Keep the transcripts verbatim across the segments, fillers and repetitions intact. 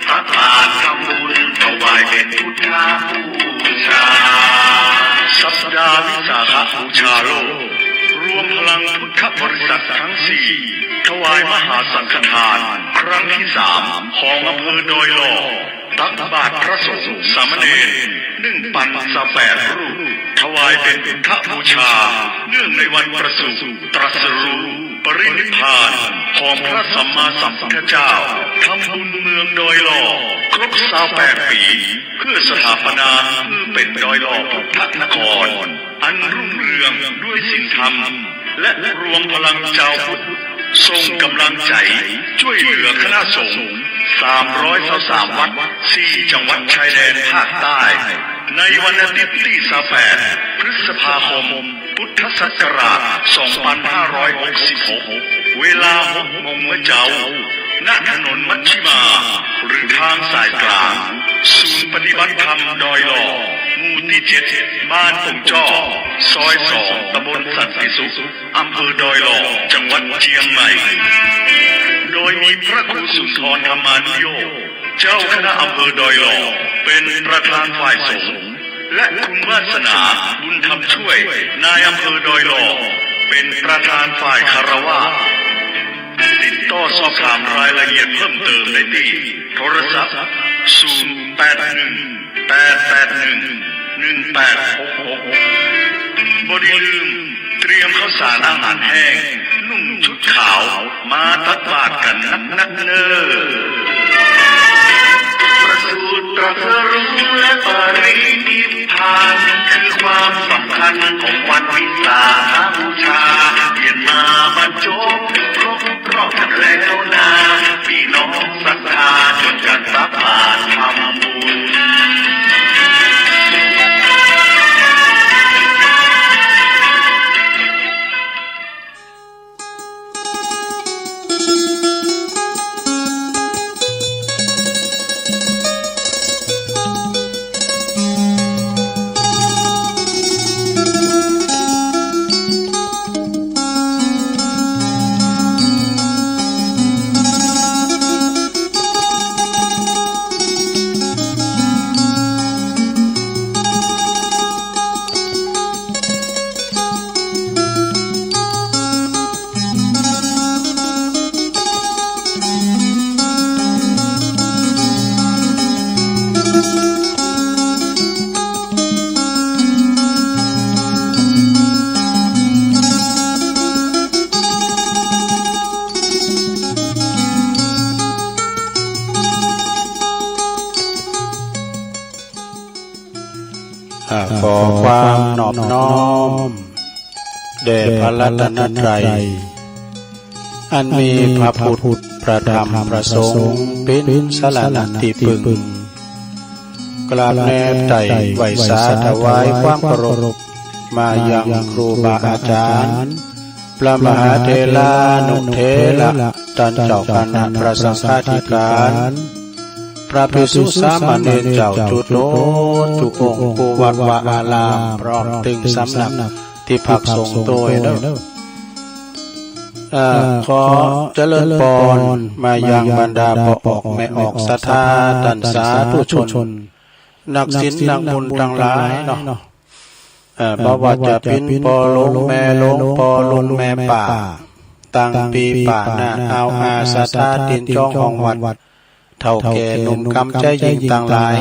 ตักบาตรทำบุญถวายเป็นพุทธบูชา สัปดาห์วิสาขบูชาโลก รวมพลังพุทธบริษัททั้งสี่ ถวายมหาสังฆทาน ครั้งที่สาม ของอำเภอดอยหล่อ ตักบาตรพระสงฆ์สามเณร หนึ่งพันซาวแปดรูป ถวายเป็นพุทธบูชา เนื่องในวันประสูติตรัสรู้ ปรินิพพานของพระสัมมาสัมพุทธเจ้า ทำบุญเมืองดอยหล่อ ครบซาวแปดปี เพื่อสถาปนาเพื่อเป็นดอยหล่อพุทธนคร อันรุ่งเรืองด้วยศีลธรรม และรวมพลังชาวพุทธ ส่งกำลังใจช่วยเหลือคณะสงฆ์ สามร้อยซาวสามวัด สี่จังหวัดชายแดนภาคใต้ ในวันอาทิตย์ที่ซาวแปด พฤษภาคม พุทธศักราช สองพันห้าร้อยหกสิบหก เวลาหกโมงเมื่อเจ๊า ณ ถนนมัชชิมา หรือทางสายกลาง ศูนย์ปฏิบัติธรรมดอยหล่อ หมู่ที่เจ็ด บ้านปงจ้อ ซอยสอง ตำบลสันติสุข อำเภอดอยหล่อ จังหวัดเชียงใหม่ โดยมีพระครูสุนทรธรรมานุโยค เจ้าคณะอำเภอดอยหล่อ เป็นประธานฝ่ายสงฆ์ และคุณวาสนา บุญธรรมช่วย นายอำเภอดอยหล่อ เป็นประธานฝ่ายคารวาส ติดต่อสอบถามรายละเอียดเพิ่มเติมได้ที่โทรศัพท์ ศูนย์แปดหนึ่ง แปดแปดหนึ่ง หนึ่งแปดหกหก บ่ได้ลืม เตรียมข้าวสารอาหารแห้ง นุ่งชุดขาว มาตักบาตรกันนักๆเน้อ ประสูติตรัสรู้และปรินิพพาน คือความสำคัญของวันวิสาขบูชา เวียนมาบรรจบครบรอบกันแล้วนา พี่น้องศรัทธาช่วยกันตักบาตรทำบุญ อ่า ขอความนอบน้อมแด่พระรัตนตรัย อันมีพระพุทธ พระธรรม พระสงฆ์ เป็นสรณะที่พึ่ง กราบแนบไต่ไหว้สาถวายความเคารพ มายังครูบาอาจารย์ พระมหาเถรานุเถระ ต้านเจ้าคณะพระสังฆาธิการ พระภิกษุสามเณรเจ้าจุโตจุองค์ กู้วัดวาอาราม พร้อมตึงสำนักที่พักสงฆ์โตยเด้อ เอ่อ ขอเจริญพรมายังบรรดาพ่อออกแม่ออกศรัทธา ต้านสาธุชน นักศีลนักบุญตังหลายเนาะ เอ่อ บ่ว่าจะเป๋นพ่อหลวงแม่หลวง พ่อหลวงแม่ป้า ตังปี๋ป้าน้าอาวอาศรัทธาตินจองห้องวัด เฒ่าแก่หนุ่มกำชายหญิงตังหลาย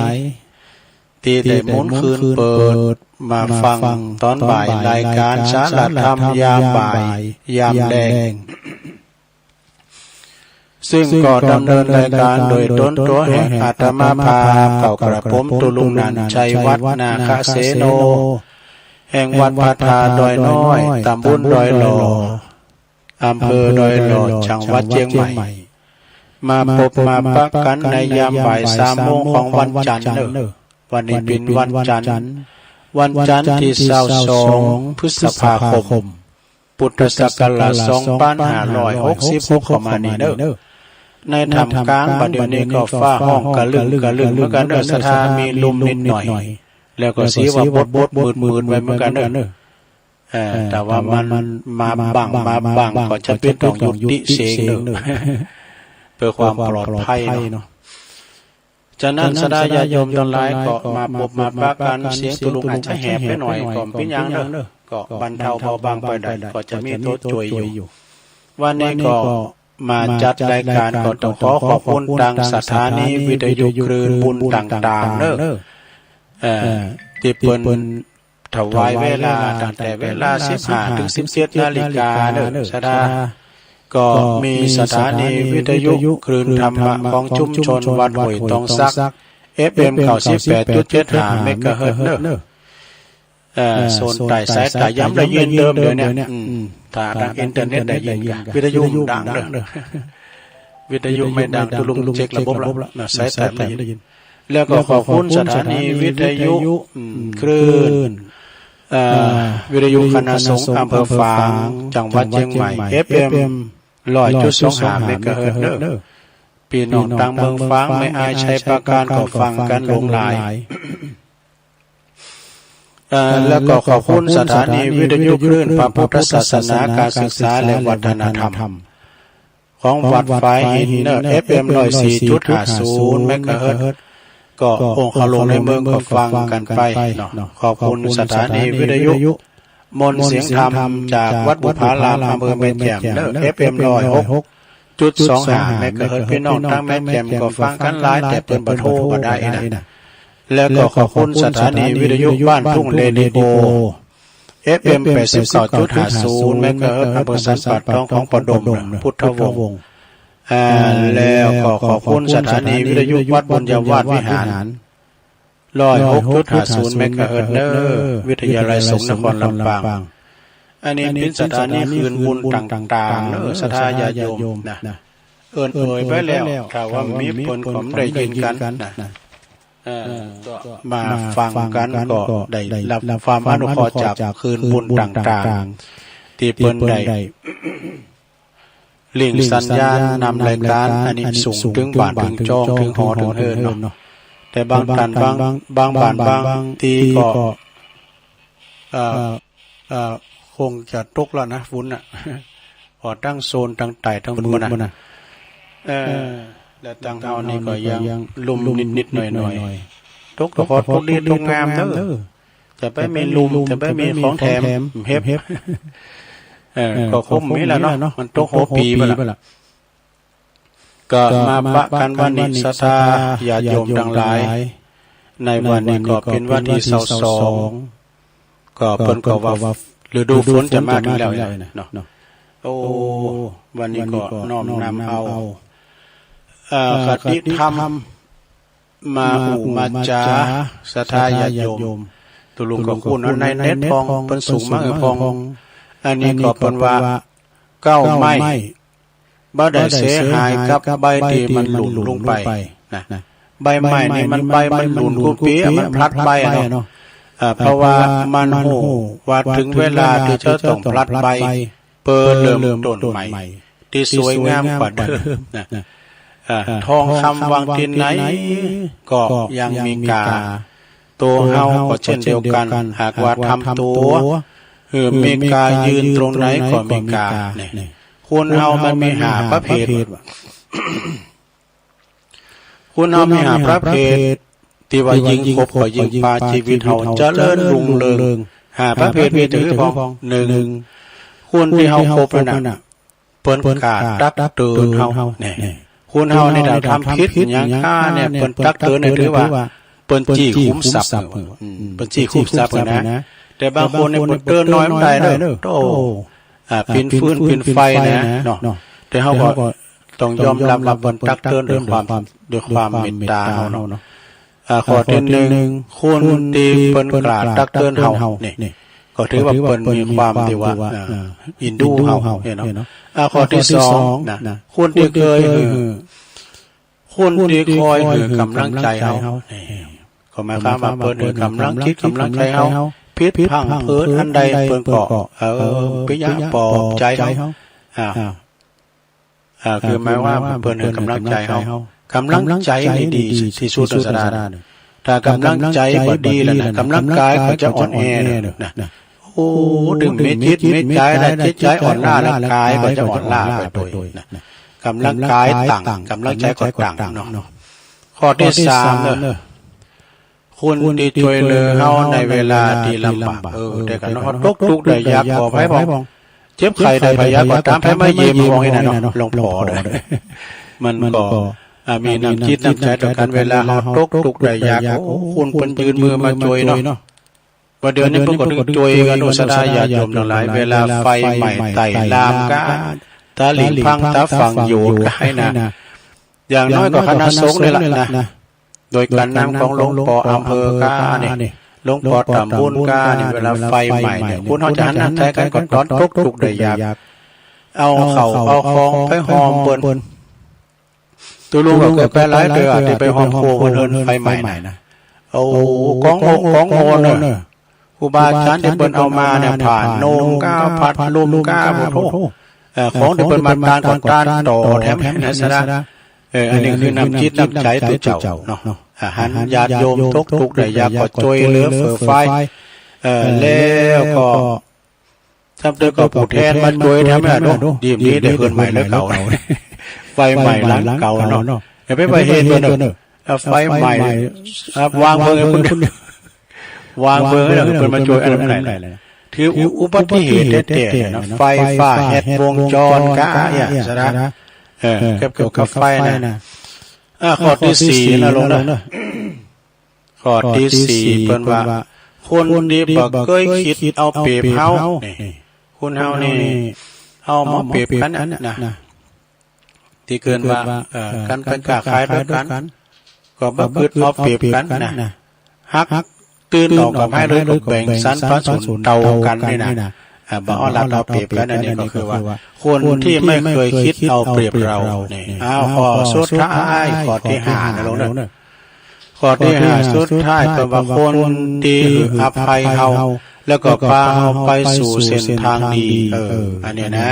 ตี้ได้หมุนคืนเปิดมาฟังตอนบ่ายรายการสารธรรมยามบ่ายยามแลง ซึ่งก็ดำเนินรายการโดยตนตั๋วแห่งอาตมาภาพ เกล้ากระผมตุลุงนันท์ ชัยวัฒน์ นาคเสโน แห่งวัดพระธาตุดอยน้อย ตำบลดอยหล่อ อำเภอดอยหล่อ จังหวัดเชียงใหม่ มาปบมาปะกั๋นในยามบ่ายสามโมงของวันจันทร์เนอะ วันนี้เป๋นวันจันทร์ วันจันทร์ตี้ซาวสอง พฤษภาคม พุทธศักราช สองพันห้าร้อยหกสิบหก เข้ามานี่เนอะ ในท่ามกลางบ่าเดี่ยวนี้ก็ฟ้าฮ้องกะลึ่งกะลึ่งเหมือนกั๋นเนอะ ศรัทธามีลมนิดหน่อย แล้วก็สีว่าบดบดมืดมืดไว้เหมือนกั๋นเนอะ เอ่อ แต่ว่ามันมาบ้างมาบ้างก็จะเป๋นต้องยุติเสียงเนอะ เพื่อความปลอดภัยเนาะ ฉะนั้นศรัทธาญาติโยมทั้งหลายก็มาปบมาปะกัน เสียงตุลุงอาจจะแหบไปหน่อยก็บ่เป็นหยังเด้อ ก็บรรเทาเบาบางไปได้ ก็จะมีตัวช่วยอยู่ วันนี้ก็มาจัดรายการก็ต้องขอขอบคุณทางสถานีวิทยุคลื่นบุญต่างๆเด้อ เอ่อ ที่เปิ้น ถวายเวลาตั้งแต่เวลาสิบห้าถึงสิบเจ็ดนาฬิกาเด้อศรัทธา ก็มีสถานีวิทยุคลื่นธรรมะของชุมชนวัดห้วยตองสัก เอฟเอ็ม เก้าสิบแปดจุดเจ็ดห้าเมกะเฮิรตซ์เด้อ เอ่อ โซนใต้สายใต้ ย้ำได้ยินเดิมเดี๋ยวนี้ อืม ถ้าทางอินเทอร์เน็ตได้ยินกัน วิทยุดังเด้อ วิทยุไม่ดัง ตุลุงเช็คระบบแล้วนะ สายใต้ได้ยิน แล้วก็ขอบคุณสถานีวิทยุ อืม คลื่น เอ่อ วิทยุคณะสงฆ์อำเภอฝาง จังหวัดเชียงใหม่ เอฟเอ็ม ร้อยจุดสองห้าเมกะเฮิรตซ์เด้อ พี่น้องตางเมืองฝาง แม่อาย ชัยปราการ ก็ฟังกันหลวงหลาย เอ่อ แล้วก็ขอบคุณสถานีวิทยุคลื่นพระพุทธศาสนา การศึกษาและวัฒนธรรม ของวัดฝายหินเนอะ เอฟเอ็ม ร้อยสี่จุดห้าศูนย์เมกะเฮิรตซ์ ก็องค์เขาหลวงในเมืองก็ฟังกันไปเนาะ ขอบคุณสถานีวิทยุมนต์เสียงธรรมจากวัดบุพาราม อำเภอแม่แจ่มเนอะ เอฟเอ็ม ร้อยหกจุดสองห้าเมกะเฮิรตซ์ พี่น้องตางแม่แจ่มก็ฟังกันหลาย แต่เปิ้นบ่โทรบ่ได้นะ แล้วก็ขอบคุณสถานีวิทยุบ้านทุ่งเรดิโอ เอฟเอ็ม แปดสิบเก้าจุดห้าศูนย์เมกะเฮิรตซ์ อำเภอสันป่าตอง ของป้อดมพุทธวงศ์ อ่า แล้วก็ขอบคุณสถานีวิทยุวัดบุญญาวาสวิหาร ร้อยหกจุดห้าศูนย์เมกะเฮิรตซ์เนอะ วิทยาลัยสงฆ์นครลำปาง อันนี้เป็นสถานีคลื่นบุญต่างๆเนอะ ศรัทธาญาติโยมนะ เอิ้นเอ่ยไปแล้ว ถ้าว่ามีเปิ้นก็ได้ยินกันนะ เอ่อ ก็มาฟังกัน ก็ได้รับความอนุเคราะห์จากคลื่นบุญต่างๆ ที่เปิ้นได้เล่งสัญญาณนำรายการอันนี้ส่งถึงบ้านถึงจองถึงหอถึงเฮือนเนาะ แต่บางท่านบาง บางบ้านบางที่ก็ เอ่อ เอ่อ คงจะตกแล้วนะ ฝนน่ะ ออกทั้งโซนทั้งใต้ทั้งเมืองนะ เออ และทางเฮานี่ก็ยังลุ่มนิดๆหน่อยๆ ตกก็ขอตกดีตกงามเด้อ จะไปมีลุ่ม จะไปมีของแถม เห็บ เออ ก็คงมีแล้วเนาะ มันตกหัวปีไปแล้ว ก็มาปะกันวันนี้ ศรัทธาญาติโยมทั้งหลาย ในวันนี้ก็เป็นวันที่ซาวสอง ก็เปิ้นก็ว่าฤดูฝนจะมาถึงแล้วเนาะ โอ้ วันนี้ก็น้อมนำเอา เอ่อ คติธรรม มาอู้มาจา ศรัทธาญาติโยม ตุลุงก็ฮู้เนาะ ในเน็ตพ่อง เปิ้นส่งมาหื้อพ่อง อันนี้ก็เปิ้นว่า เก๊าไม้ บ่ได้เสียหายกับใบที่มันหล่นลงไปนะ ใบไม้นี่มันใบมันหล่นกู้ปีอะ มันพลัดใบอะเนาะ เอ่อ เพราะว่ามันฮู้ว่าถึงเวลาที่จะต้องพลัดใบ เพื่อเริ่มต้นใหม่ ที่สวยงามกว่าเดิมนะ เอ่อ ทองคำวางที่ไหนก็ยังมีค่า ตัวเฮาก็เช่นเดียวกัน หากว่าทำตัวหื้อมีค่า ยืนตรงไหนก็มีค่า นี่ คนเฮามันมีห้าประเภท คนเฮามีห้าประเภท ที่ว่ายิ่งคบก็ยิ่งปาชีวิตเฮาเจริญรุ่งเรือง ห้าประเภทมีถือพ่อง หนึ่ง คนที่เฮาคบนั่นน่ะ เปิ้นกล้าตักเตือนเฮา นี่ คนเฮานี่ถ้าทำผิดหยังค่าเนี่ย เปิ้นตักเตือนเนี่ยถือว่าเปิ้นจี้ขุมทรัพย์ อืม เปิ้นจี้ขุมทรัพย์นะ แต่บางคนเนี่ยเปิ้นเตือนน้อยบ่ได้เด้อ โธ่ อ่า เป็นฟืนเป็นไฟนะเนาะ แต่เฮาก็ต้องยอมรับว่าเปิ้นตักเตือนด้วยความ ด้วยความเมตตาเฮาเนาะ อ่า ข้อที่หนึ่ง คนที่เปิ้นกล้าตักเตือนเฮานี่ ก็ถือว่าเปิ้นมีความที่ว่า อ่า เอ็นดูเฮาเนี่ยเนาะ อ่า ข้อที่สองนะ คนที่เคยหื้อ คนที่คอยหื้อกำลังใจเฮานี่ ก็หมายความว่าเปิ้นหื้อกำลังจิตกำลังใจเฮา ผิดพลั้งเผลออันใดเปิ้นก็ เออ พยายามปลอบใจเฮา อ่า อ่า คือหมายว่าเปิ้นหื้อกำลังใจเฮา กำลังใจนี่ดีที่สุดนะศรัทธา ถ้ากำลังใจบ่ดีแล้วนะ กำลังกายก็จะอ่อนแอนะ โอ้ ถึงมีจิตมีใจแล้ว จิตใจอ่อนล้าแล้ว กายก็จะอ่อนล้าไปด้วยนะ กำลังกายตั้ง กำลังใจก็ตั้งเนาะ ข้อตี้สามเนาะ คนตี้จ้วยเหลือเฮาในเวลาตี้ลำบาก เออ แต่คันเฮาตกทุกข์ได้ยาก บ่อภัยพ่อง เจ็บไข้ได้พยาก็ตาม ไผมาเยี่ยมพ่องนี่นะเนาะ หลวงพ่อเด้อ มันก็ อ่า มีน้ำจิตน้ำใจต่อกัน เวลาเฮาตกทุกข์ได้ยาก โอ้ คนเปิ้นยื่นมือมาจ้วยเนาะ ว่าเดี๋ยวนี้เปิ้นก็ต้องจ้วยกัน โอ้ ศรัทธาญาติโยมทั้งหลาย เวลาไฟไหม้ไต่ลามกา ตาลิ่งพัง ตาฝั่งโยดกาให้นะ อย่างน้อยก็คณะสงฆ์นี่แหละนะ โดยการนำของหลวงปออำเภอกานี่ หลวงปอตำบลกานี่ เวลาไฟไหม้เนี่ย คนเฮาจะหันหน้าใส่กันก็ตอนตกทุกข์ได้ยาก เอาข้าวเอาของไปหอมเปิ้น ตุ๊ลุงก็เกิดไปหลายเตื้อ ตี้ไปหอมโคเปิ้นเฮือนไฟไหม้นะ เอากองโฮ กองโฮเนอะ ครูบาอาจารย์ตี้เปิ้นเอามาเนี่ย ผ้านุ่งกา พัดลมกา โอ้โห เอ่อ ของตี้เปิ้นมาตานก็ตานต่อแถมนะศรัทธา เออ อันนี้คือน้ำจิตน้ำใจตุ๊เจ้าเนาะ อ่า หันญาติโยมตกทุกข์ได้ยากก็จ้วยเหลือเฟือเฟื้อ เออ แล้วก็ ซ้ำเติมก็ผู้แทนมาจ้วยแถมนะเนาะ ดีมนี้ได้เฮือนใหม่หลังเก่า ไฟไหม้หลังเก่าเนาะ อย่าไปไปเฮ็ดเปิ้นเนอะ เออ ไฟไหม้ เออ วางเบิ่งให้เปิ้น วางเบิ่งให้เปิ้นมาจ้วยอันนั้นได้ ถืออุบัติเหตุแท้ๆเนาะ ไฟฟ้าแฮ็กวงจรกาเนี่ยศรัทธา เออ เกี่ยวกับไฟนะ อ่า ข้อตี้สี่นะหลวงนะ ข้อตี้สี่เปิ้นว่า คนตี้บ่เกยคิดเอาเปรียบเฮา นี่ คนเฮานี่ เอามาเปรียบกันนะ ตี้เกินว่า เอ่อ การไปค้าขายด้วยกัน ก็บ่คิดเอาเปรียบกันนะ หากตื่นออกกับไผเลยก็แบ่งสรรปันส่วนเท่ากันนี่นะ อ่า บ่เอารัดเอาเปรียบกัน อันนี้ก็คือว่า คนที่ไม่เคยคิดเอาเปรียบเรา นี่ อ้าว ข้อสุดท้าย ข้อตี้ห้านะหลวงเนอะ ข้อตี้ห้าสุดท้ายเปิ้นว่า คนตี้หื้ออภัยเฮา แล้วก็ปาเฮาไปสู่เส้นทางดี เออ อันนี้นะ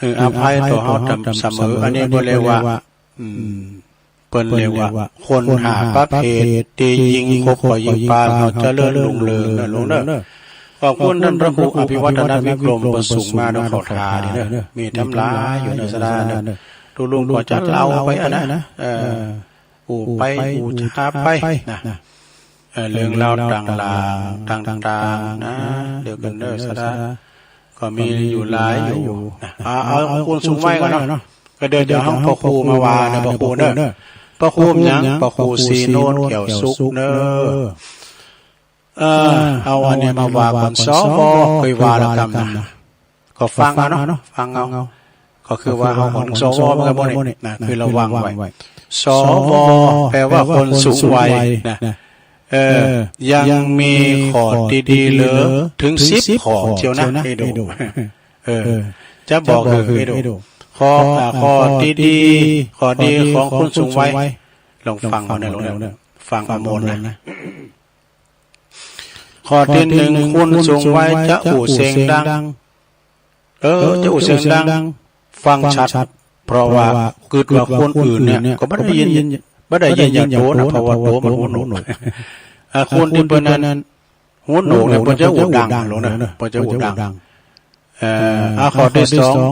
หื้ออภัยต่อเฮาตามเสมอ อันนี้เปิ้นเรียกว่า อืม เปิ้นเรียกว่า คนห้าประเภท ตี้ยิ่งคบก็ยิ่งปานเฮาเจริญรุ่งเรืองนะหลวงเนอะ ขอบคุณท่านพระครูอภิวัฒนวิกรม เปิ้นส่งมาเนาะ เข้าท่าดีเนอะ มีตำราอยู่ในศรัทธาเนอะ ตุ๊ลุงก็จะเล่าไปอะนะ เออ อู้ไปอู้จาไปนะ เอ่อ เรื่องราวต่างๆ ต่างๆ นะ เดี๋ยวกันเด้อศรัทธา ก็มีอยู่หลายอยู่นะ อ่า เอา เอาคนสูงวัยก่อนเนาะ ก็เดี๋ยว เดี๋ยวเฮาพระครูมาว่าเนอะ พระครูเนอะ พระครูหยัง พระครูศรีโนนแก้วสุขเนอะ เออ เอาอันนี้มาว่าก่อน สว เคยว่าแล้วกำนะ ก็ฟังเอาเนาะ ฟังเอา ก็คือว่าเฮาของ สว เหมือนกันบ่นี่นะ คือระวังไว้ สว แปลว่าคนสูงวัยนะ เออ ยังมีข้อดีๆ เหลือถึงสิบข้อเชียวนะ ให้ดู เออ จะบอกให้ดู ข้อ อ่า ข้อดีๆ ข้อดีของคนสูงวัย ลองฟังเอานะ ลองนะ ฟังเอาหมดนะ ข้อตี้หนึ่ง คนสูงวัยจะอู้เสียงดัง เออ จะอู้เสียงดัง ฟังชัด เพราะว่าคิดว่าคนอื่นเนี่ยก็บ่ได้ยิน บ่ได้ยินอย่างโตนะ เพราะว่าโตมันหูหนวก อ่า คนตี้เปิ้นนั้นหูหนวกเนี่ย เปิ้นจะอู้ดังลงนะ เปิ้นจะอู้ดัง เอ่อ อ่า ข้อตี้สอง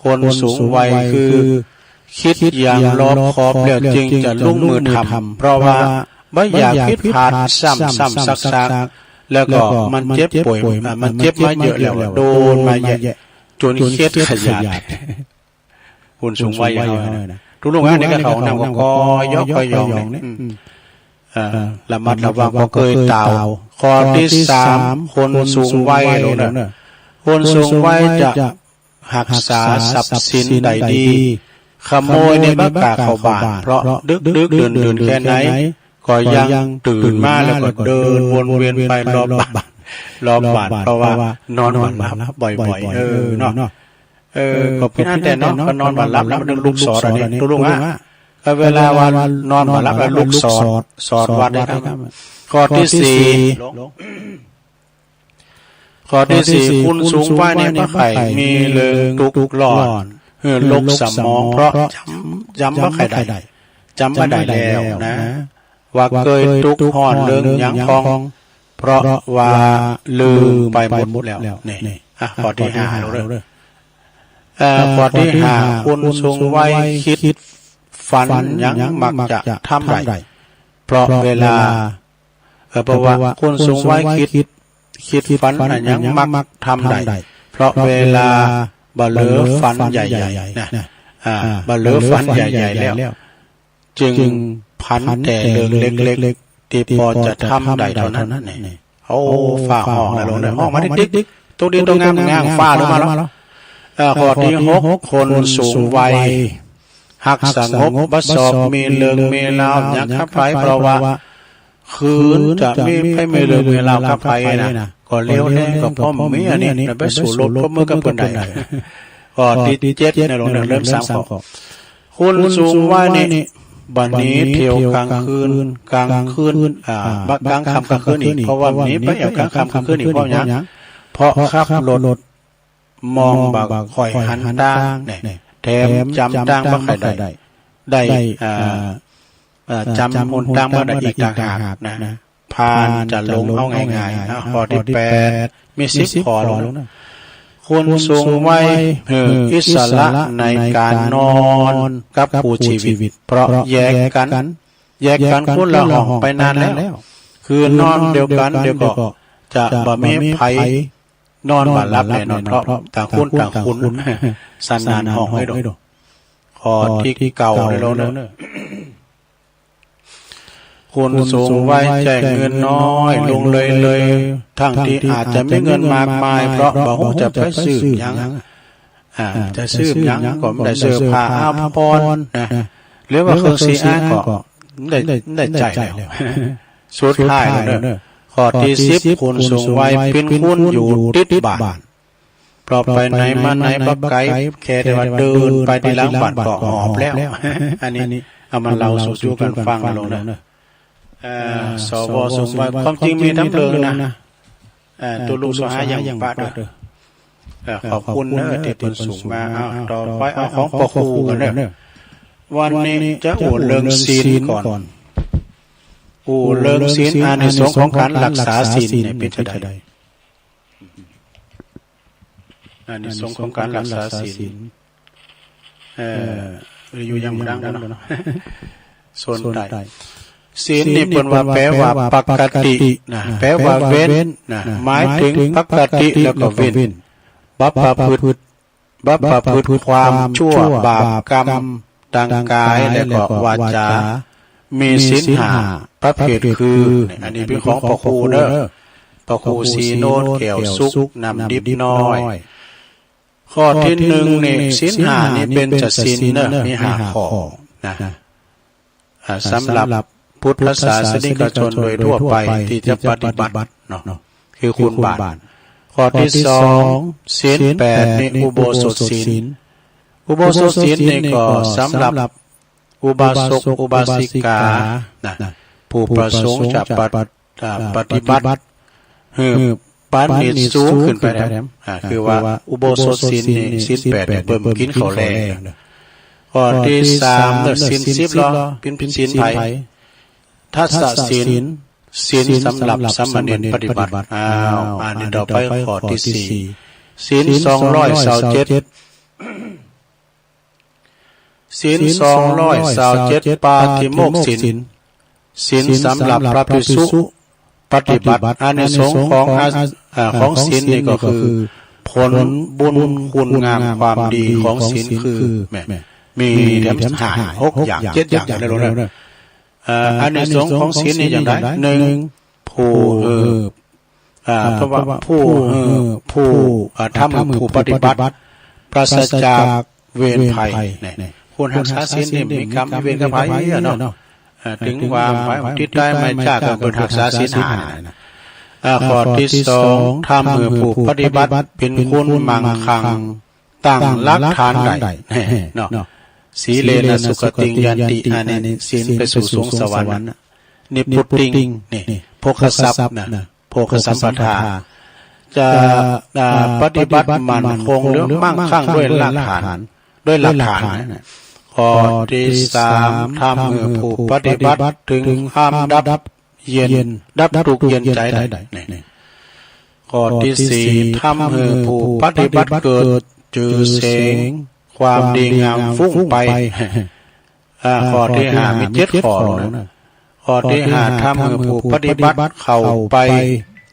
คนสูงวัยคือคิดอย่างรอบคอบแล้วจึงจะลงมือทำ เพราะว่าบ่อยากผิดพลาดซ้ำๆ ซากๆ แล้วก็มันเจ็บป่วย อ่า มันเจ็บมาเยอะแล้ว โดนมาเยอะ จนเครียดขยาด คนสูงวัยอย่างเฮานะ ตุ๊ลุงอันนี้ก็เข้าห้องน้ำก็กอยอกกอยองนี่ อืม เอ่อ ระมัดระวัง บ่เกยเต่า ข้อตี้สาม คนสูงวัยโลดเนอะ คนสูงวัยจะรักษาทรัพย์สินได้ดี ขโมยเนี่ยบ่กล้าเข้าบ้าน เพราะดึกๆ ดื่นๆ แค่ไหน ก็ยังตื่นมาแล้วก็เดินวนเวียนไปรอบบ้าน รอบบ้าน เพราะว่านอนบ่หลับบ่อยๆ เออ เนาะ เออ ก็เป็นอันแต่เนาะ ก็นอนบ่หลับแล้วมันลุกสอดอันนี้ ตุ๊ลุงอะ ก็เวลาว่านอนบ่หลับแล้วลุกสอด สอดวัดนะครับ ข้อตี้สี่ ข้อตี้สี่ คนสูงวัยเนี่ยบ่ใค่มีเรื่องทุกข์ร้อน เออ โรคสมอง เพราะจำ จำบ่ใค่ได้ จำบ่ได้แล้วนะ ว่าเกยทุกข์ฮ้อนเรื่องหยังพอง เพราะว่าลืมไปหมดแล้ว นี่ อ่ะ ข้อตี้ห้า เอาเด้อ เอ่อ ข้อตี้ห้า คนสูงวัยคิดฝันหยังมักจะทำได้ เพราะเวลา เอ่อ เพราะว่าคนสูงวัยคิด คิดฝันหยังมักทำได้ เพราะเวลาบ่เหลือฝันใหญ่ๆ นะ อ่า บ่เหลือฝันใหญ่ๆ แล้ว จึงผันแต่เรื่องเล็กๆ ที่พอจะทำได้เท่านั้นนี่ โอ้ ฟ้าฮ้องแล้วลงเนี่ย ฮ้องมาติ๊กๆ ตกดินตกงามงาม ฟ้าลงมาแล้ว เอ่อ ข้อตี้หก คนสูงวัยฮักสงบ บ่ชอบมีเรื่องมีราวหยังกับไผ เพราะว่า คืนจะมีไผมีเรื่องมีราวกับไผนะ ก็เลียวแลก็พร้อมมีอันนี้ ไปสู้รบปรบมือกับเปิ้นได้ ข้อตี้เจ็ด ในหลวงเริ่มสามข้อ คนสูงวัยนี่ บ่หนีเที่ยวกลางคืน กลางคืน อ่า บ่กลางค่ำกลางคืนอีก เพราะว่าหนีไปเที่ยวกลางค่ำกลางคืนอีก เพราะหยัง เพราะขับรถมองบ่ค่อยหันตาง เนี่ย แถมจำตางบ่ค่อยได้ ได้ อ่า อ่า จำหนตางบ่ได้อีกต่างหากนะ ผ่านจะหลงเอาง่ายๆ นะ ข้อตี้แปด มีสิบข้อลงนะ คนสูงวัย เอ่อ อิสระในการนอนกับคู่ชีวิต เพราะแยกกัน แยกกันคนละห้องไปนานแล้ว คือนอนเดียวกันเดี๋ยวก็จะบ่มีไผนอนบ่หลับแน่นอน เพราะต่างคนต่างคุ้น สนานห้องไว้ดอก ข้อตี้เก้าในลงเนอะ คนสูงวัยใช้เงินน้อยลงเรื่อยๆ ทั้งที่อาจจะมีเงินมากมาย เพราะบ่ฮู้จะไปซื้อหยัง อ่า จะซื้อหยังก็บ่ได้ เสื้อผ้าอาภรณ์นะ หรือว่าเครื่องสำอางก็บ่ได้ บ่ได้ใช้แล้ว สุดท้ายแล้วเนอะ ข้อตี้สิบ คนสูงวัยเป็นคนอยู่ติดบ้าน เพราะไปไหนมาไหนบ่ไกล แค่แต่ว่าเดินไปตี้หลังบ้านก็หอบแล้ว อันนี้เอามาเล่าสู่กันฟังลงเนอะ เอ่อ สว สูงวัย ความจริงมีทั้งเรื่องนะ เอ่อ ตัวลูกสหายยังปะเด้อ เอ่อ ขอบคุณเนอะที่เปิ้นส่งมา อ้าว ต่อไปเอาของปอครูกันเนอะ วันนี้จะอู้เรื่องศีลก่อน อู้เรื่องศีล อานิสงส์ของการรักษาศีลเนี่ยเป็นจั่งใด อานิสงส์ของการรักษาศีล เอ่อ อยู่ยังบ่ดังเนาะ ส่วนใด ศีลนี่เปิ้นว่าแปลว่าปกตินะ แปลว่าเว้นนะ หมายถึงปกติแล้วก็เว้น บ่ประพฤติ บ่ประพฤติความชั่วบาปกรรม ทางกายและก็วาจา มีศีลห้าประเภทคือ อันนี้เป็นของปอครูเนอะ ปอครูศรีโนนแก้วสุข น้ำดิบน้อย ข้อตี้หนึ่งนี่ ศีลห้านี่เบญจศีลเนอะ มีห้าข้อนะ อ่า สำหรับพุทธศาสนิกชนโดยทั่วไปที่จะปฏิบัติเนาะ คือคุณบ้าน ข้อตี้สอง ศีลแปดนี่อุโบสถศีล อุโบสถศีลนี่ก็สำหรับอุบาสกอุบาสิกานะ ผู้ประสงค์จะปฏิ อ่า ปฏิบัติหื้อปานิจสูงขึ้นไปแถม อ่า คือว่าอุโบสถศีลนี่ ศีลแปดนี่เปิ้นกินข้าวแลง ข้อตี้สามเนอะ ศีลสิบลอ เป็นศีลไผ ทัสสะศีล ศีลสำหรับสามเณรปฏิบัติ อ้าว อันนี้ต่อไปข้อตี้สี่ ศีลสองร้อยซาวเจ็ด ศีลสองร้อยซาวเจ็ด ปาฏิโมกข์ศีล ศีลสำหรับพระภิกษุปฏิบัติ อานิสงส์ของอา อ่า ของศีลนี่ก็คือ ผลบุญคุณงามความดีของศีลคือ แหม มีแถมห้าหกอย่าง เจ็ดอย่าง ได้ลงแล้ว เอ่อ อานิสงส์ของศีลนี่อย่างใด หนึ่ง ผู้ เอ่อ อ่า เพราะว่าผู้ เอ่อ ผู้ อ่า ทำให้ผู้ปฏิบัติ ปราศจากเวรภัย เนี่ย คนรักษาศีลนี่มีกรรมมีเวรกับไผเนาะ อ่า ถึงว่าไผติดตายไม่จากก็เปิ้นรักษาศีลห้านะ อ่า ข้อตี้สอง ทำให้ผู้ปฏิบัติเป็นคนมั่งคั่ง ตั้งหลักฐานได้เนาะ สีเลนะสุขติงยันติ อันนี้ศีลไปสู่สวงสวรรค์ นิพพุติง นี่ โภคทรัพย์นะ โภคสัมปทา จะ อ่า ปฏิบัติมั่นคงหรือมั่งคั่งด้วยหลักฐาน ด้วยหลักฐานนะ ข้อตี้สาม ทำให้ผู้ปฏิบัติถึงความดับเย็น ดับทุกข์เย็นใจได้ นี่ ข้อตี้สี่ ทำให้ผู้ปฏิบัติเกิด จื้อเสียง ความดีงามฟุ้งไป อ่า ข้อตี้ห้ามีเจ็ดข้อนะ ข้อตี้ห้า ทำหื้อผู้ปฏิบัติเข้าไป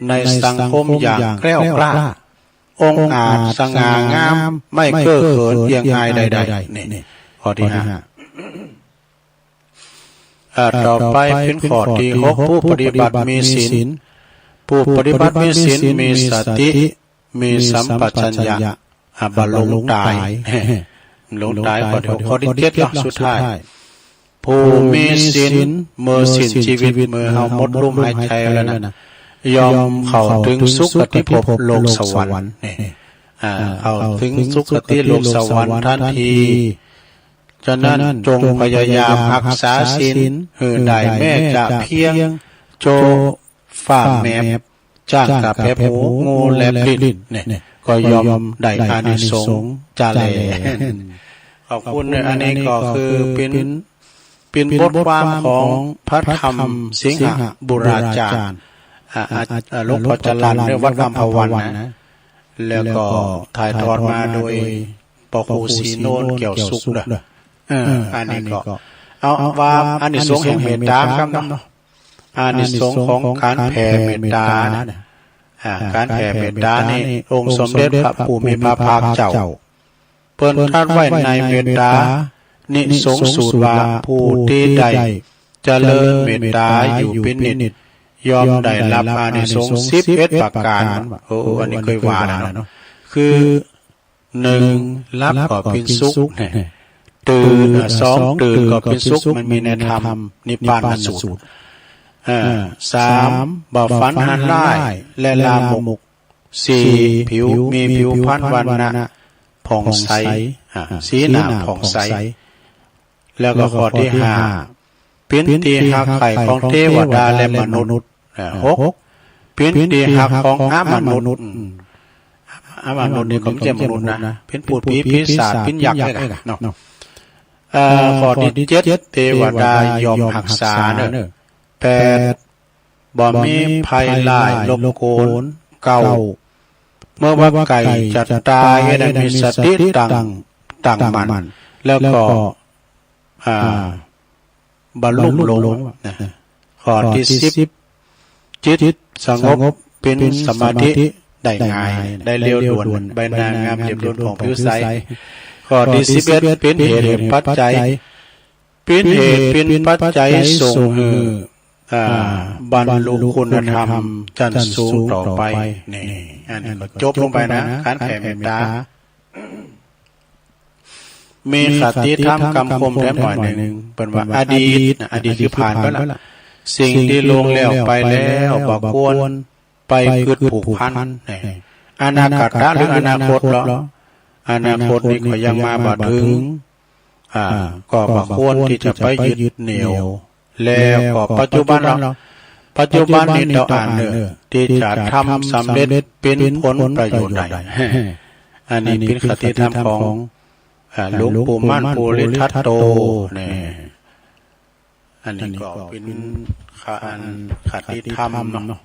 ในสังคมอย่างแกล้วกล้า องอาจ สง่างาม ไม่เก้อเขินเอียงอายใดๆ นี่ ข้อตี้ห้า อ่า ต่อไปเป็นข้อตี้หก ผู้ปฏิบัติมีศีล ผู้ปฏิบัติมีศีล มีสติ มีสัมปชัญญะ อ่า บ่หลงตาย หลงตาย ข้อตี้หก ข้อตี้เจ็ดเนาะ สุดท้าย ผู้มีศีล เมื่อสิ้นชีวิต เมื่อเฮาหมดลมหายใจแล้วนะ ย่อมเข้าถึงสุคติภพโลกสวรรค์ นี่ อ่า เข้าถึงสุคติโลกสวรรค์ทันที ฉะนั้นจงพยายามรักษาศีลหื้อได้แม้จะเพียงโจฟ้าแมบ จ้างกับแผลบหู งูแลบลิ้น เนี่ย ก็ย่อมได้อานิสงส์จะแล ขอบคุณ อันนี้ก็คือเป็น เป็นบทความของพระธรรมสิงหบุราจารย์ อ่า อ่า อ่า หลวงพ่อจรัญเรื่องวัดอัมพวันนะ แล้วก็ถ่ายทอดมาโดย ปอครูศรีโนนแก้วสุขเด้อ เออ อันนี้ก็ เอาว่าอานิสงส์แห่งเมตตาครับเนาะ อานิสงส์ของการแผ่เมตตานะ อ่า การแผ่เมตตานี่ องค์สมเด็จพระผู้มีพระภาคเจ้า เปิ้นตรัสไว้ในเมตตานิสงสูตรว่า ผู้ที่ได้เจริญเมตตาอยู่เป็นนิจ ย่อมได้รับอานิสงส์สิบเอ็ดประการ โอ้ อันนี้เคยว่าแล้วเนาะ คือ หนึ่ง หลับก็เป็นสุข ตื่น เอ่อ สอง ตื่นก็เป็นสุข มันมีในธรรมนิพพานสูตร เอ่อ สาม บ่ฝันหันร้ายและลามก สี่ ผิว มีผิวพรรณวรรณะผ่องใส อ่า สีหน้าผ่องใส แล้วก็ข้อที่ห้า เป็นที่ฮักใคร่ของเทวดาและมนุษย์ อ่า หก เป็นที่ฮักของอมนุษย์ อืม อมนุษย์นี่ก็ไม่ใช่มนุษย์นะ เป็นพูดผีปีศาจ เป็นยักษ์เลยนะเนาะ เอ่อ ข้อที่เจ็ด เทวดาย่อมฮักษาเนอะ แปด บ่มีภัยร้ายรบกวน เก้า เมื่อว่าใกล้จะตายให้ได้มีสติตั้ง ตั้งมั่น แล้วก็ อ่า บรรลุหลงนะ ข้อที่สิบ จิตสงบเป็นสมาธิได้ง่าย ได้เร็วด่วน ใบหน้างามเรียบเนียนผ่องผิวใส ข้อที่สิบเอ็ด เป็นเหตุแห่งปัจจัย เป็นเหตุเป็นปัจจัยส่งหื้อ อ่า บรรลุคุณธรรมชั้นสูงต่อไป นี่ อันนี้ก็จบลงไปนะ การแผ่เมตตา มีคติธรรมคำคมแถมหน่อยหนึ่ง เปิ้นว่าอดีตนะ อดีตคือผ่านไปแล้ว สิ่งที่ล่วงแล้วไปแล้ว บ่ควรไปกึดผูกพัน อนาคตะหรืออนาคตเหรอ อนาคตนี่ก็ยังมาบ่ถึง อ่า ก็บ่ควรที่จะไปยึดเหนี่ยว แล้วก็ปัจจุบันเนาะ ปัจจุบันนี้เต้าอันเนอะ ที่จะทำสำเร็จเป็นผลประโยชน์ได้ อันนี้เป็นคติธรรมของ อ่า หลวงปู่มั่นภูริทัตโต เนี่ย อันนี้ก็เป็นคติธรรมเนาะ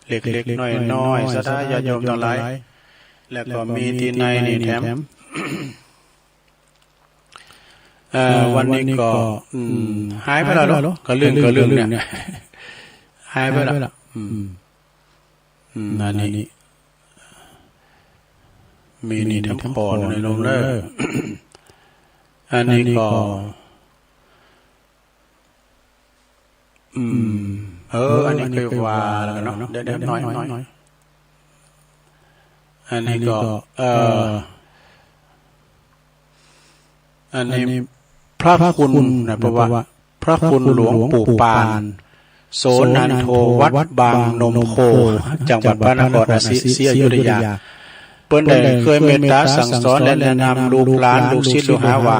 เล็กๆน้อยๆ ศรัทธาญาติโยมทั้งหลาย แล้วก็มีที่ในนี่แถม เอ่อ วันนี้ก็ อืม หายไปแล้วเนาะ กะลึ่งกะลึ่งเนี่ย หายไปแล้ว อืม อืม อันนี้ มีนี่แถมขอหน่อยลงเด้อ อันนี้ก็ อืม เออ อันนี้เคยว่าแล้วกันเนาะ เดี๋ยวๆ น้อยๆ อันนี้ก็ เอ่อ อันนี้พระคุณนะ เพราะว่าพระคุณหลวงปู่ปาน โสนันโท วัดบางนมโค จังหวัดพระนครศรีอยุธยา เปิ้นได้เคยเมตตาสั่งสอนและแนะนำลูกหลาน ลูกศิษย์ลูกหาว่า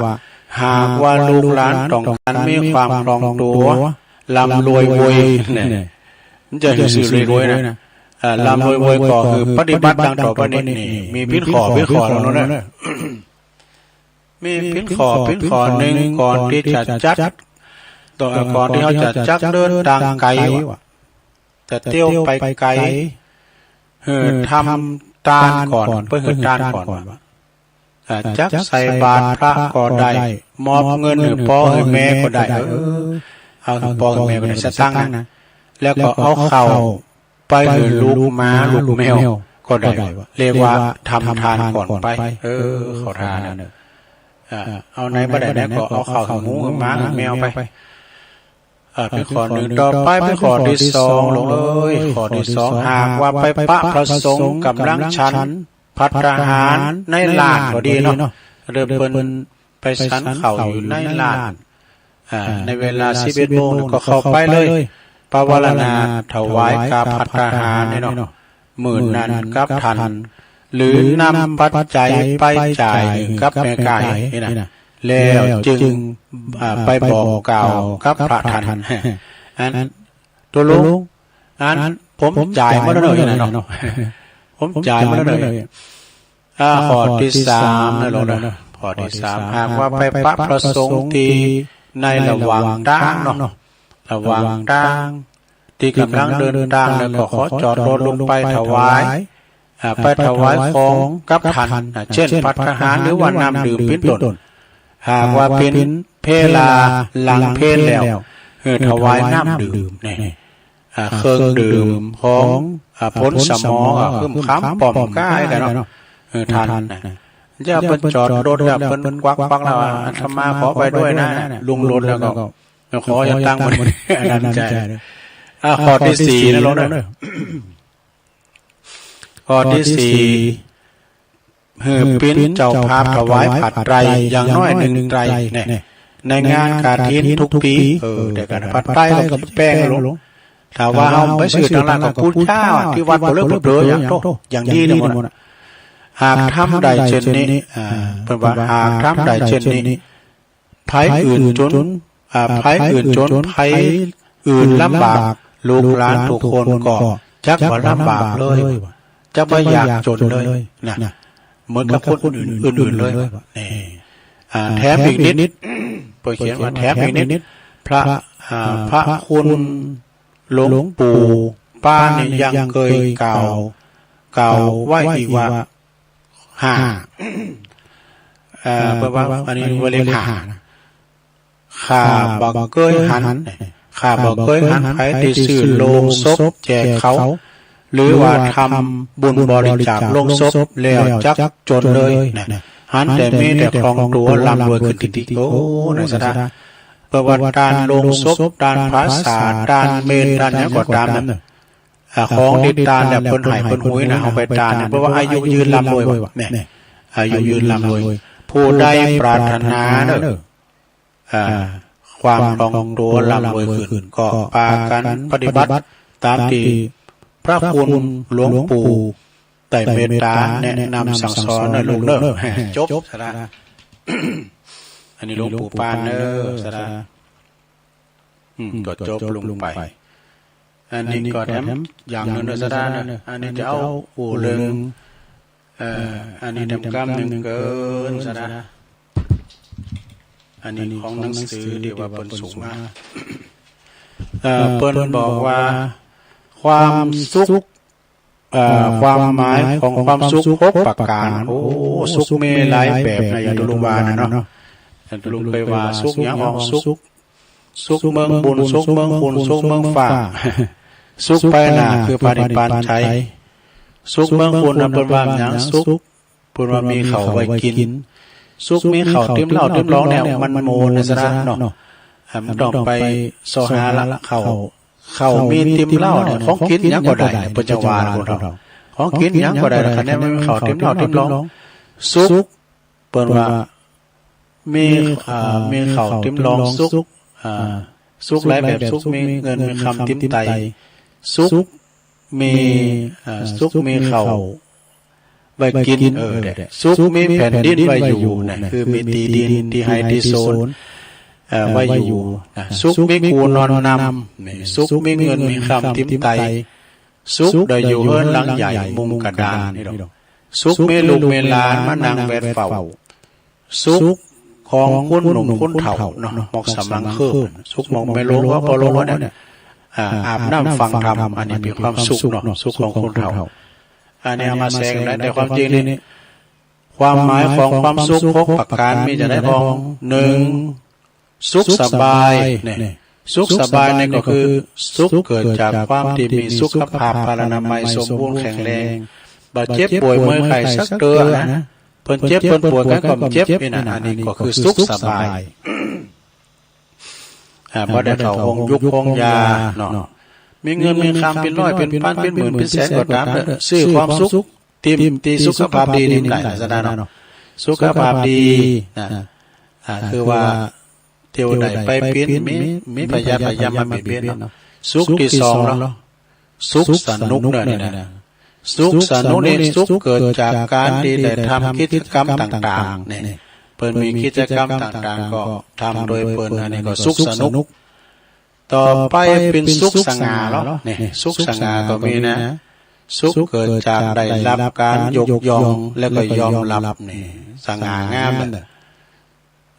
หากว่าลูกหลานต้องการมีความคล่องตัว ร่ำรวยโวย เนี่ย มันจะหือสื่อรวยนะ อ่า ร่ำรวยโวยก็คือปฏิบัติดังต่อไปนี้ นี่ มีเพียงข้อ เพียงข้อเท่านั้นนะ มีเพียงข้อ เพียงข้อหนึ่ง ก่อนที่จะจัก ต่อ ก่อนที่เขาจะจักเดินทางไกลว่ะ จะเที่ยวไปไกล เออ ทำทานก่อน เพื่อหื้อทานก่อนว่ะ อ่า จักใส่บาตรพระก็ได้ มอบเงินหื้อป้อหื้อแม่ก็ได้ เออ เอาหื้อป้อหื้อแม่ก็ได้ สตางค์นะ แล้วก็เอาข้าวไปหื้อลูกหมาลูกแมวก็ได้ เรียกว่าทำทานก่อนไป เออ ขอทานนะ อ่า เอาไหนบ่ได้นะ ก็เอาข้าวหื้อหมูหื้อหมาหื้อแมวไป อ่า เป็นข้อหนึ่ง ต่อไปเป็นข้อที่สอง หลวงเอ้ย ข้อที่สอง หากว่าไปปะพระสงฆ์กำลังฉันภัตตาหารในร้านก็ดีเนาะ เริ่มเปิ้นไปฉันข้าวอยู่ในร้าน อ่า ในเวลาสิบเอ็ดโมงก็เข้าไปเลย ปวารณาถวายกาภัตตาหารเนี่ยเนาะ มื้อนั้นกับท่าน หรือนำปัจจัยไปจ่ายกับแม่ไก่นี่นะ แล้วจึง อ่า ไปบอกกล่าวกับพระท่าน อัน ตกลง อัน ผมจ่ายหมดแล้วเนาะ ผมจ่ายหมดแล้วเนาะ อ่า ข้อที่สามนะหลวงนะ ข้อที่สาม หากว่าไปปะพระสงฆ์ที่ในระหว่างทางเนาะ ระหว่างทาง ที่กำลังเดินทางแล้วก็ขอจอดรถลงไปถวาย อ่า ไปถวายของกับท่าน อ่า เช่น ภัตตาหารหรือว่าน้ำดื่มเป็นต้น หากว่าเป็นเพลาหลังเพลแล้ว เออ ถวายน้ำดื่มเนี่ย อ่า เครื่องดื่มของ อ่า ผลสมอ อ่า ครึ้มคร้ำป้อมก้ายกันเนาะ เออ ท่านนะ จะเปิ้นจอดรถแล้วเปิ้นกวักๆแล้วว่า "อาตมาขอไปด้วยนะ" ลงรถแล้วก็ ขออย่าตั้งมัน อันนั้นใช่ อ่ะ ข้อที่สี่นะหลวงเด้อ ข้อที่สี่ หื้อปิ้นเจ้าภาพถวายผ้าไตรอย่างน้อยหนึ่งไตรเนี่ย ในงานกฐินทุกปี เออ แต่การผ้าไตรก็แป้งลง ถ้าว่าเฮาไปซื้อตลาดก็ปูชาที่วัดบ่เหลือบ่เปลืออย่างโต อย่างดีนะหมดน่ะ หากทำได้เช่นนี้ อ่า เปิ้นว่าหากทำได้เช่นนี้ ไผอื่นจน อ่า ไผอื่นจน ไผอื่นลำบาก ลูกหลานทุกคนก็จักว่าลำบากเลย จะบ่อยากจนเลยนะ เหมือนกับคนอื่นๆเลย นี่ อ่า แถมอีกนิด เปิ้นเขียนว่าแถมอีกนิด พระ อ่า พระคุณหลวงปู่ปานนี่ยังเคยกล่าว กล่าวไว้อีกว่า ห้า เอ่อ เปิ้นว่า อันนี้ว่าเลขห้านะ ข้าบ่เกยหัน ข้าบ่เกยหันไผที่ซื้อโลงศพแจกเขา หรือว่าทำบุญบริจาคโลงศพแล้วจักจนเลยนะ หันแต่มีแต่คล่องตัวร่ำรวยขึ้นติดๆ โอ้ นะสะดา เปิ้นว่าตานโลงศพ ตานพระสา ตานเมตตา ตานหยังก็ตามนะ อ่า ของที่ตานเนี่ยเปิ้นให้เปิ้นหุยนะ เอาไปตานเนี่ย เปิ้นว่าอายุยืนร่ำรวยว่ะ เนี่ย อายุยืนร่ำรวย ผู้ใดปรารถนาเนอะ อ่า ความคล่องตัวร่ำรวยขึ้น ก็พากันปฏิบัติตามที่พระคุณหลวงปู่ได้เมตตาแนะนำสั่งสอนนะลูกเนอะ จบสาระ อันนี้หลวงปู่ปานเนอะสาระ อืม ก็จบลงไป อันนี้ก็แถมอย่างหนึ่งเนอะสาระเนอะ อันนี้จะเอาอู้เรื่อง เอ่อ อันนี้แถมกำหนึ่งเกินสาระ อันนี้ของหนังสือที่ว่าเปิ้นส่งมา เอ่อ เปิ้นบอกว่า ความสุข เอ่อ ความหมายของความสุขหกประการ โอ้ สุขมีหลายแบบนะ ญาติโยมว่านะเนาะ ญาติโยมไปว่าสุขหยัง ของสุข สุขเมืองบุญ สุขเมืองคุณ สุขเมืองฟ้า สุขไปหน้าคือปานิพพานชัย สุขเมืองคุณนะเปิ้นว่าหยัง สุข เปิ้นว่ามีข้าวไว้กิน สุขมีข้าวติ่มเหล้าติ่มหลองเนี่ยมันโมนะสาระเนาะ อ่า มันต้องไปเสาะหาละข้าว ข้าวมีติ่มเหล้าเนี่ย ของกินหยังก็ได้ เปิ้นจะว่าคนเรา ของกินหยังก็ได้ คันแน่มันมีข้าวติ่มเหล้าติ่มหลอง สุข เปิ้นว่า มี อ่า มีข้าวติ่มหลองสุข อ่า สุขหลายแบบ สุขมีเงินมีคำติ่มไต สุขมี อ่า สุขมีข้าวไว้กิน เออ เนี่ย สุขมีแผ่นดินไว้อยู่นะ คือมีตี้ดินตี้ไฮ่ตี้สวน เอ่อ ไว้อยู่นะ สุขมีกูนอนนำ นี่ สุขมีเงินมีคำติ่มไต สุขได้อยู่เฮือนหลังใหญ่มุงกระดานนี่ดอก สุขมีลูกมีหลานมานั่งแวดเฝ้า สุขของคนหนุ่มคนเฒ่าเนาะ หมอกสำลังเคิบ สุขหมอกแม่โลงว่าพ่อโลงว่าเนี่ย อ่า อาบน้ำฟังธรรม อันนี้เป็นความสุขเนาะ สุขของคนเฒ่า อันนี้เอามาแสดงได้ แต่ความจริงนี่ ความหมายของความสุขหกประการมีจะได้พอง หนึ่ง สุขสบายเนี่ย สุขสบายเนี่ยก็คือสุขเกิดจากความที่มีสุขภาพพลานามัยสมบูรณ์แข็งแรง บ่เจ็บป่วยเมื่อยไข้สักเตื้อนะ เปิ้นเจ็บเปิ้นป่วยกันก็เจ็บนี่นะ อันนี้ก็คือสุขสบาย อ่า บ่ได้เข้าโฮงยุกโฮงยาเนาะ มีเงินมีคำเป็นร้อยเป็นพันเป็นหมื่นเป็นแสนก็ตามเถอะ ซื้อความสุข ที่ ที่สุขภาพดีนี่ได้ซะนะเนาะ สุขภาพดีนะ อ่า คือว่าเตียวได้ไปปิ้น มี มีพยาธิพยายามมาเบียดเบียนเนาะ สุขที่สองเนาะ สุขสนุกเนี่ยนะ สุขสนุกนี่สุขเกิดจากการที่ได้ทำกิจกรรมต่างๆ เนี่ย เปิ้นมีกิจกรรมต่างๆ ก็ทำโดยเปิ้น อันนี้ก็สุขสนุก ต่อไปเป็นสุขสง่าเนาะ เนี่ย สุขสง่าก็มีนะ สุขเกิดจากได้รับการยกย่องและก็ยอมรับ เนี่ย สง่างามเนี่ย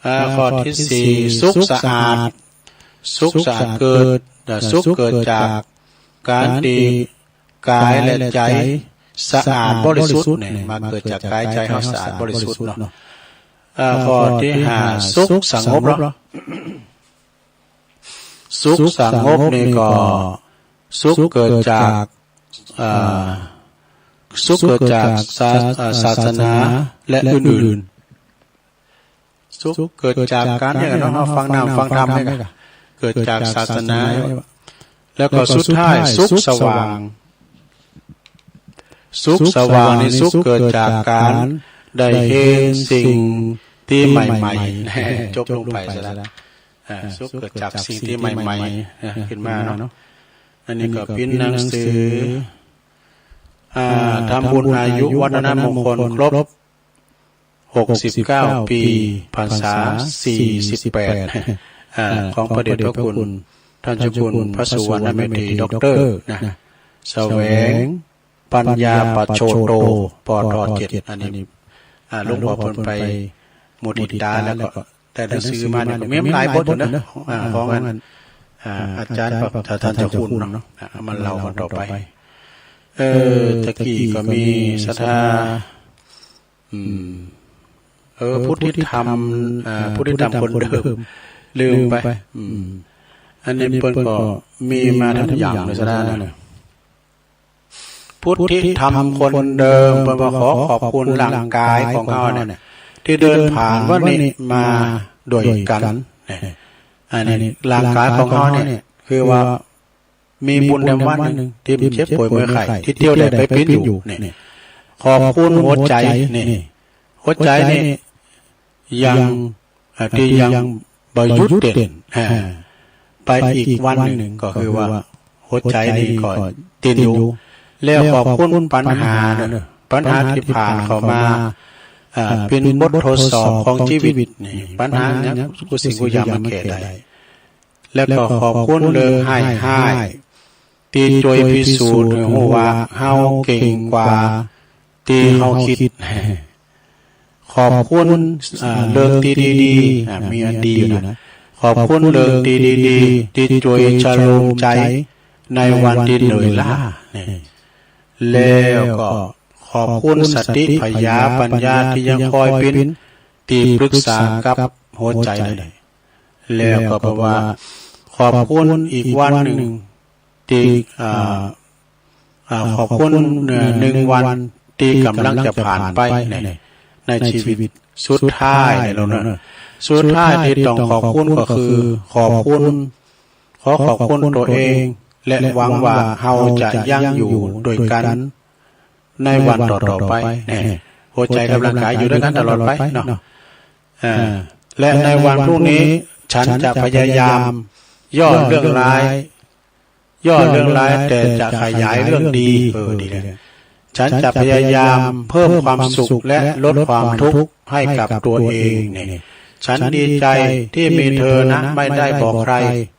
อ่า ข้อที่สี่ สุขสะอาด สุขสะอาดเกิด อ่า สุขเกิดจากการที่กายและใจสะอาดบริสุทธิ์เนี่ย มาเกิดจากกายใจเฮาสะอาดบริสุทธิ์เนาะ อ่า ข้อที่ห้า สุขสงบเนาะ สุขสงบนี่ก็สุขเกิดจาก อ่า สุขเกิดจากศา- อ่า ศาสนาและอื่นๆ สุขเกิดจากการเนี่ยเนาะ ฟังน้ำฟังธรรมเนี่ย เกิดจากศาสนา แล้วก็สุดท้ายสุขสว่าง สุขสว่างนี่สุขเกิดจากการได้เห็นสิ่งที่ใหม่ๆ จบลงไปซะแล้ว อ่า สุขเกิดจากสิ่งที่ใหม่ๆ อ่า ขึ้นมาเนาะ อันนี้ก็ปิ้นหนังสือ อ่า ทำบุญอายุวัฒนมงคลครบ หกสิบเก้า ปี พรรษา สี่สิบแปด อ่า ของพระเดชพระคุณ ท่านเจ้าคุณพระสุวรรณเมธี ด็อกเตอร์ นะ แสวงปัญญาปโชโต ปอทอเจ็ด อันนี้ อ่า หลวงพ่อเปิ้นไปมุทิตาแล้วก็ได้หนังสือมาเนี่ยก็มีหลายบทอยู่นะ อ่า ของอัน อ่า อาจารย์พระท่านเจ้าคุณเนาะ อ่า มาเล่ากันต่อไป เออ ตะกี้ก็มีศรัทธา อืม เออ พุทธิธรรม อ่า พุทธิธรรมคนเดิม ลืมไป อืม อันนี้เปิ้นก็มีมาทั้งอย่างเลยซะแล้วนะ พุทธิธรรมคนเดิม เปิ้นมาขอขอบคุณร่างกายของเฮาเนี่ย ที่เดินผ่านวันนี้มาด้วยกัน เนี่ย อันนี้ร่างกายของเฮาเนี่ย คือว่า มีบุญในวันหนึ่งที่เจ็บป่วยเมื่อยไข้ ที่เตียวได้ไปปิ้นอยู่ เนี่ย ขอบคุณหัวใจ เนี่ย หัวใจนี่ยัง อ่า ที่ยังบ่หยุดเต้น อ่า ไปอีกวันหนึ่งก็คือว่าหัวใจนี่ก็เต้นอยู่ แล้วขอบคุณปัญหาเนอะ ปัญหาที่ผ่านเข้ามา อ่า เป็นบททดสอบของชีวิตนี่ ปัญหาเนี่ยกู้สิ่งกู้อย่างมาแก้ได้ แล้วก็ขอบคุณเรื่องไห้ไห้ ที่ช่วยพิสูจน์ให้รู้ว่าเฮาเก่งกว่าที่เฮาคิด ขอบคุณ อ่า เรื่องที่ดีๆ อ่า มีอันดีอยู่นะ ขอบคุณเรื่องที่ดีๆ ที่ช่วยชโลมใจในวันที่เหนื่อยล้า แล้วก็ขอบคุณสติปัญญาปัญญาที่ยังคอยเป็นที่ปรึกษากับหัวใจได้ แล้วก็บอกว่าขอบคุณอีกวันหนึ่งที่ อ่า อ่า ขอบคุณ เอ่อ หนึ่งวันที่กำลังจะผ่านไปใน ในชีวิตสุดท้ายในโลกนั้น สุดท้ายที่ต้องขอบคุณก็คือขอบคุณ ขอขอบคุณตัวเอง และหวังว่าเฮาจะยังอยู่ด้วยกันในวันต่อๆไป เนี่ย หัวใจกับร่างกายอยู่ด้วยกันตลอดไปเนาะ อ่า และในวันพรุ่งนี้ฉันจะพยายามย่อเรื่องร้าย ย่อเรื่องร้ายแต่จะขยายเรื่องดี เออ ดีเลย ฉันจะพยายามเพิ่มความสุขและลดความทุกข์ให้กับตัวเอง เนี่ย ฉันดีใจที่มีเธอนะ ไม่ได้บอกใคร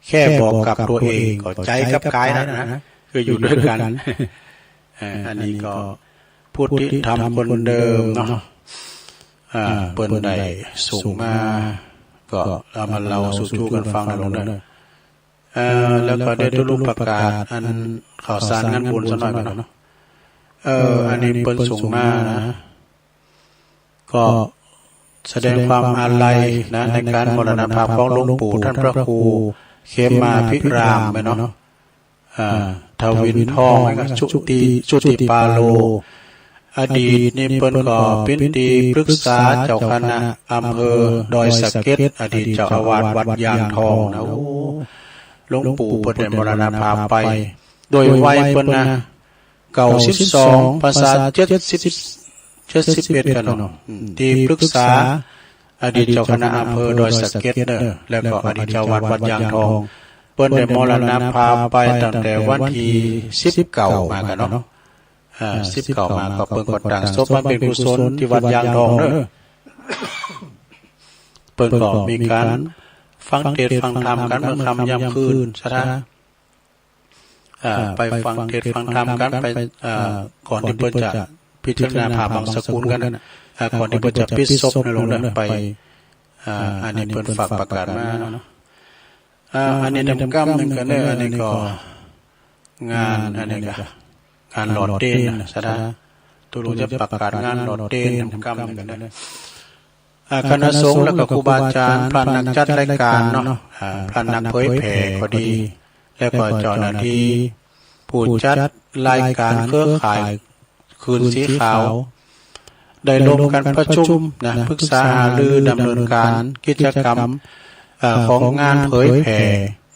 แค่บอกกับตัวเอง ก็ใจกับกายนั่นนะ คืออยู่ด้วยกัน อ่า อันนี้ก็พุทธิธรรมคนเดิมเนาะ อ่า เปิ้นได้ส่งมา ก็เอามาเล่าสู่กันฟังนะลูกเนอะ เอ่อ แล้วก็ได้ตุลุประกาศอันข่าวสารงานบุญสักหน่อยก่อนเนาะ เอ่อ อันนี้เปิ้นส่งมานะ ก็แสดงความอาลัยนะ ในการมรณภาพของหลวงปู่ท่านพระครูเขมาภิรามย์เนาะ อ่า ทวินทอง ชุติ ชุติปาโล อดีตนี่เปิ้นก็เป๋นตี้ปรึกษาเจ้าคณะอำเภอดอยสะเก็ด อดีตเจ้าอาวาสวัดยางทองนะ โอ้ หลวงปู่เปิ้นได้มรณภาพไป โดยวัยเปิ้นนะ เก้าสิบสอง พรรษาเจ็ดสิบ เจ็ดสิบเอ็ด กันเนาะ อืม ตี้ปรึกษาอดีตเจ้าคณะอำเภอดอยสะเก็ดเนอะ แล้วก็อดีตเจ้าวัดวัดยางทอง เปิ้นได้มรณภาพไปตั้งแต่วันที่สิบเก้ามากันเนาะ อ่า สิบเก้ามาก็เปิ้นก็ตั้งศพบำเพ็ญกุศลที่วัดยางทองเนอะ เปิ้นก็มีการฟังเทศน์ฟังธรรมกันเมื่อค่ำยามคืน ศรัทธา อ่า ไปฟังเทศน์ฟังธรรมกัน ไป อ่า ก่อนที่เปิ้นจะพิจารณาผ่าบังสกุลกันน่ะ อ่า ก่อนที่เปิ้นจะปิดศพนะหลวงเนอะ ไป อ่า อันนี้เปิ้นฝากประกาศมาเนาะ อ่า อันนี้นำกำหนึ่งกันเนอะ อันนี้ก็งาน อันนี้ก็งานหล่อเตนนะ ศรัทธา ตุลุงจะประกาศงานหล่อเตนนำกำหนึ่งกันเนอะ อ่า คณะสงฆ์แล้วก็ครูบาอาจารย์ พระนักจัดรายการเนาะ อ่า พระนักเผยแผ่ก็ดี แล้วก็เจ้าหน้าที่ผู้จัดรายการเครือข่ายคืนสีขาว ได้ร่วมกันประชุมนะ ปรึกษาหารือดำเนินการกิจกรรม เอ่อ ของงานเผยแผ่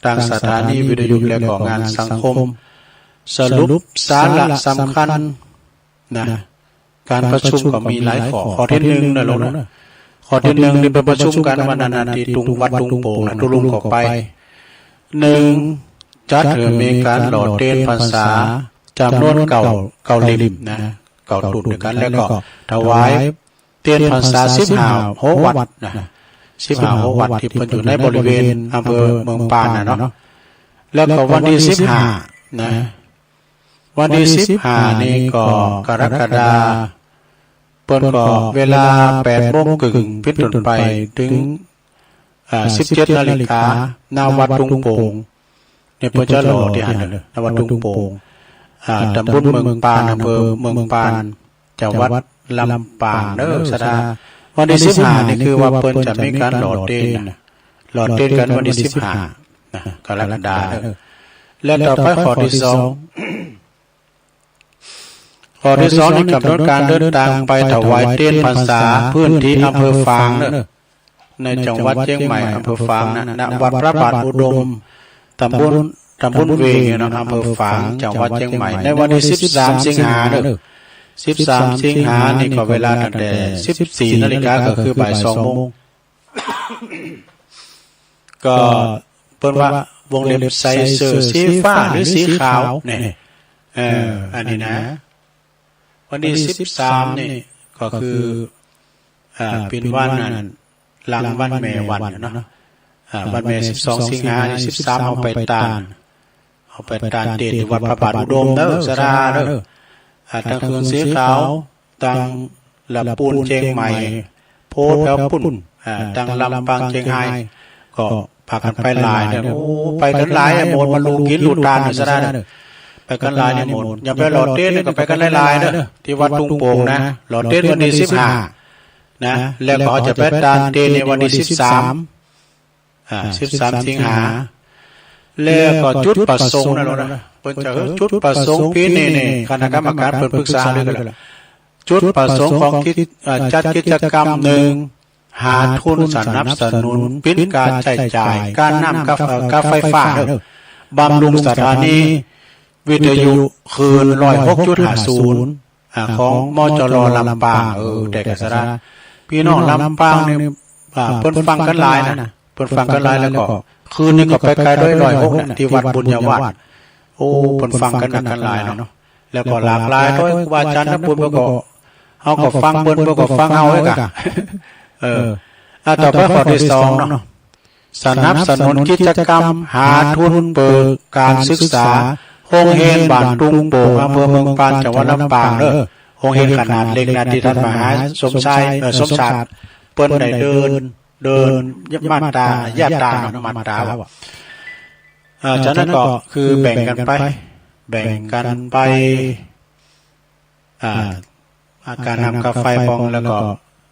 ทางสถานีวิทยุ และก็งานสังคม สรุปสาระสำคัญ นะ การประชุมก็มีหลายข้อ ข้อที่หนึ่งนะหลวงนะ ข้อที่หนึ่งนี่ไปประชุมกันวันนั้นนะ ที่ตุงวัดตุงโป่งนะ ตุลุงก็ไป หนึ่ง จัดให้มีการหล่อเตนพรรษาจำนวนเก้า เก้าเล่มนะ เก้าตุ่นด้วยกัน แล้วก็ถวายเตนพรรษาสิบห้าหอวัดนะ สิบห้าหอวัดที่เปิ้นอยู่ในบริเวณอำเภอเมืองปานนะเนาะ แล้วก็วันที่สิบห้านะ วันที่สิบห้านี่ก็กรกฎา เปิ้นก็เวลาแปดโมงครึ่งเป็นต้นไปถึง อ่า สิบเจ็ดนาฬิกา ณ วัดตุงโป่ง เนี่ยเปิ้นจะหล่อที่หั้นเนอะ ณ วัดตุงโป่ง อ่า ตำบลเมืองปาน อำเภอเมืองปาน จังหวัดลำปางเนอะ ศรัทธา วันที่สิบห้านี่คือว่าเปิ้นจะมีการหล่อเตนนะ หล่อเตนกันวันที่สิบห้านะ กรกฎาเนอะ และต่อไปข้อที่สอง ข้อที่สองนี่กำหนดการเดินทางไปถวายเตนพรรษาพื้นที่อำเภอฝางเนอะ ในจังหวัดเชียงใหม่ อำเภอฝางนะ ณ วัดพระบาทอุดม ตำบล ตำบลเวงเนี่ยเนาะ อำเภอฝาง จังหวัดเชียงใหม่ ในวันที่สิบสามสิงหาเนอะ สิบสามสิงหานี่ก็เวลาตั้งแต่สิบสี่นาฬิกา ก็คือบ่ายสองโมง ก็เปิ้นว่าวงเล็บใส่เสื้อสีฟ้าหรือสีขาวเนี่ย เออ อันนี้นะ วันที่สิบสามนี่ก็คือ อ่า เป็นวันนั้น หลังวันแม่วันเนาะ อ่า วันแม่สิบสองสิงหานี่ สิบสามเอาไปตาน เอาไปตานเตนที่วัดพระบาทอุดมเนอะ ศรัทธาเนอะ อ่า ตังคืนสีขาว ตังละปูนเชียงใหม่ โพธิ์แถวปุ้น อ่า ตังลำปางเชียงราย ก็พากันไปหลายเนอะ โอ้ ไปกันหลายอะ หมดมาลูกกินลูกตานอยู่ซะได้เนอะ ไปกันหลายเนี่ยหมด อย่าไปหล่อเตนก็ไปกันหลายๆเนอะ ที่วัดตุงโป่งนะ หล่อเตนวันที่สิบห้านะ แล้วก็จะไปตานเตนในวันที่สิบสาม อ่า สิบสามสิงหา แล้วก็จุดประสงค์นะหลวงนะ เปิ้นจะ เออ จุดประสงค์ปีนี้นี่ คณะกรรมการเปิ้นปรึกษาหารือกันแล้ว จุดประสงค์ของกิจ อ่า จัดกิจกรรม หนึ่ง หาทุนสนับสนุนปิดการใช้จ่าย การน้ำกับ เอ่อ กับไฟฟ้าเนอะ บำรุงสถานีวิทยุคลื่นร้อยหกจุดห้าศูนย์ อ่า ของ มจร ลำปาง เออ แต่กะศรัทธา พี่น้องลำปางนี่ อ่า เปิ้นฟังกันหลายนะ เปิ้นฟังกันหลายแล้วก็ คลื่นนี่ก็ไปไกลด้วยร้อยหกเนี่ย ที่วัดบุญญาวาส โอ้ เปิ้นฟังกันหนักกันหลายเนาะ แล้วก็หลากหลายด้วยครูบาอาจารย์ทั้งปุ้นเปิ้นก็ เฮาก็ฟังเปิ้น เปิ้นก็ฟังเฮาไว้กะ เออ อ่ะ ต่อไปข้อที่สองเนาะ สนับสนุนกิจกรรมหาทุนเปิดการศึกษา โฮงเฮียนบ้านตุงโป่ง อำเภอเมืองปาน จังหวัดลำปางเด้อ โฮงเฮียนขนาดเล็กนะ ที่ท่านมหาสมชาย เอ่อ สมชาติ เปิ้นได้เดิน เดินมาตรา ยาตราเนาะ มาตราว่ะ อ่า จากนั้นก็คือแบ่งกันไป แบ่งกันไป อ่า อาการน้ำกาไฟปอง แล้วก็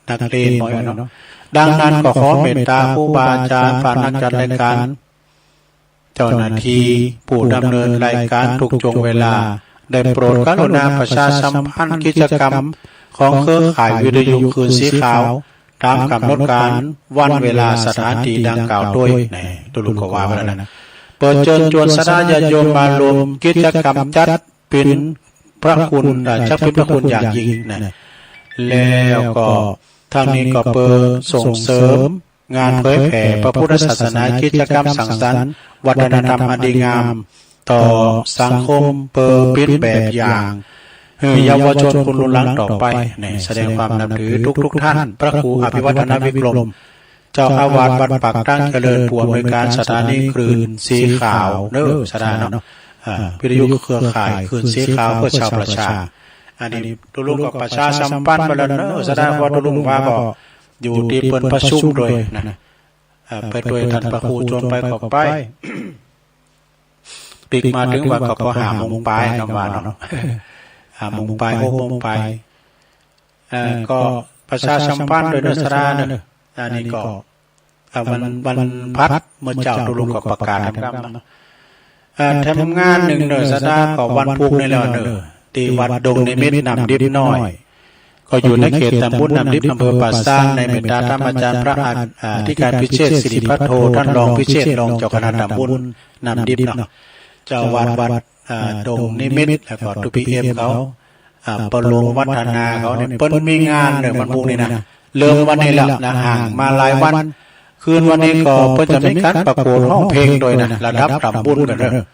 นักเลงน้อยเนาะ ดังนั้นก็ขอเมตตาครูบาอาจารย์ ฝ่ายนักจัดรายการ เจ้าหน้าที่ผู้ดำเนินรายการทุกช่วงเวลา ได้โปรดกรุณาประชาสัมพันธ์กิจกรรมของเครือข่ายวิทยุคลื่นสีขาว ตามกำหนดการวันเวลาสถานที่ดังกล่าวด้วย แหน่ ตุลุงก็ว่าไปแล้วนะ เปิดเชิญชวนศรัทธาญาติโยมมาร่วมกิจกรรมจัดเป็นพระคุณ เอ่อ จัดเป็นพระคุณอย่างยิ่งนะ แล้วก็ทั้งนี้ก็เพื่อส่งเสริม งานเผยแผ่พระพุทธศาสนา กิจกรรมสังสรรค์วัฒนธรรมอันดีงามต่อสังคม เปิดเป็นแบบอย่างให้เยาวชนคนรุ่นหลังต่อไป นี่แสดงความนับถือทุกๆท่าน พระครูอภิวัฒนวิกรม เจ้าอาวาสวัดปากทางเจริญ ผู้อำนวยการสถานีคลื่นสีขาวเนอะ ศรัทธาเนาะ อ่า วิทยุเครือข่ายคลื่นสีขาวเพื่อชาวประชา อันนี้ตุลุงก็ประชาสัมพันธ์ไปแล้วเนอะ ศรัทธา เพราะตุลุงว่าก็ อยู่ที่เปิ้นประชุมด้วยนะ เอ่อ ไปด้วยท่านพระครูชวนไปก็ไป ปิ๊กมาถึงวัดก็พอห้าโมงปลายนะว่าเนาะ ห้าโมงปลาย หกโมงปลาย เอ่อ ก็ประชาสัมพันธ์ด้วยเนอะ ศรัทธาเนอะ อันนี้ก็ เอ่อ วัน วันพฤหัสเมื่อเช้าตุลุงก็ประกาศนำเนาะ เอ่อ แถมงานหนึ่งเนอะ ศรัทธา ก็วันพุธนี่แหละเนอะ ที่วัดดงนิมิตรน้ำดิบน้อย ก็อยู่ในเขตตำบลน้ำดิบ อำเภอป่าซาง ในเมตตาธรรมอาจารย์พระอธิการพิเชษฐ์สิริพัทโท ท่านรองพิเชษฐ์รองเจ้าคณะตำบลน้ำดิบเนาะ เจ้าวัดวัด อ่า ดงนิมิตร แล้วก็ ทูพีเอ็ม เขา อ่า ปะหลวงวัฒนาเขาเนี่ย เปิ้นมีงานเลยวันพุธนี่นะ เริ่มวันนี้แล้วนะ ห่างมาหลายวัน คืนวันนี้ก็เปิ้นจะมีการประกวดร้องเพลงด้วยนะ ระดับตำบลกันเนอะ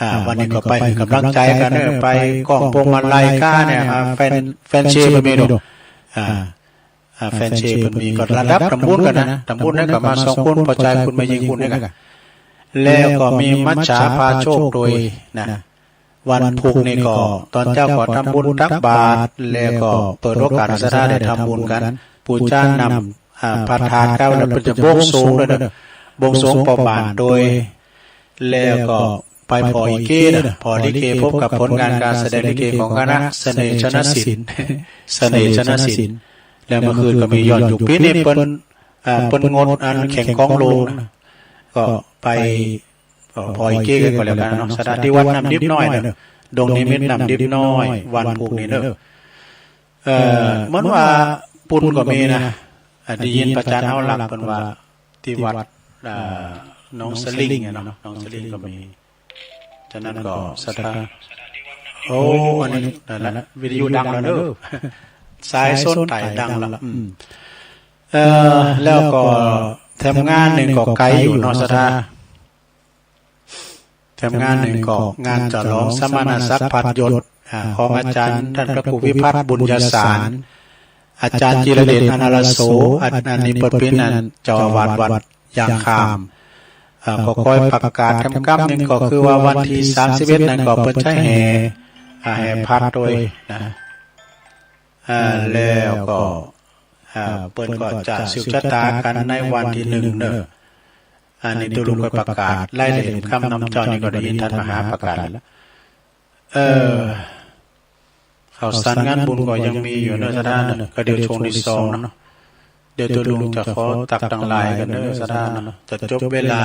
อ่า วันนี้ก็ไปให้กำลังใจกันเนอะ ไปกองพวงมาลัยก้าเนี่ย อ่า แฟน แฟนเชเปิ้นมีดู อ่า อ่า แฟนเชเปิ้นมีก็ระดับตำบลกันนะ ตำบลนั้นก็มาสองคน พ่อชายคุณแม่หญิงคุณเนี่ยกัน แล้วก็มีมัจฉาพาโชคโดยนะ วันพุธนี่ก็ตอนเช้าก็ทำบุญตักบาตร แล้วก็เปิดโอกาสให้ศรัทธาได้ทำบุญกัน ปูจานำ อ่า พระธาตุเก่า แล้วเปิ้นจะบวงสรวงด้วยเนอะ บวงสรวงพ่อบ้านโดย แล้วก็ไปผ่อลิเกเนอะ ผ่อลิเก พบกับผลงานการแสดงลิเกของคณะเสน่ห์ชนศิลป์ เสน่ห์ชนศิลป์ แล้วเมื่อคืนก็มีย้อนยุค ปีนี้เปิ้น อ่า เปิ้นงดอันแข่งกลองโลงนะ ก็ไป ก็ผ่อลิเกกันก็แล้วกันเนาะ ศรัทธา ที่วัดน้ำดิบน้อยเนอะ ดงนิมิตรน้ำดิบน้อย วันพุธนี่เนอะ เอ่อ เหมือนว่าปุณก็มีนะ อ่า ได้ยินพระอาจารย์เอาหลักเปิ้นว่าที่วัด อ่า หนองสลิงอะเนาะ หนองสลิงก็มี ฉะนั้นก็ศรัทธา โอ้ อันนี้นั่นแหละ วิทยุดังแล้วเนอะ สายสนไต่ดังละ อืม เอ่อ แล้วก็แถมงานหนึ่งก็ไกลอยู่เนาะ ศรัทธา แถมงานหนึ่งก็งานฉลองสมณศักดิ์พัดยศ อ่า ของอาจารย์ท่านพระครูวิพัฒน์บุญญสาร อาจารย์จิรเดชอนาลโส อัน อันนี้เปิ้นเป๋นอันเจ้าอาวาสวัดยางคาม อ่า ก็คอยประกาศกำๆหนึ่งก็คือว่าวันที่สามสิบเอ็ดนั้นก็เปิ้นใช้แห่ อ่า แห่พัดโดยนะ อ่า แล้วก็ อ่า เปิ้นก็จะสืบชะตากันในวันที่หนึ่งเนอะ อันนี้ตุลุงก็ประกาศรายละเอียดกำนำ เจ้านี่ก็ได้ยินท่านมหาประกาศแล้ว เอ่อ ข่าวสารงานบุญก็ยังมีอยู่เนอะ ศรัทธาเนอะ ก็เดี๋ยวช่วงที่สองเนาะ เดี๋ยวตุลุงจะขอตักตังหลายกันเนอะ ศรัทธาเนาะ จะจบเวลา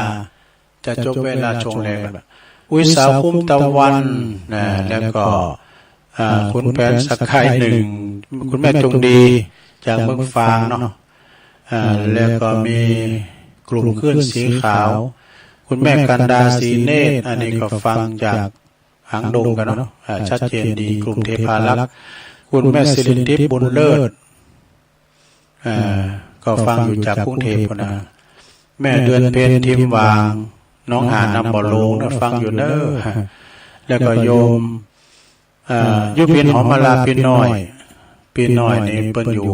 จะจบเวลาช่วงแรกแล้ว อุ้ยสาวคุ้มตะวันนะ แล้วก็ อ่า คุณแผนสกายหนึ่ง คุณแม่จงดีจากเมืองฟางเนาะ อ่า แล้วก็มีกลุ่มคลื่นสีขาว คุณแม่กันดาสีเนตร อันนี้ก็ฟังจากหางดงกันเนาะ อ่า ชัดเจนดี กลุ่มเทพารักษ์ คุณแม่สิรินทิพย์บุญเลิศ อ่า ก็ฟังอยู่จากกรุงเทพฯพุ้นนะ แม่เดือนเพ็ญทิมหว่าง หนองหานน้ำบ่อโลงนะ ฟังอยู่เนอะ แล้วก็โยม อ่า อยู่เพียนหอมมาลาเพียนน้อย เพียนน้อยนี่เปิ้นอยู่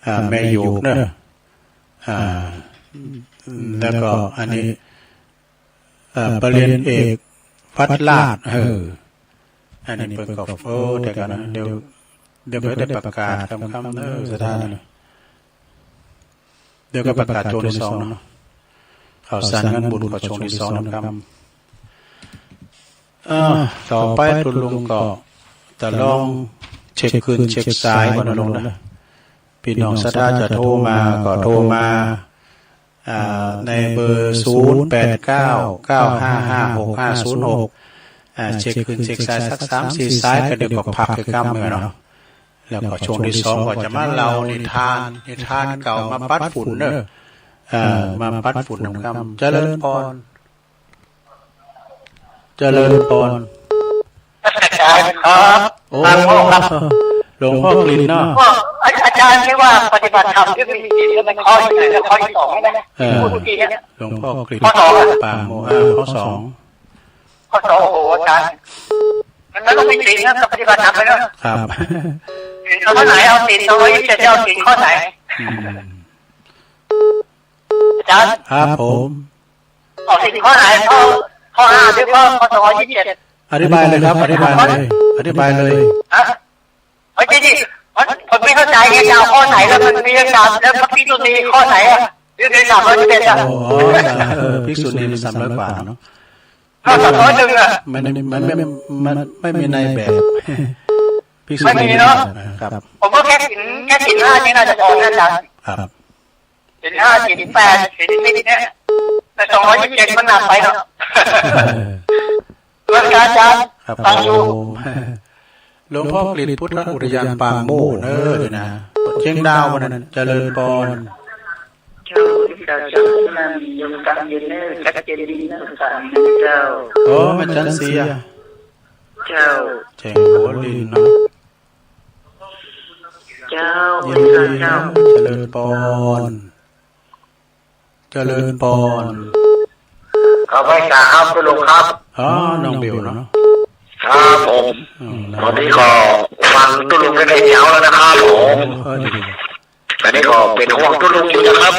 อ่า แม่โยกเนอะ อ่า แล้วก็อันนี้ เอ่อ ปริญญาเอก พัดลาด เออ อันนี้เปิ้นก็ โอ้ แต่กันนะ เดี๋ยว เดี๋ยวก็ได้ประกาศกำๆเนอะ ศรัทธาเนอะ เดี๋ยวก็ประกาศช่วงที่สองเนาะ ข่าวสารงานบุญก็ช่วงที่สองนะครับ เอ่อ ต่อไปตุลุงก็จะลองเช็คคลื่นเช็คสายก่อนนะลุงนะ เป พี่น้องศรัทธาจะโทรมาก็โทรมา อ่า ในเบอร์ ศูนย์แปดเก้า เก้าห้าห้า หกห้าศูนย์หก อ่า เช็คคืนเช็คสายสักสามสี่สาย ก็เดี๋ยวก็พักไปกำเนาะ แล้วก็ช่วงที่สองก็จะมาเล่านิทาน นิทานเก่ามาปัดฝุ่นเนอะ เอ่อ มาปัดฝุ่นนำกำ เจริญพร เจริญพร อาจารย์ครับ โอ้ ครับ หลวงพ่อกฤษเนาะ ก็อาจารย์ที่ว่าปฏิบัติธรรมที่มีศีลแล้วมันข้อที่ไหนแล้วข้อที่สองนั่นนะ เออ พูดเมื่อกี้เนี่ย หลวงพ่อกฤษ ข้อสองอะ ปางโม อ่า ข้อสอง ข้อสอง โอ้โห อาจารย์ มันไม่ต้องมีศีลนะ ปฏิบัติธรรมเลยนะ ครับ ศีลข้อไหน เอาศีลสองร้อยยี่สิบเจ็ด เอาศีลข้อไหน อืม อาจารย์ ครับผม ออกสิบข้อไหน ข้อ ข้อห้าหรือข้อ ข้อสองร้อยยี่สิบเจ็ด อธิบายเลยครับ อธิบายเลย อธิบายเลย ฮะ เฮ้ย จริงๆ มัน ผมไม่เข้าใจไง จะเอาข้อไหน แล้วมันมีเรื่องราว แล้วพระภิกษุณีข้อไหนอะ เรื่องราวสามร้อยยี่สิบเจ็ดอะ อ๋อ เออ ภิกษุณีมีสามร้อยกว่าเนาะ ข้อสามร้อยหนึ่งอะ มัน มันไม่ มันไม่มีในแบบ ภิกษุณี ไม่มีเนาะ ครับ ผมว่าแค่ศีล แค่ศีลห้านี่น่าจะพอนะอาจารย์ ครับ ศีลห้า ศีลแปด ศีลสิบเนี่ย แต่สองร้อยยี่สิบเจ็ดมันหนักไปเนาะ นมัสการอาจารย์ ครับ ฟังอยู่ ผม หลวงพ่อกฤษพุทธอุทยานปางโมกข์เนอะ เดี๋ยวนะ เชียงดาววันนั้น เจริญพร เจ้า เจ้า เจ้า นั่นยมตามเย็นเนอะ ชัดเจนดีเนอะ สามเจ้า โอ้ แม่จันเสีย เจ้า แจ้งหัวลินเนาะ เจ้า ยินดี เจ้า เจริญพร เจริญพร ขอไหว้สาครับคุณลุงครับ อ๋อ น้องเบลเนาะ ครับผม อืม วันนี้ก็ฟังคุณลุงได้ยาวแล้วนะครับผม เออ ดีๆ อันนี้ก็เป็นห่วงคุณลุงอยู่นะครับ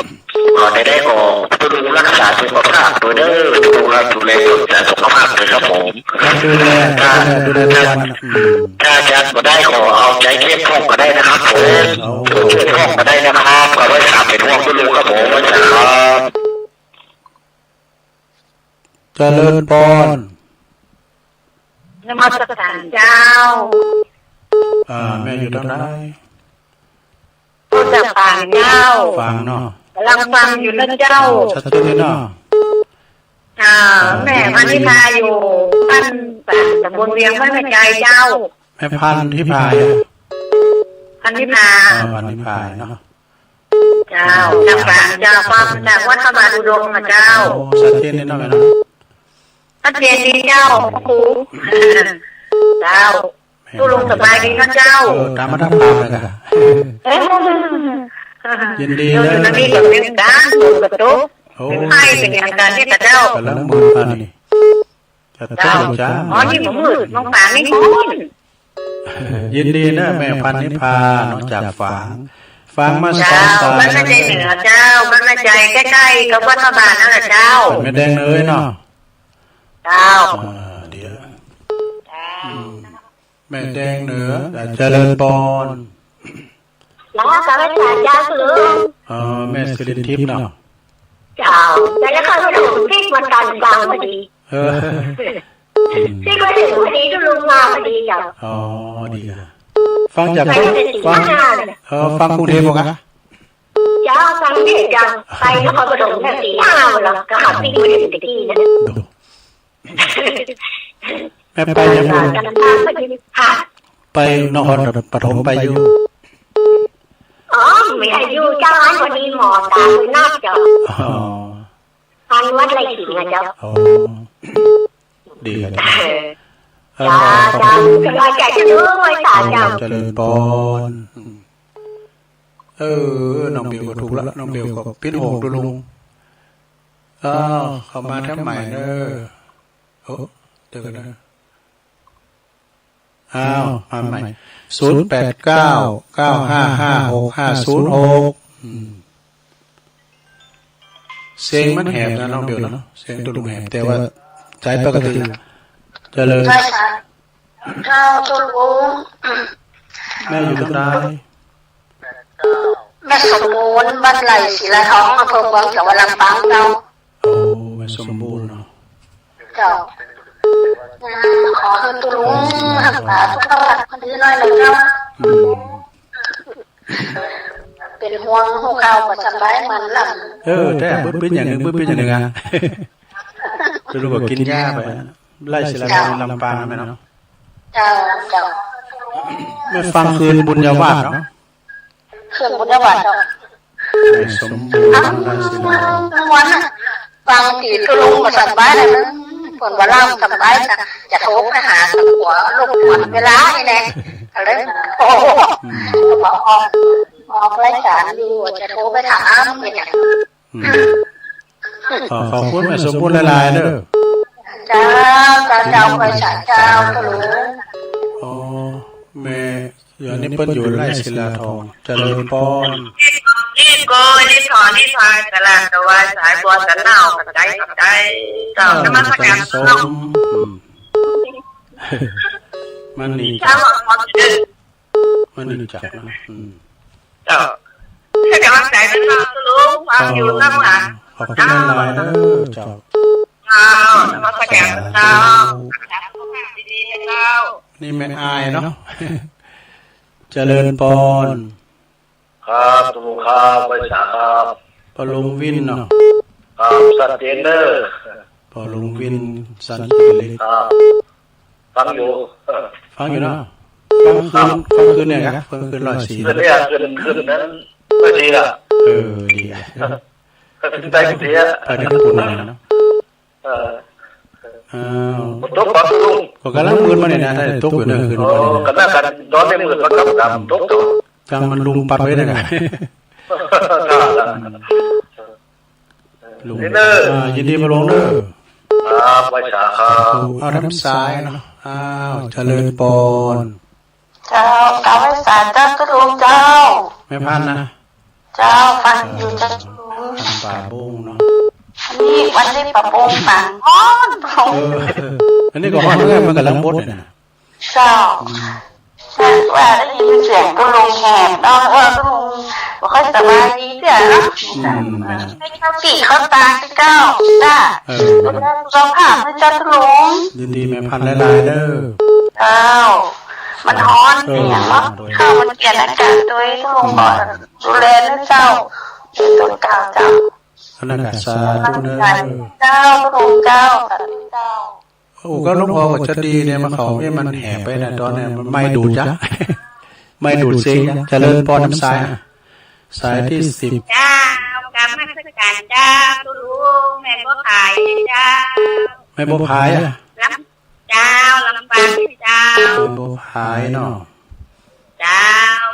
ก็ได้ได้ก็คุณลุงรักษาสุขภาพตัวเด้อ คุณลุงครับ ดูแลรักษาสุขภาพด้วยครับผม ครับ ดูแล ถ้า ดูแล ดูแล ถ้า อืม ถ้าอาจารย์บ่ได้ขอเอาใจเทียบพร้อมก็ได้นะครับผม เอา ช่วยพร้อมก็ได้นะครับ ขอไว้ถามเป็นห่วงคุณลุงครับผม ไว้ถามครับ เจริญพร นมัสการเจ้า อ่า แม่อยู่ตรงไหน มาจากฝางเจ้า ฝางเนาะ กำลังฟังอยู่นะเจ้า ชัดเจนเนาะ อ่า แม่พันนิพาอยู่บ้านฝาง ตำบลเวียงไม้แม่ใจเจ้า แม่พันนิพา พันนิพา อ่า พันนิพาเนาะ เจ้า จากฝางเจ้า จากวัดพระบาทอุดมนะเจ้า โอ้ ชัดเจนเลยเนาะแม่เนาะ ชัดเจนดีเจ้า ครู เจ้า ตุ๊ลุงสบายดีนะเจ้า เออ ตามมาทางภาพเลยค่ะ ยินดี เดี๋ยว เด้อ จะมีกับเรื่องการปลูกกระตุก โอ้ เป็นไข้เป็นอย่างกันเนี่ยค่ะเจ้า กำลังมืดอันนี้ จะตก เจ้า เจ้า อ๋อ นี่มันมืด มองป่านี่มืด ยินดีเนอะ แม่พันนิพาเนาะ จากฝาง ฝางมาสองสาย เจ้า บ้านนาใจเหนือเจ้า บ้านนาใจใกล้ๆ กับวัดพระบาทนั่นแหละเจ้า แม่แดงเนยเนาะ เจ้า อ่า เดี๋ยว เจ้า อืม แม่แดงเหนือ เจริญพร แล้วก็ไม่ใช่เจ้าคือ อ๋อ แม่สิรินทิพย์เนาะ เจ้า แต่แล้วเขาก็ถูกพลิกมาตอนกลางพอดี เออ พลิกมาถึงพอดี ตุ๊ลุงมาพอดีเจ้า อ๋อ ดีค่ะ ฟังจาก ไปตั้งแต่ตี ฟัง ห้าเลย เออ ฟังกรุงเทพฯบ่คะ เจ้า ฟังเนี่ยเจ้า ไปนครปฐมตั้งแต่ตีห้าแล้ว ก็หาพลิกมาถึงตะกี้นะ ดู แม่ไปยัง ค่ะ ไปนครปฐมไปอยู่ อ๋อ ไม่ได้อยู่เจ้า อันพอดีหมอตาคุณนักเจ้า อ๋อ อันวัดไร่ขิงนะเจ้า อ๋อ ดีครับ เออ เจ้า ขอบคุณ เจ้า สบายใจเจ้า ไหว้สาเจ้า เจริญพร เออ น้องเบลก็ถูกละ น้องเบลก็ปิ้นโอ่งตุ๊ลุง อ้าว เข้ามาทางใหม่เนอะ โอ้ เดี๋ยวก่อนนะ อ้าว มาใหม่ ศูนย์แปดเก้า เก้าห้าห้า หกห้าศูนย์หก อืม เสียงมันแหบนะน้องเบลเนาะ เสียงตุ๊ลุงแหบ แต่ว่าใช้ปกติ เจริญ ใช่ค่ะ เจ้าตุ๊ลุง แม่อยู่ตรงไหน แม่สมบูรณ์ บ้านไร่ศิลาทอง อำเภอเมือง จังหวัดลำปางเจ้า โอ้ แม่สมบูรณ์เนาะ เจ้า อ่า ขอให้ตุ๊ลุงรักษาสุขภาพดีหน่อยนะเจ้า อืม เป็นห่วงฮู้ข่าวประจำบ้านมันลำ เออ แต่บ่เป็นหยัง บ่เป็นหยังนะ เป็นลูกก็กินยาไป ไล่ศิลาทองลำปางแม่นเนาะ เจ้า เจ้า แม่ฟังคืนบุญญาวาสเนาะ คืนบุญญาวาสเนาะ แม่สมบูรณ์ อ้าว ไล่ศิลาทอง วันน่ะ บางทีก็ลงมาสบายแล้วนะ เปิ้นว่าลำสบายจ้ะ จะโทรไปหาตำรวจ รบกวนเวลานี่แหละ ก็เลย โอ้โห อืม ก็บอกออก ออกรายการอยู่ จะโทรไปถามเนี่ย อืม ขอ ขอบคุณแม่สมบูรณ์หลายๆเด้อ เจ้า เจ้า เจ้า ไปสาเจ้า ตะลุง อ๋อ แม่ อยู่นี่เปิ้นอยู่ไร่ศิลาทอง เจริญพร รีบโกย รีบถอน รีบพาย สละถวาย สายบัวสันเนา ขอบใจ ขอบใจ เจ้า นมัสการ สม อืม มันนี่ เจ้า มันนี่จักนะ อืม เจ้า ให้กำลังใจด้วยเจ้า ลุง ฟังอยู่ข้างหลัง ขอบคุณหลายๆเด้อ เจ้า เจ้า นมัสการ เจ้า สาธุ ดีๆนะเจ้า นี่แม่อายเนาะ เจริญพร ครับ ตะลุงครับ ไหว้สาครับ พ่อลุงวินเนาะ ครับ ชัดเจนเด้อ พ่อลุงวิน สันติเหล็ก ครับ ฟังอยู่ ฟังอยู่เนาะ ฟังคืน ฟังคืนเนี่ยครับ ฟังคืนร้อยสี่ คืนเนี่ย คืน คืนนั้น ร้อยสี่ละ เออ ดีอะ ได้เสีย ไปทั้งคนเลยเนาะ เออ อ้าว ตกปลาลุง ก็กำลังมืดมาเนี่ยนะ ถ้าตกอยู่นะ คืน โอ้ นี้นะ ก็น่าจะนอนได้มืดมาครับ ตกตก จังมันลุงปัดไว้นะ ครับ ลุง นี่เด้อ อ่า ยินดีพ่อลุงเด้อ ครับ ไหว้สาครับ เอาทางซ้ายเนาะ อ้าว เจริญพร เจ้า กราบไหว้สาเจ้า ตะลุงเจ้า แม่พันธุ์นะ เจ้า ฟังอยู่เจ้า เออ ตะลุง ทำปลาบุ้งเนาะ อันนี้วันนี้ปลาบุ้งต่างฮ้อน เออ อันนี้ก็ฮ้อนเหมือนกัน มันกำลังบดเนี่ยนะ เจ้า อืม ว่าได้ยินเสียงตะลุงแหบเนาะ เออ ตะลุงบ่ค่อยสบายดีเสียเนาะ อืม ให้เขาสี่เขาตาเจ้า จ้า เออ ดูแลสุขภาพนะเจ้าตะลุง ยินดีแม่พันธุ์หลายๆเด้อ เจ้า มันฮ้อน เออ เนี่ยเนาะ ข้าวมันเปลี่ยนอากาศโดยตะลุงบอก ดูแลนะเจ้า เป็นตัวกลางเจ้า อันนั้นก็สาธุเด้อ เจ้า ตะลุงเจ้า สาธุเจ้า โอ้ ก็หลวงพ่อก็จะดีเนี่ย มาเขาเนี่ยมันแหบไปนะ ตอนเนี้ยมันไม่ดูดจ้ะ ไม่ดูดเสียงจ้ะ เจริญพรน้ำสาย สายที่สิบ เจ้า กราบนมัสการเจ้า ตะลุง แม่บัวผายเจ้า แม่บัวผายอะ ลำ เจ้า ลำปางเจ้า แม่บัวผายเนาะ เจ้า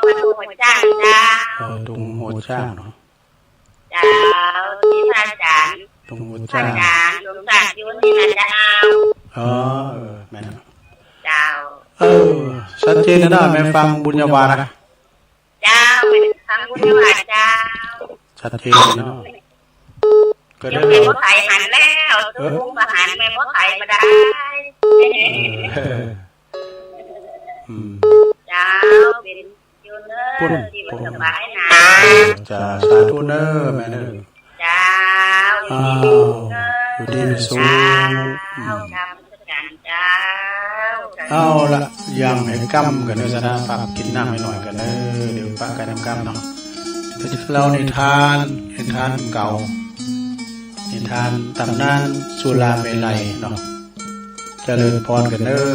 บ้านหัวจ้างเจ้า เออ ตรงหัวจ้างเนาะ เจ้า ที่พระอาจารย์ ตรงหัวจ้าง พระอาจารย์ หลวงตาอยู่นี่นะเจ้า อ๋อ เออ แม่น เจ้า เออ ชัดเจนนะ แม่ฟังบุญญาวาสนะ เจ้า แม่ฟังบุญญาวาสเจ้า ชัดเจนเนาะ ก็ เดี๋ยว ได้ แม่บัวผายหันแล้ว เออ ตะลุงก็หันแม่บัวผายมาได้ เออ อืม เจ้า เป็นอยู่เนอะ ปุ้น ที่วัดสบายนะ จ้า สาธุเนอะแม่เนอะ เจ้า อ้าว อยู่ดีมีสุข เจ้า อืม กราบนมัสการเจ้า เอาละ ยังให้กำกันเนอะ สนะ ปรับกินน้ำให้หน่อยกันเนอะ เดี๋ยวปะกันกำเนาะ เดี๋ยวจะเล่านิทาน นิทานเก่า นิทานตำนานสุราเมลัยเนาะ เจริญพรกันเด้อ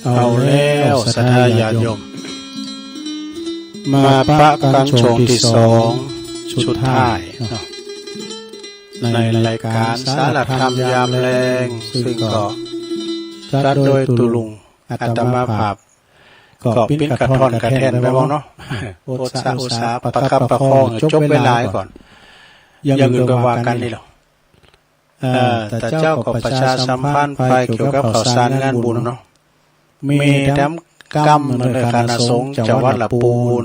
เอาแล้วศรัทธาญาติโยม มาปะกันช่วงที่สองสุดท้ายเนาะ ในรายการสารธรรมยามแลง ซึ่งก็จัดโดยตุลุงอาตมาภาพ ก็ปิ้นกระท่อนกระแท่นไปบ้างเนาะ อดสาอุตสาห์ประคับประคองจบเวลาก่อน อย่างอื่นก็ว่ากันนี่แหละ เอ่อ แต่เจ้าก็ประชาสัมพันธ์ไปเกี่ยวกับข่าวสารงานบุญเนาะ มีตามกำเนิดคณะสงฆ์จังหวัดละปูน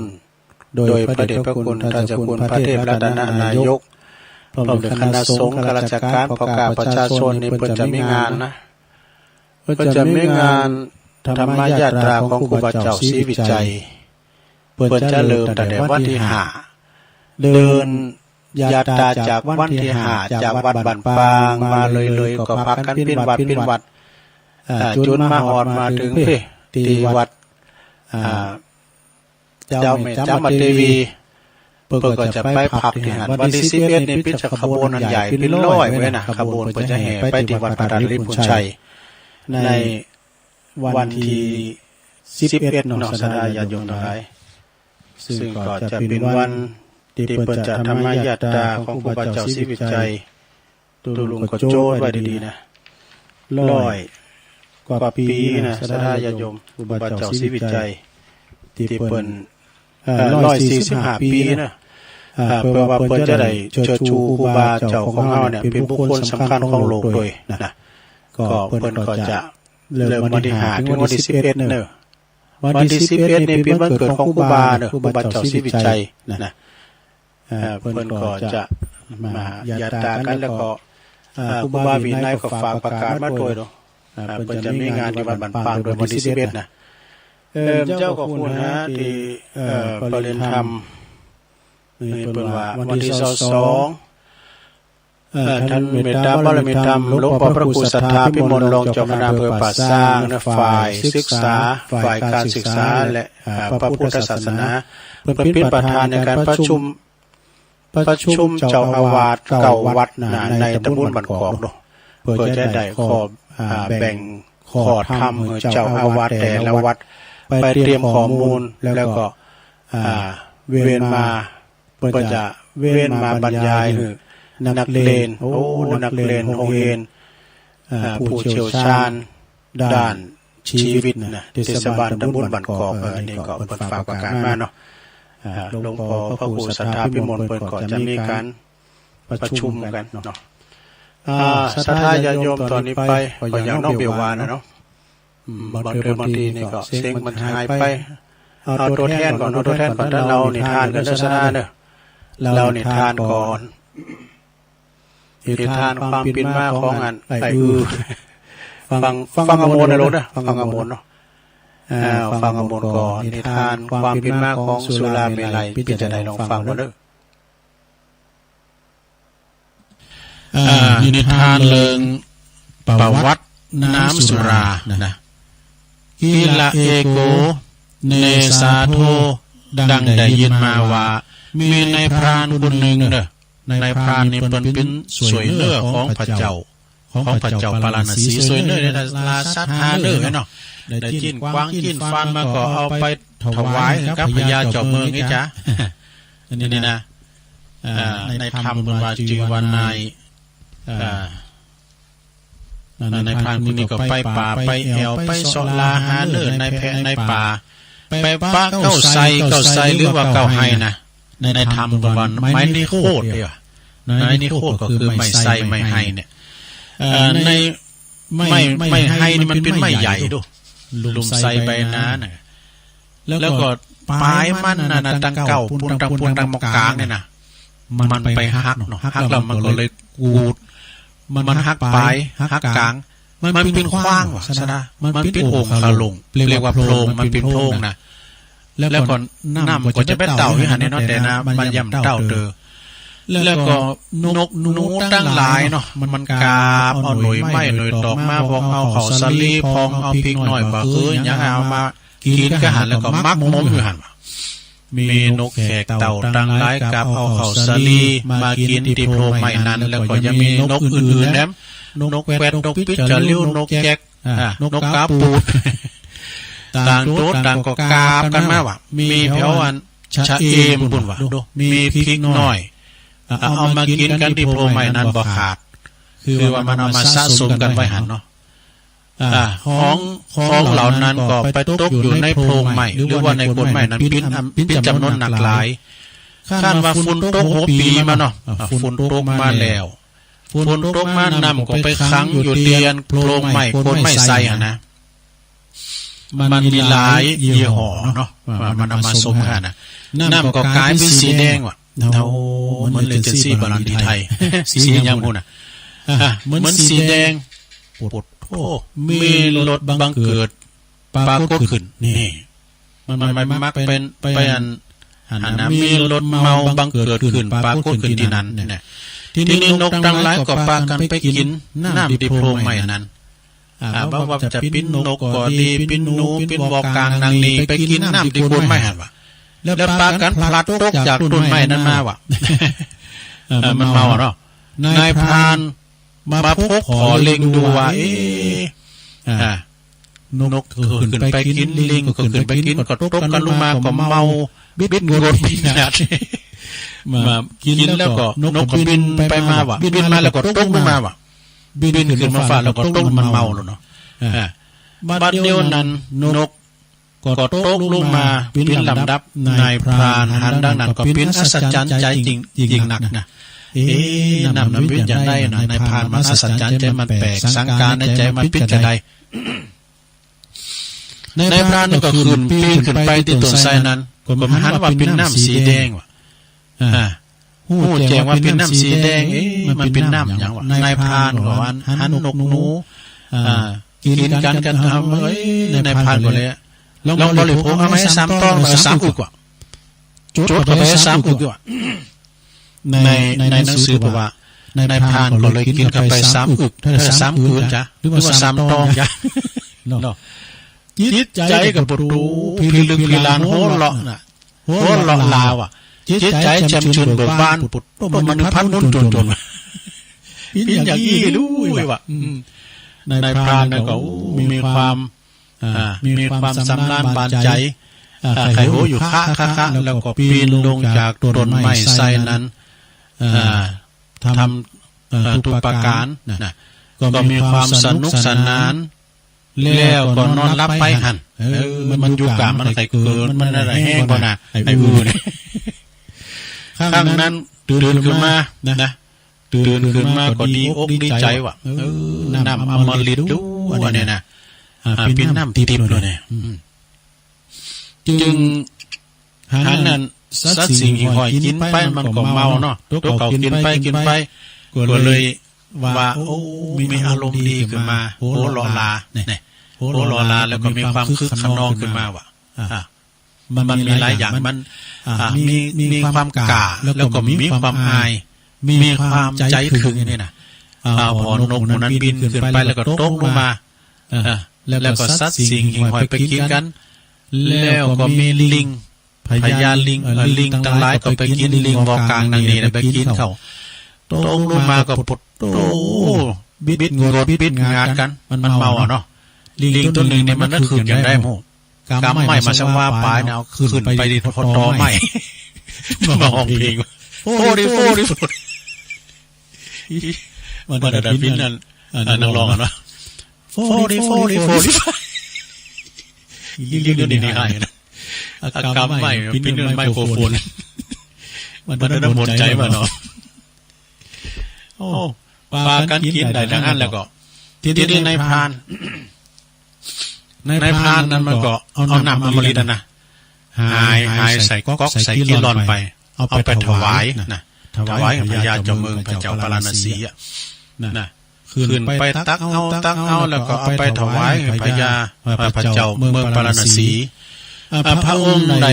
โดยพระเดชพระคุณท่านเจ้าคุณพระเทพรัตนนายก พร้อมด้วยคณะสงฆ์ข้าราชการพ่อค้าประชาชนนี่เพิ่นจะมีงานนะ เพิ่นจะมีงานธรรมยาตราของครูบาเจ้าศรีวิชัย เพิ่นจะเริ่มตั้งแต่วันที่ห้า เดินยาตราจากวันที่ห้า จากวัดบ้านปางมาเลยๆ ก็พากันปิ้นวัดปิ้นวัด อ่า จนมาฮอดมาถึงเพ่ ที่วัด อ่า เจ้าแม่จามเทวี เพิ่นก็จะไปพักที่หั้น วันที่สิบเอ็ดนี่ปิ้นจะขบวนอันใหญ่ปิ้นร้อยไว้นะ ขบวนเพิ่นจะแห่ไปที่วัดพระธาตุริพุนชัย ในวันที่สิบเอ็ดเนาะ ศรัทธาญาติโยมทั้งหลาย ซึ่งก็จะเป็นวันที่เปิ้นจะธรรมยาตราของครูบาเจ้าศรีวิชัย ตุลุงก็โจ้ไว้ดีๆ นะ ร้อยกว่าปีนะ ศรัทธาญาติโยม ครูบาเจ้าศรีวิชัย ที่เปิ้น เอ่อ ร้อยสี่สิบห้าปีนะ อ่า เพื่อว่าเปิ้นจะได้เชิดชูครูบาเจ้าของเฮาเนี่ย เป็นบุคคลสำคัญของโลกด้วยนะ ก็เปิ้นก็จะเริ่มวันที่ห้าถึงวันที่สิบเอ็ดเนอะ วันที่สิบเอ็ดนี่เป็นวันเกิดของครูบาเนอะ ครูบาเจ้าศรีวิชัยนะ เอ่อ เปิ้นก็จะมาญาตรากัน แล้วก็ เอ่อ ครูบาวินัยก็ฝากประกาศมาด้วยเนาะ เอ่อ เปิ้นจะมีงานที่วัดบ้านปางด้วยวันที่สิบเอ็ดนะ เอ่อ เจ้าก็ควรนะ ที่ เอ่อ ประเด็นธรรม นี่เปิ้นว่าวันที่ยี่สิบสอง เอ่อ ท่านเมตตาบารมีธรรม หลวงพ่อพระครูสัทธาพิมล รองเจ้าคณะอำเภอป่าซางนะ ฝ่ายศึกษา ฝ่ายการศึกษา และ เอ่อ พระพุทธศาสนา เปิ้นเป็นประธานในการประชุม ประชุมเจ้าอาวาสเก้าวัดนะ ในตำบลบ้านกอกเนาะ เพื่อจะได้ข้อ อ่า แบ่งข้อธรรมให้เจ้าอาวาสแต่ละวัด ไปเตรียมข้อมูล แล้วก็ อ่า เวียนมา เปิ้นจะเวียนมาบรรยายให้นักเรียน โอ้ นักเรียนโรงเรียน อ่า ผู้เชี่ยวชาญด้านชีวิตนะ เทศบาลตำบลบ้านกอก เออ อันนี้ก็เปิ้นฝากประกาศมาเนาะ อ่า หลวงพ่อพระครูสัทธาพิมลเปิ้นก็จะมีการประชุมกันเนาะ อ่า ศรัทธาญาติโยม ตอนนี้ไป ก็อย่างน้องเบลว่านะเนาะ อืม บางเทื่อบางทีนี่ก็เสียงมันหายไป เอาตัวแทนก่อน เอาตัวแทนก่อน แล้วเล่านิทานกันเด้อศรัทธาเด้อ เล่านิทานก่อน นิทานความเป็นมาของอันไอ้อือ ฟัง ฟังอมรนะลูกนะ ฟังอมรเนาะ อ่า ฟังอมรก่อน นิทานความเป็นมาของสุราเมลัย เป็นจั่งใดลองฟังก่อนเด้อ อ่า นิทานเรื่องประวัติน้ำสุรานะ กิละเอโก เนสาโท ดังได้ยินมาว่า มีนายพรานคนหนึ่งเนอะ นายพรานนี่เปิ้นเป็นสวยเนื้อของพระเจ้า ของพระเจ้าปาราณสี สวยเนื้อในราชาเนื้อเนาะ ได้กินกวางกินฟานมาก็เอาไปถวายกับพญาเจ้าเมืองนี่จ้ะ อันนี้นะ อ่า ในธรรมเปิ้นว่าจื่อว่านาย อ่า อ่า นายพรานคนนี้ก็ไปป่าไปแอ่วไปเสาะลาหาเนื้อนายแพะในป่า ไปปะเก้าไซเก้าไซหรือว่าเก้าไฮนะ ในธรรมเปิ้นว่าไม้นิโคธเด้อ ไม้นิโคธก็คือไม้ไซไม้ไฮเนี่ย เอ่อ ในไม้ ไม้ไฮนี่มันเป็นไม้ใหญ่ดู ลุ่มไซใบหนาน่ะ แล้วก็ปลายมันน่ะนะ ตั้งเก้าพุ้น ตั้งพุ้น ตั้งมะกางเนี่ยนะ มันไปหักเนาะ หักแล้วมันก็เลยกูด มันหักปลาย หักกาง มันเป็นขว้างว่ะ สนะ มันเป็นองคลุง เรียกว่าโพรง มันเป็นโพรงนะ แล้วก็น้ำก็จะไปเต้าอยู่หั่นเนาะ แต่นะ มันย่ำเต้าเตอ แล้วก็นกหนูตังหลายเนาะ มันกาบเอาหน่วยไม้หน่วยตอกมา พองเอาข้าวสาลี พองเอาพริกน้อย บ่าคือหยัง เอามากินกะหั้น แล้วก็หมกหมมอยู่หั้นว่า มีนกแขกเต้าตังหลายกาบเอาข้าวสาลีมากินตี้โพรงไม้นั้น แล้วก็ยังมีนกอื่นๆแหม นกแกวด นกปิดจาริ้ว นกแจ๊ก อ่า นกกาปูด ต่างโตต่างก็กาบกันมาว่า มีแถวอันชะเอมปุ้นว่า มีพริกน้อย อ่า เอามากินกันตี้โพรงไม้นั้นบ่ขาด คือว่ามันเอามาสะสมกันไว้หั้นเนาะ อ่า ของ ของเหล่านั้นก็ไปตกอยู่ในโพรงไม้ หรือว่าในโคนไม้นั้น เป็น เป็นจำนวนนักหลาย คันว่าฝนตกหัวปีมาเนาะ อ่า ฝนตกมาแล้ว ฝนตกมาน้ำก็ไปขังอยู่เตียนโพรงไม้โคนไม้ใสหั้นนะ มันมีหลายยี่ห้อเนาะ ว่ามันเอามาสมหั้นนะ น้ำก็กลายเป็นสีแดงว่ะ โอ้ เหมือนเลเจนซี่บาลอนดีไทย สีหยังพู้นน่ะ อ่ะ เหมือนสีแดง โอ้ มีรถบังเกิด ปรากฏขึ้น นี่ มัน มัน มันมักเป็น ไปอัน หั้นนะ มีรถเมาบังเกิดขึ้น ปรากฏขึ้นตี้นั้นเนี่ย ทีนี้นกตังหลายก็ปากันไปกินน้ำตี้โพรงไม้นั้น อ่า บ่ว่าจะปิ้นนกก็ดี ปิ้นหนู ปิ้นวอกกางนางนี ไปกินน้ำตี้โพรงไม้หั้นว่ะ แล้วปากันพลัดตกจากต้นไม้นั้นมาว่ะ เออ มันเมาเนาะ นายพรานมาพบขอเล็งดูว่า เอ๊ะ อ่า นกก็ขึ้นไปกิน ลิงก็ขึ้นไปกิน ก็ตกกันลงมาก็เมา บิดงดบิดงัด มากินแล้วก็นกก็บินไปมาว่ะ บินมาแล้วก็ตกลงมาว่ะ บินขึ้นมาฟ้าแล้วก็ตก มันเมาแล้วเนาะ อ่า บัดเดียวนั้นนกก็ตกลงมา ปิ้นลำดับ นายพรานหันดังนั้นก็ปิ้นอัศจรรย์ใจจริง จริงนักนะ เอ๊ะ น้ำนั้นปิ้นอย่างใดนะ นายพรานมันอัศจรรย์ใจ มันแปลกสังกาในใจ มันปิ้นอย่างใด นายพรานก็ขึ้น ปีนขึ้นไปตี้ต้นไทรนั้น ก็หันว่าปิ้นน้ำสีแดงว่ะ อ่า ฮู้แจ้งว่าปิ้นน้ำสีแดง เอ๊ะ มันปิ้นน้ำหยังวะ นายพรานก็หัน หันนกหนู อ่า กินกันกัน เอา เอ้ย นายพรานก็เลย ลองก็เลยพวกเอาไม้สามตอง เอาสามอึกว่ะ จุดเข้าไปสามอึกว่ะ ใน ในหนังสือบอกว่า นายพรานก็เลยกินเข้าไปสามอึก เออ สามอึกจ้ะ หรือว่าสามตองจ้ะ เนาะ จิตใจก็ปวดตูพิลึกพิลานหัวเราะน่ะ หัวเราะลาวอ่ะ จิตใจแจ่มชื่นเบิกบาน ปวดตูมันนึกพัดนุ่นจนจน ปิ้นอย่างอี้ด้วยว่ะ อืม นายพรานน่ะก็ โอ้ มีความ อ่า มีความชำนาญบานใจ อ่า ไขหัวอยู่คะคะคะ แล้วก็ปีนลงจากต้นไม้ไทรนั้น อ่า ทำ เอ่อ ทุกประการนะ ก็มีความสนุกสนาน แล้วก็นอนหลับไปหั้น เออ มันอยู่กลางมันไขเกิน มันอะไรแห้งบ่นะ ไอ้อื่น ครั้งนั้นตื่นขึ้นมานะ ตื่นขึ้นมาก็ดีอกดีใจว่ะ เออ น้ำอมฤตดูอันนี้นะ อ่า ปิ้นน้ำทิพย์เลยเนี่ย อืม จึงหันอันสัตว์สิ่งหิ่งห้อยกินไปมันก็เมาเนาะ ตกเขากินไปกินไป ก็เลยว่า โอ้ มีอารมณ์ดีขึ้นมา หัวเราะลาเนี่ย หัวเราะลาแล้วก็มีความคึกขนองขึ้นมาว่ะ อ่ะ มันมีหลายอย่าง มัน อ่า มี มีความกล้า แล้วก็มีความอาย มีความใจขึงนี่นะ อ่า พอนกหมู่นั้นบินขึ้นไปแล้วก็ตกลงมา อ่า แล้วก็สัตว์สิ่งหิ่งห้อยไปกินกัน แล้วก็มีลิง พญาลิง เอ่อ ลิงทั้งหลายก็ไปกิน ลิงวอกกางนางนีไปกินเขา ตกลงมาก็ปวดโต้ บิดงดบิดงาดกัน มันเมาอะเนาะ ลิงตัวหนึ่งเนี่ยมันนึกขึ้นอย่างได้หมู่ กำไม้มาสังว่าปลายเนี่ย เอาขึ้นไปที่ตอไม้ มาฮ้องเพลง โฟดิโฟดิโฟดิ มันจะได้ปิ้นนั่น อ่า นักร้องอะเนาะ โฟดิโฟดิโฟดิ ลิงตัวนี้นี่ให้นะ เอากำไม้ปิ้นนั่นไมโครโฟน มันจะได้มวนใจมาเนาะ โอ้ ปากันกินได้ดังนั้นแล้วก็ ทีนี้นายพราน นายพรานนั้นมันก็เอาน้ำอมฤตนะ หาย หายใส่ก๊อกใส่แกลลอนไป เอาไปถวายนะ ถวายให้พญาเจ้าเมืองพระเจ้าพาราณสีอะ นะ ขึ้นไปตักเอาตักเอาแล้วก็เอาไปถวายให้พญา เอ่อ พระเจ้าเมืองพาราณสี อ่า พระองค์ได้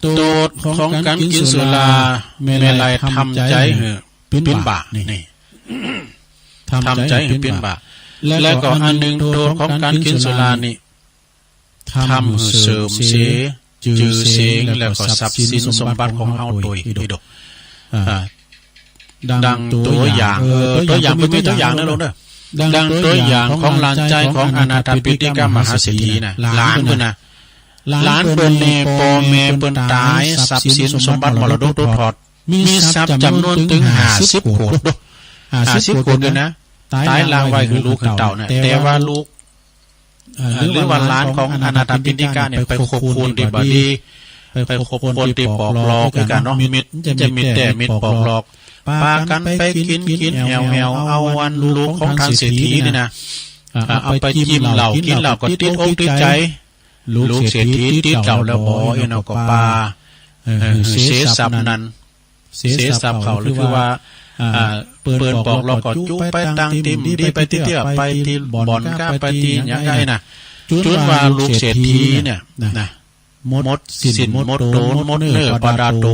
โตดของก๋านกินสุราเมรัยทำใจ๋หื้อปิ้นบ่า นี่ ทำใจ๋หื้อปิ้นบ่า แล้วก็อันหนึ่งโตดของก๋านกินสุรานี่ ทำหื้อเสื่อมเสียจื่อเสียง แล้วก็ทรัพย์สินสมบัติของเฮาโดย อีโด อ่า ดังตัวอย่าง เออ ตัวอย่าง เปิ้นมีตัวอย่างนะลูกเด้อ ดังตัวอย่างของหลานใจ๋ของอนาถปิณฑิกมหาเศรษฐีนะ หลานเปิ้นนะ หลานเปิ้นนี่ พ่อแม่เปิ้นต๋าย ทรัพย์สินสมบัติมรดกตกทอด มีทรัพย์จ๋ำนวนตึงห้าสิบโกด ห้าสิบโกดเลยนะ ต๋ายล้างไว้หื้อลูกหื้อเต้านะ แต่ว่าลูก เอ่อ หรือว่าหลานของอนาถปิณฑิกะเนี่ย ไปคบคนตี้บ่ดี ไปคบคนตี้ปอกหลอกคือกั๋นเนาะ มิตรจะมิตรแต๊ มิตรปอกหลอก ปากั๋นไปกิ๋น กิ๋นแอ่วแอ่ว เอาอันลูกของท่านเศรษฐีนี่นะ อ่า เอาไปจิ้มเหล้า กิ๋นเหล้าก็ติดอกติดใจ๋ ลูกเศรษฐีติดเหล้าแล้วบ่ เอ็นเอาก็ปา เอ่อ หื้อเสียทรัพย์นั้น เสียทรัพย์เขา หรือคือว่า อ่า เปิ้นปอกหลอกก็จุไปตางตี้บ่ดี ไปตี้เตื้อ ไปตี้บ่อนก๊า ไปตี้หยังไงนะ จนว่าลูกเศรษฐีเนี่ยนะ หมดสิ้นหมดโต หมดเนื้อประดาโต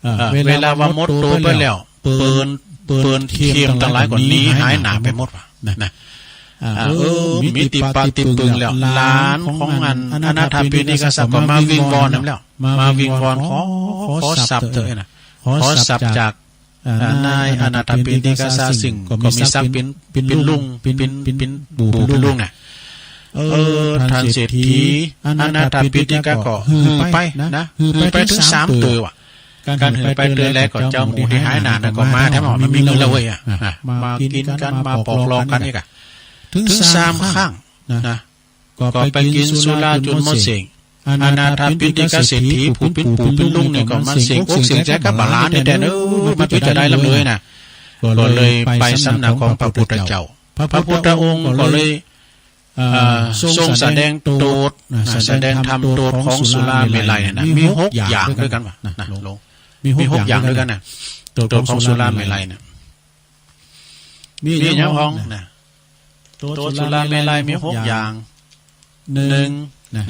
เอ่อ เวลาว่าหมดโตไปแล้ว เปิ้น เปิ้นเข้มตังหลายก็หนีหายหน้าไปหมดว่ะนะ อ่า เออ มีตี้ปากตี้ปึงแล้ว หลานของอันอนาถปิณฑิกะก็มาวิงวอนนำแล้ว มาวิงวอนขอ ขอทรัพย์เถอะนะ ขอทรัพย์จาก อ่า นายอนาถปิณฑิกะ ซึ่งก็มีศักดิ์เป๋น เป๋นลุง เป๋น เป๋นปู่ เป๋นลุงน่ะ เออ ท่านเศรษฐีอนาถปิณฑิกะก็หื้อไปนะ หื้อไปถึงสามเตื้อว่ะ ก๋านหื้อไปเตื้อแรกก็เจ้าหมูตี้หายหน้านั้นก็มาแท้หมด มันมีเงินแล้วเว้ยอ่ะ มากิ๋นกั๋น มาปอกหลอกกั๋นอีกอ่ะ ถึงสามครั้งนะ ก็ไปกิ๋นสุราจนหมดเส้ง อนาถปิณฑิกะเศรษฐีผู้เป๋นปู่เป๋นลุงนี่ก็มันเส้งอกเส้งใจ๋กับบาดหลานนี่แต๊เนอะ มันเป๋นจะได้ลำเลยนะ ก็เลยไปสำนักของพระพุทธเจ้า พระพุทธองค์ก็เลย เอ่อ ทรงแสดงโตษ แสดงธรรมโตษของสุราเมรัยนะ มีหกอย่างด้วยกั๋นว่ะนะ หลวง มีหกอย่างด้วยกั๋นนะ โตษของสุราเมรัยนะ มีหยังพ่องนะ โตษสุราเมรัยมีหกอย่าง หนึ่ง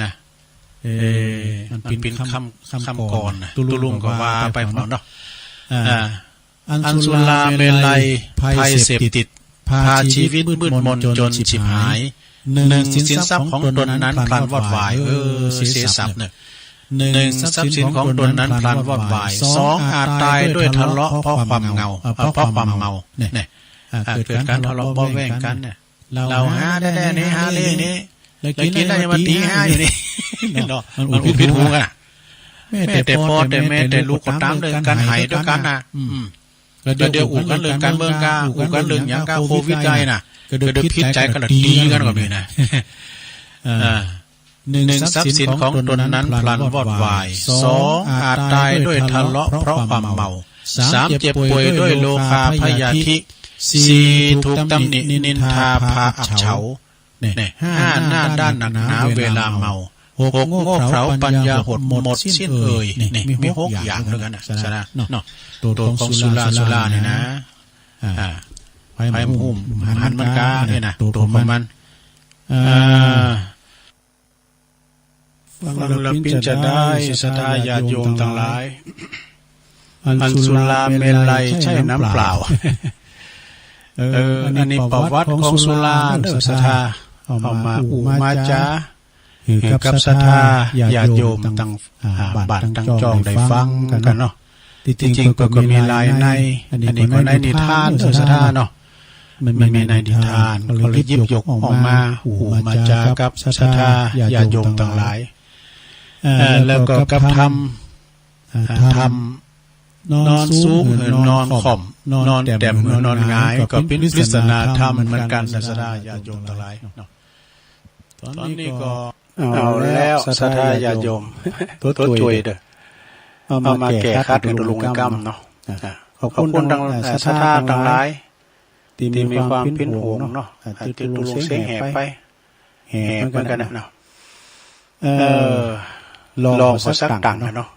นะ เอ่อ มันเป๋นคำ คำกลอนนะ ตุ๊ลุงก็ว่าไปพ่องเนาะ อ่า อันสุราเมรัยภัยเสพติด พาชีวิตมืดมนจนฉิบหาย หนึ่ง สินทรัพย์ของตนนั้นพลันวอดวาย เออ เสียทรัพย์เนี่ย หนึ่ง ทรัพย์สินของตนนั้นพลันวอดวาย สอง อาจตายด้วยทะเลาะเพราะความเหงา เอ่อ เพราะความเมา เนี่ย อ่า เกิดก๋านทะเลาะเบาะแว้งกั๋นเนี่ย เหล้าห้าแต๊ๆ นี่ ห้าเล่นี่ แล้วกิ๋นแล้วยังมาตี๋ห้าอยู่นี่ เนาะ มันอุดผิดหูกั๋นน่ะ แม้แต่พ่อแต่แม่แต่ลูกก็ต๋ามเรื่องก๋านไห้ตวยกั๋นน่ะ อืม ก็เดี๋ยวอุดกั๋นเรื่องก๋านเมืองก้า อุดกั๋นเรื่องหยังก้า โควิดใดน่ะ ก็เดี๋ยวผิดใจ๋กั๋นแล้วตี๋กั๋นก็มีนะ เออ หนึ่ง ทรัพย์สินของตนนั้นพลันวอดวาย สอง อาจตายด้วยทะเลาะเพราะความเมา สาม เจ็บป่วยด้วยโรคาพยาธิ สี่ ถูกตำหนินินทาพาอับเฉา เนี่ย ห้า หน้าด้านหนักหนาเวลาเมา หก โง่เขลาปัญญาหดหมดสิ้นเอ่ย เนี่ย มีหกอย่างด้วยกั๋นนะ สาระเนาะ โตษของสุรา สุรานี่นะ อ่า ไผมันฮู้หันมันกาเนี่ยนะ โตษของมัน อ่า ฟังแล้วเป๋นจะได้ศรัทธาญาติโยมตังหลาย อันสุราเมรัยใช่น้ำเปล่า เออ อันนี้ประวัติของสุราเด้อศรัทธา เอามาอู้มาจ๋า ให้กับศรัทธาญาติโยมตัง อ่า บ้านตังจ้องได้ฟังกั๋นเนาะ ตี้จริงเปิ้นก็มีหลายใน อันนี้ก็ในนิทานเด้อศรัทธาเนาะ มันมีในนิทาน ก็เลยหยิบยกออกมาอู้มาจ๋ากับศรัทธาญาติโยมตังหลาย เอ่อ แล้วก็กับธรรม อ่า ธรรม นอนสูงหรือนอนค่อม นอนแต้มหรือนอนหงาย ก็เป๋นปริศนาธรรมเหมือนกั๋น ศรัทธาญาติโยมตังหลายเนาะ ตอนนี้ก็เอาแล้วศรัทธาญาติโยม ตัวช่วยเด้อ เอามาแก้ขัดให้ตุ๊ลุงกำเนาะ ขอบคุณตังศรัทธาตังหลาย ตี้มีความเป๋นห่วงเนาะ ตี้ตุ๊ลุงเสียงแหบไป แหบเหมือนกั๋นนะเนาะ เออ ลองสักตั้งเนาะ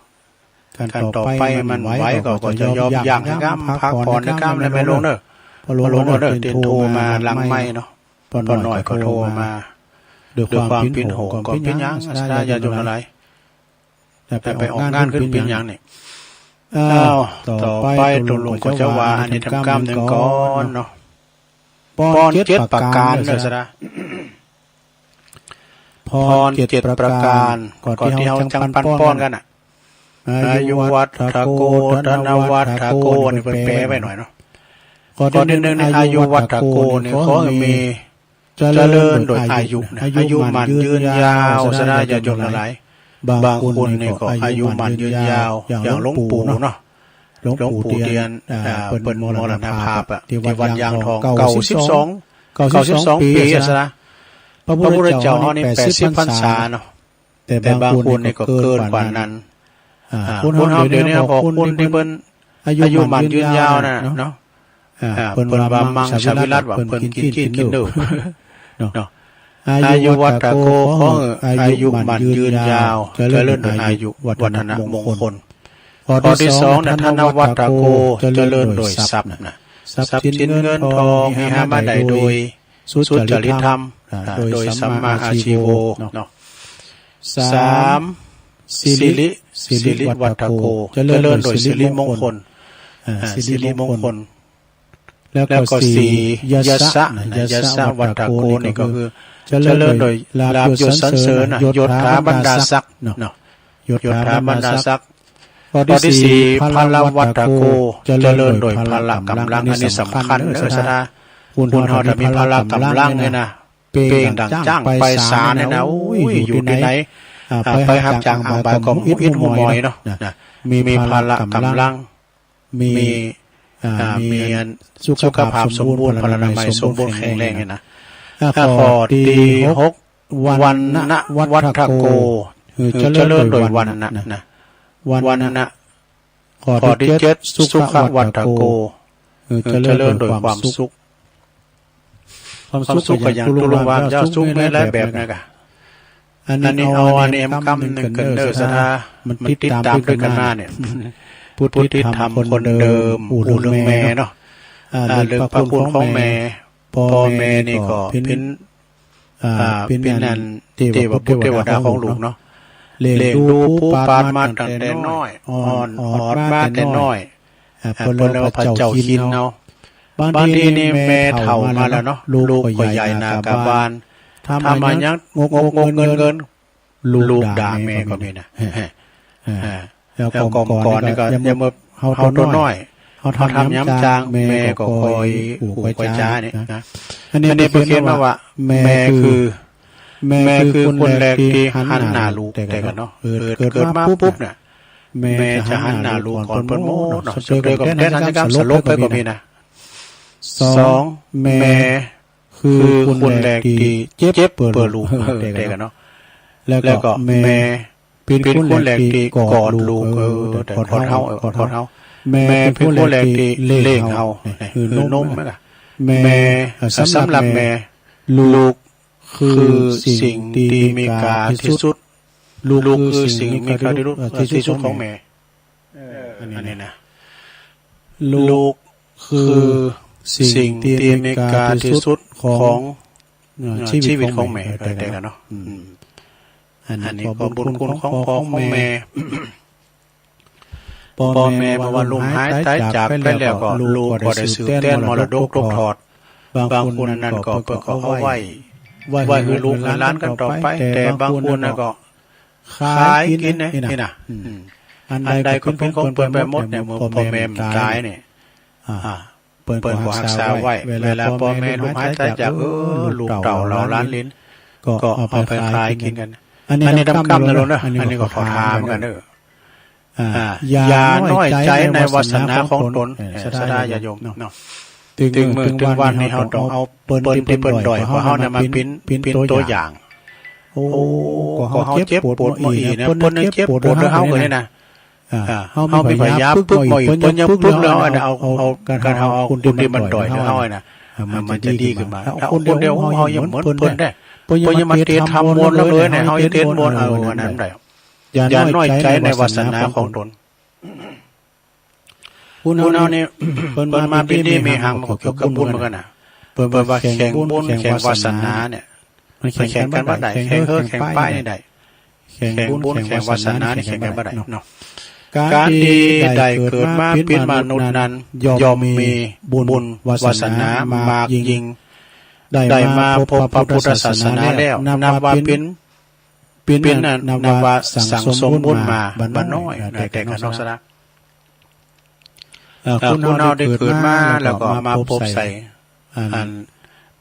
ขั้นต่อไปมันไหวก็ ก็จะยอมย่างให้กำ พักผ่อนให้กำ แล้วแม่หลวงเด้อ พ่อหลวงเด้อ เต้นโทรมาหลังไมค์เนาะ ป้อน้อยก็โทรมา ด้วยความเป๋นห่วง ก็เป๋นหยังศรัทธาญาติโยมทั้งหลาย แต่ไปออกงานขึ้นเป็นหยังนี่ อ้าว ต่อไป ตกลงก็จะว่าอันนี้ทำกำหนึ่งก่อนเนาะ ปอนเจ็ดประการเนาะ ปอนเจ็ดประการ ก่อนที่เฮาจั่งปันปอนกันน่ะ อายุวัฒโก ธนวัฒโก นี่เพิ่นแปลไว้หน่อยเนาะ ข้อที่หนึ่งนี่ อายุวัฒโก นี่ขอให้มี เจริญโดยอายุนะ อายุมั่นยืนยาว สะดาญาติโยมทั้งหลาย บางคนนี่ก็อายุมั่นยืนยาว อย่างหลวงปู่เนาะ หลวงปู่เตียน อ่า เปิ้นมรณภาพอะ ที่วัดยางทอง เก้าสิบสอง เก้าสิบสองปี สะดา พระพุทธเจ้าเฮานี่แปดสิบพรรษาเนาะ แต่บางคนนี่ก็เกินกว่านั้น อ่า คนเฮาเดี๋ยวนี้พอคนที่เปิ้นอายุมั่นยืนยาวน่ะเนาะ อ่า เปิ้นว่ามังสวิรัติว่าเปิ้นกินกินกินดูเนาะ อายุวัฒโก ขอให้อายุมั่นยืนยาว เจริญโดยอายุวัฒนมงคล ข้อที่สองนะ ธนวัฒโก เจริญโดยทรัพย์นะ ทรัพย์สินเงินทองที่หามาได้โดยสุจริตธรรม อ่า โดยสัมมาอาชีโวเนาะ สาม สิริ สิริวัฒโก เจริญโดยสิริมงคล อ่า สิริมงคล แล้วก็สี่ ยสสะนะ ยสสะวัฒโกนี่ก็คือเจริญโดยลาภยศสรรเสริญนะ ยศถาบรรดาศักดิ์เนาะ ยศถาบรรดาศักดิ์ ข้อที่สี่ พละวัฒโก เจริญโดยพละกำลัง อันนี้สำคัญเด้อ สะดา คนเฮาถ้ามีพละกำลังนี่นะ เปล่งดั่งจ๊างไปศาลนี่นะ โอ้ย อยู่ที่ไหน อ่า ไปรับจ้างอ่างใบก็ฮู้อิดฮู้หมอยเนาะ นะ มีพละกำลัง มี อ่า มีอันสุขภาพสมบูรณ์ พลานามัยสมบูรณ์แข็งแรงนี่นะ อ่า ข้อที่หก วรรณวัฒโก คือเจริญโดยวรรณะนะ วรรณะ ข้อที่เจ็ด สุขวัฒโก คือเจริญโดยความสุข ความสุขก็อย่างตุลุงว่าเจ้าสุขมีหลายแบบนะกะ อันนี้เอาอันนี้กำหนึ่งกันเด้อ สะดา มันติดตามด้วยกันมาเนี่ย ผู้ติดธรรมคนเดิม อู้เรื่องแม่เนาะ อ่า เรื่องพระคุณของแม่ พ่อแม่นี่ก็เป็น อ่า เป็นอันเทวบุตรเทวดาของลูกเนาะ เลี้ยงดูปูปานมาตั้งแต่น้อย อ่อนออดมาแต่น้อย อ่า เปิ้นเรียกว่าพระเจ้าหินเนาะ บางทีนี่แม่เฒ่ามาแล้วเนาะ ลูกก็ใหญ่หน้ากาบาน ทำมายังงกงกเงินเงิน ลูกด่าแม่ก็มีนะ อ่า แล้วก่อนนี่ก็ยังเฮาตัวน้อย เฮาทำหยังจางแม่ก็คอยอู้คอยจาเนี่ยนะ อันนี้เปิ้นเขียนมาว่าแม่คือ แม่คือคนแรกที่หันหน้าลูกแต่กันเนาะ เกิด เกิดมาปุ๊บน่ะ แม่จะหันหน้าลูกก่อนเปิ้นหมดเนาะ เจอกับแท้นั้นจะสลบไปก็มีนะ สอง แม่คือคนแรกที่เจ็บเปื้อลูกแต่กันเนาะ แล้วก็แม่เป็นคนแรกที่กอดลูก เออ กอดเฮา เออ กอดเฮา แม่เป็นคนแรกที่เลี้ยงเฮา คือนม แม่สำหรับแม่ ลูกคือสิ่งที่มีค่าที่สุด ลูกคือสิ่งมีค่าที่สุด ที่สุดของแม่ อันนี้นะ ลูกคือสิ่งที่มีค่าที่สุดของ เอ่อ ชีวิตของแม่ แต่กันเนาะ อืม อันนี้ก็บุญคุณของพ่อของแม่ พ่อแม่เมื่อว่าลูกหายตายจากไปแล้วก็ลูกก็ได้สืบแทนมรดกตกทอด บางคนนั้นก็เปิ้นก็เอาไว้ ไว้ให้ลูกให้หลานกันต่อไป แต่บางคนนั้นก็ขายกินนะ นี่นะ อืม อันใดก็เป็นของเปิ้นไปหมดเนี่ย เมื่อพ่อแม่มันตายเนี่ย อ่า เปิ้นก็รักษาไว้ เวลาพ่อแม่ลูกหายตายจาก เออ ลูกเต้าเหล่าหลานเหลน ก็เอาไปขายกินกัน อันนี้ดำกำนะลูกนะ อันนี้ก็ขอถามกันเด้อ อ่า อย่าน้อยใจในวาสนาของตน เออ ศรัทธาญาติโยมเนาะ ตึงมื้อตึงวันนี้เฮาต้องเอาเปิ้นที่เปิ้นด้อยกว่าเฮานะมาเป๋น เป๋นตัวอย่าง โอ้ ก็เฮาเจ็บปวดมาอี้นะ เปิ้นเจ็บปวดเฮาเนี่ยนะ อ่า เฮามีปัญหาปึ๊กมาอี้ เปิ้นยังปึ๊กแล้วนะ เอา เอา การเฮาเอาคนที่มันด้อยเฮานะ อ่า มันจะดีขึ้นมา เอาคนเดียวเฮายังเหมือนเปิ้นได้ เปิ้นยังมาเตะทำมวลแล้วเลยนะ เฮายังเตะมวล เอาอันนั้นได้ อย่าน้อยใจในวาสนาของตน ผู้เฮานี่ เปิ้นมาเป๋นดีมีหังมันก็เกี่ยวกับบุญเหมือนกันนะ เปิ้นว่าแข่งบุญแข่งวาสนาเนี่ย มันแข่งกันบ่ได้ แข่งเฮอแข่งป้ายนี่ได้ แข่งบุญแข่งวาสนานี่แข่งกันบ่ได้เนาะ การที่ได้เกิดมาเป็นมนุษย์นั้นย่อมมีบุญวาสนามากยิ่ง ได้มาพบพระพุทธศาสนาแล้ว นับว่าเป็น เป็นอันนับว่าสั่งสมบุญมาบ่น้อยนะ แต่กันเนาะ เอ่อ คนเฮาได้เกิดมาแล้วก็มาพบใส่ อัน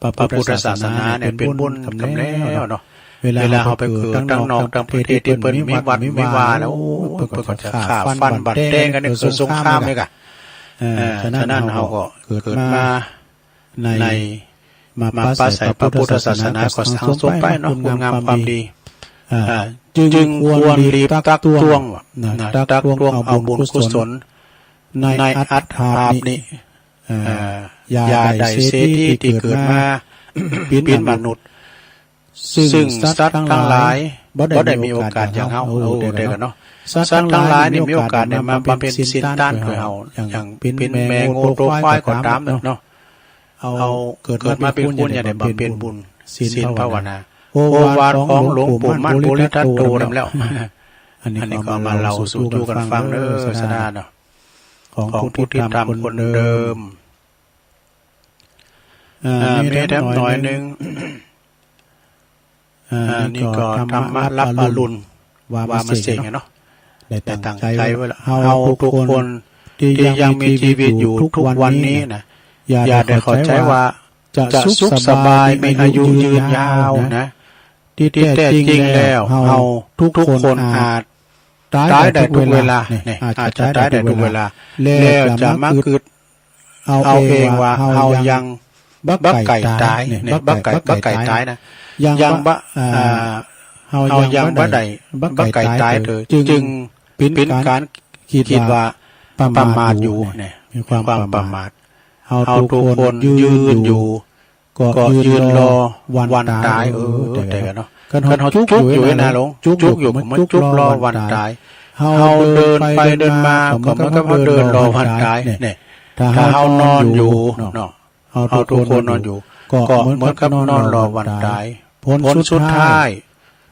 พระพุทธศาสนาเนี่ยเป็นบุญกำแล้วเนาะ เวลาเฮาไปเกิดตังนอกตังประเทศที่เปิ้นมีวัดมีวาแล้ว โอ้ เปิ้นก็จะฆ่าฟันบัดแต้งกันในเกิดสงครามเลยกะ เอ่อ ฉะนั้นเฮาก็เกิดมาใน มาปะใส่พระพุทธศาสนาก็สั่งสมไปเนาะ คุณงามความดี อ่า จึงควรรีบตักตวงนะ ตักตวงเอาบุญกุศลในอัตภาพนี้ อ่า อย่าได้เสียทีที่เกิดมาเป็นมนุษย์ ซึ่งสัตว์ทั้งหลายบ่ได้มีโอกาสอย่างเฮา โอ้ แต่กันเนาะ สัตว์ทั้งหลายนี่มีโอกาสได้มาบำเพ็ญศีลทานเพื่อเฮา อย่างเป็นแม่งัวตัวควายก็ตามเนาะ เอาเกิดมาเป็นคนอย่าได้บำเพ็ญบุญศีลภาวนา โอวาทของหลวงปู่มั่นภูริทัตโตนำแล้ว อันนี้ก็เอามาเล่าสู่กันฟังเด้อ ศาสดาเนาะ ของผู้ที่ทำคนเดิม อ่า มีแถมหน่อยหนึ่ง อ่า นี่ก็ธรรมะรับอรุณ ว่ามาเสกเนาะ ได้ตั้งใจไว้แล้ว เฮาทุกคนที่ยังมีชีวิตอยู่ทุกวันนี้นะ อย่าได้เข้าใจว่าจะสุขสบายมีอายุยืนยาวนะ ที่แท้จริงแล้วเฮาทุกคนอาจตายได้ทุกเวลาเนี่ย อาจจะตายได้ทุกเวลา แล้วจะมาคิด เอาเองว่าเฮายังบ่ไก่ตายเนี่ย บ่ไก่ บ่ไก่ตายนะ ยังบ่ อ่า เฮายังบ่ได้ บ่ไก่ตายเถอะ จึงเป็นการคิดว่าประมาทอยู่เนี่ย มีความประมาท เฮาทุกคนยืนอยู่ ก็ยืนรอวันตาย เออ แต่กันเนาะ คันเฮาจุกอยู่นะหลวง จุกอยู่ มันจุกรอวันตาย เฮาเดินไปเดินมา ก็เหมือนกับว่าเดินรอวันตายเนี่ย ถ้าเฮานอนอยู่เนาะ เฮาทุกคนนอนอยู่ ก็เหมือนกับนอนรอวันตาย ผลสุดท้าย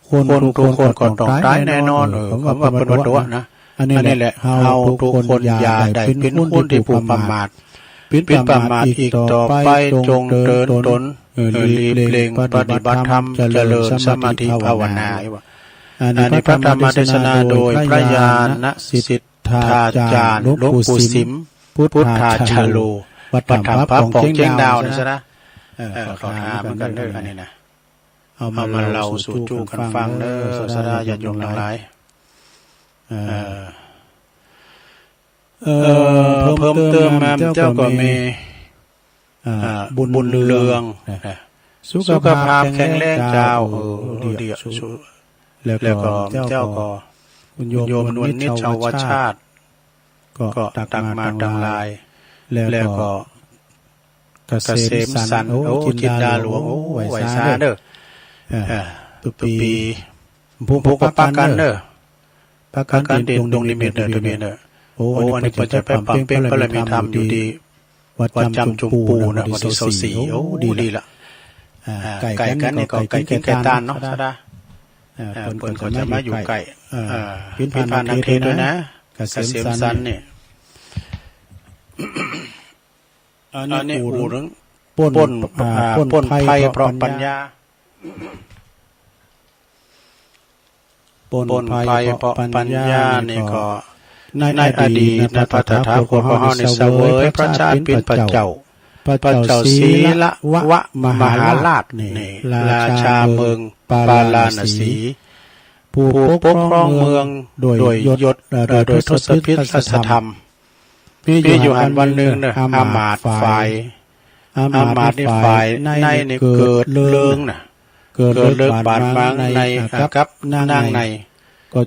คนทุกคนก็ต้องตายแน่นอน เออ คำว่าเป็นวัตถุนะ อันนี้แหละ เฮาทุกคนอย่าได้เป็นคนที่ผู้ประมาท เป็นประมาทอีกต่อไป จงเดินตน เออ หลีกเลี่ยงปฏิบัติธรรม เจริญสมาธิภาวนา อันนี้พระธรรมเทศนาโดยพระญาณสิทธาจารย์หลวงปู่สิม พุทธาจาโร วัดถ้ำพระปองเชียงดาวนะ เออ ขอถามเหมือนกันเด้อ อันนี้นะ เอามาเล่าสู่กันฟังเด้อ ศาสดาญาติโยมทั้งหลาย เอ่อ เอ่อ เพิ่มเติมมาเจ้าก็มี อ่า บุญเรือง นะ สุขภาพแข็งแรงเจ้า เออ ดี แล้วก็เจ้าก็ คุณโยมนวลนิชชาวชาติ ก็ตักมาตังหลาย แล้วก็ เกษมสันต์ โอ้ จินดาหลวง โอ้ ไหว้สาเด้อ เอ่อ ตุปี ผู้ปกปักกันเด้อ ปกปักกันเด่นดวงนิมิตเด้อ ตุปีเด้อ โอ้ อันนี้เปิ้นจะไปบำเพ็ญบารมีธรรมอยู่ที่วัดจำจุมปูนะ วันที่ซาวสี่ โอ้ ดีละ อ่า ใกล้กันนี่ก็ใกล้กินใกล้ตานเนาะ ศาสดา เอ่อ เปิ้นก็จะมาอยู่ใกล้ เอ่อ ผินพานนักเทศน์ด้วยนะ เกษมสันต์เนี่ย อันนี้อู้เถิงปล้น ปล้น อ่า ปล้นภัยเพราะปัญญา ปล้นภัยเพราะปัญญานี่ก็ ในอดีตนะ พระตถาคตของเฮานี่เสวยพระชาติเป็นพระเจ้า พระเจ้าศรีละวะมหาราชนี่ ราชาเมืองปาราณสี ผู้ปกครองเมืองโดยยศ เอ่อ โดยทศพิธราชธรรม มีอยู่หั้นวันหนึ่งเนอะ อามาตย์ฝ่าย อามาตย์นี่ฝ่ายในนี่เกิดเริงนะ เกิดเริงบาดหมางในกับนางใน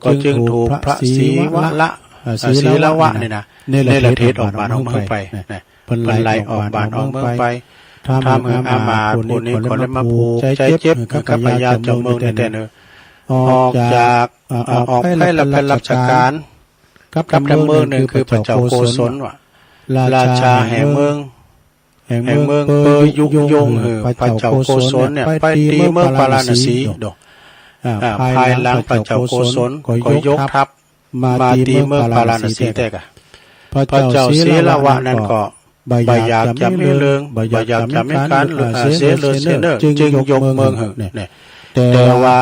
ก็จึงถูกพระศรีวะละ เอ่อ ศรีละวะนี่นะ เนรเทศออกบ้านออกเมืองไปนะ เปิ้นไล่ออกบ้านออกเมืองไป ทำให้อามาตย์ผู้นี้ก็ได้มาผูกใจเจ็บกับพญาเจ้าเมืองนี่แท้เนอะ ออกจาก เอ่อ ออกไปรับราชการ กลับมาเมืองหนึ่งคือพระเจ้าโกศลว่ะ ราชาแห่งเมือง แห่งเมืองเปอยุยงหื้อพระเจ้าโกศลเนี่ยไปตีเมืองปาราณสีดอก อ่า ภายหลังพระเจ้าโกศลก็ยกทัพมาตีเมืองพาราณสีแท้กะ พระเจ้าศรีละวะนั้นก็บ่อยากจะมีเรื่อง บ่อยากจะมีการ เอ่อ เสียเลือดเสียเนื้อ จึงยกเมืองหื้อเนี่ย แต่ว่า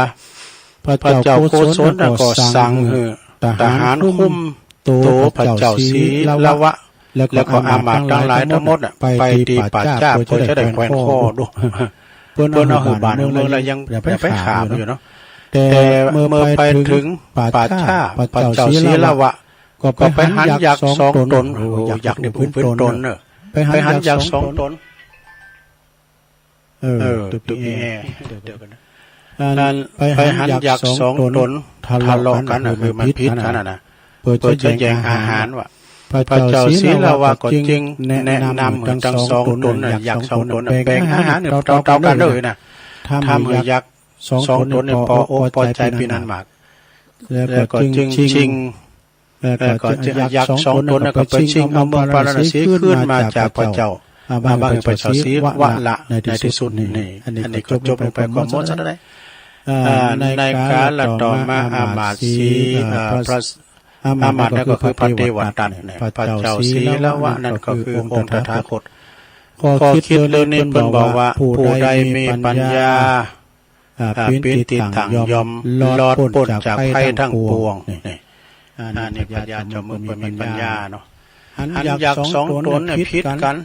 พระเจ้าโกศลนั้นก็สั่งหื้อทหารคุมโตพระเจ้าศรีละวะ แล้วก็อามาตย์ทั้งหลายทั้งหมดน่ะ ไปตีป่าช้าเพื่อจะได้แขวนคอดู เปิ้นเอาหื้อบ้านเมืองแล้วยังไปฆ่ามันอยู่เนาะ แต่เมื่อไปถึงป่าช้า พระเจ้าศรีละวะก็ไปหันยักษ์สองตน โอ้ ยักษ์นี่เป็นตนเนอะ ไปหันยักษ์สองตน เออ เออ ตุ๊กตุ๊กแอ เดี๋ยวๆกันนะ อันไปหันยักษ์สองตนทะเลาะกันน่ะ คือมันผิดกันน่ะนะ เพื่อจะแย่งอาหารว่ะ พระเจ้าศรีละวะก็จึงแนะนำให้ทั้งสองตนน่ะ ยักษ์สองตนน่ะ แบ่งอาหารเท่าๆกันเลยนะ ทำให้ยักษ์สองตนนี่พออกพอใจเป็นอันมาก แล้วก็จึงชิง เอ่อ ก็จะยักษ์สองตนนั้นก็ไปชิงเอาเมืองพาราณสีคืนมาจากพระเจ้า อ่า มาให้พระเจ้าศรีวะละในที่สุดนี่ อันนี้ก็จบลงไปก็หมดซะแล้ว อ่า ในกาลต่อมาอามาตย์ศรี อ่า พระอามาตย์นั่นก็คือพระเทวทัตเนี่ย พระเจ้าศรีละวะนั่นก็คือองค์ตถาคต ข้อคิดเรื่องนี้เพิ่นบอกว่าผู้ใดมีปัญญา อ่า ปีนติดตั้งย่อมรอดพ้นจากภัยทั้งปวง นี่ อ่า นี่พญาจอมเมืองเพิ่นมีปัญญาเนาะ หันยักษ์สองตนเนี่ยผิดกัน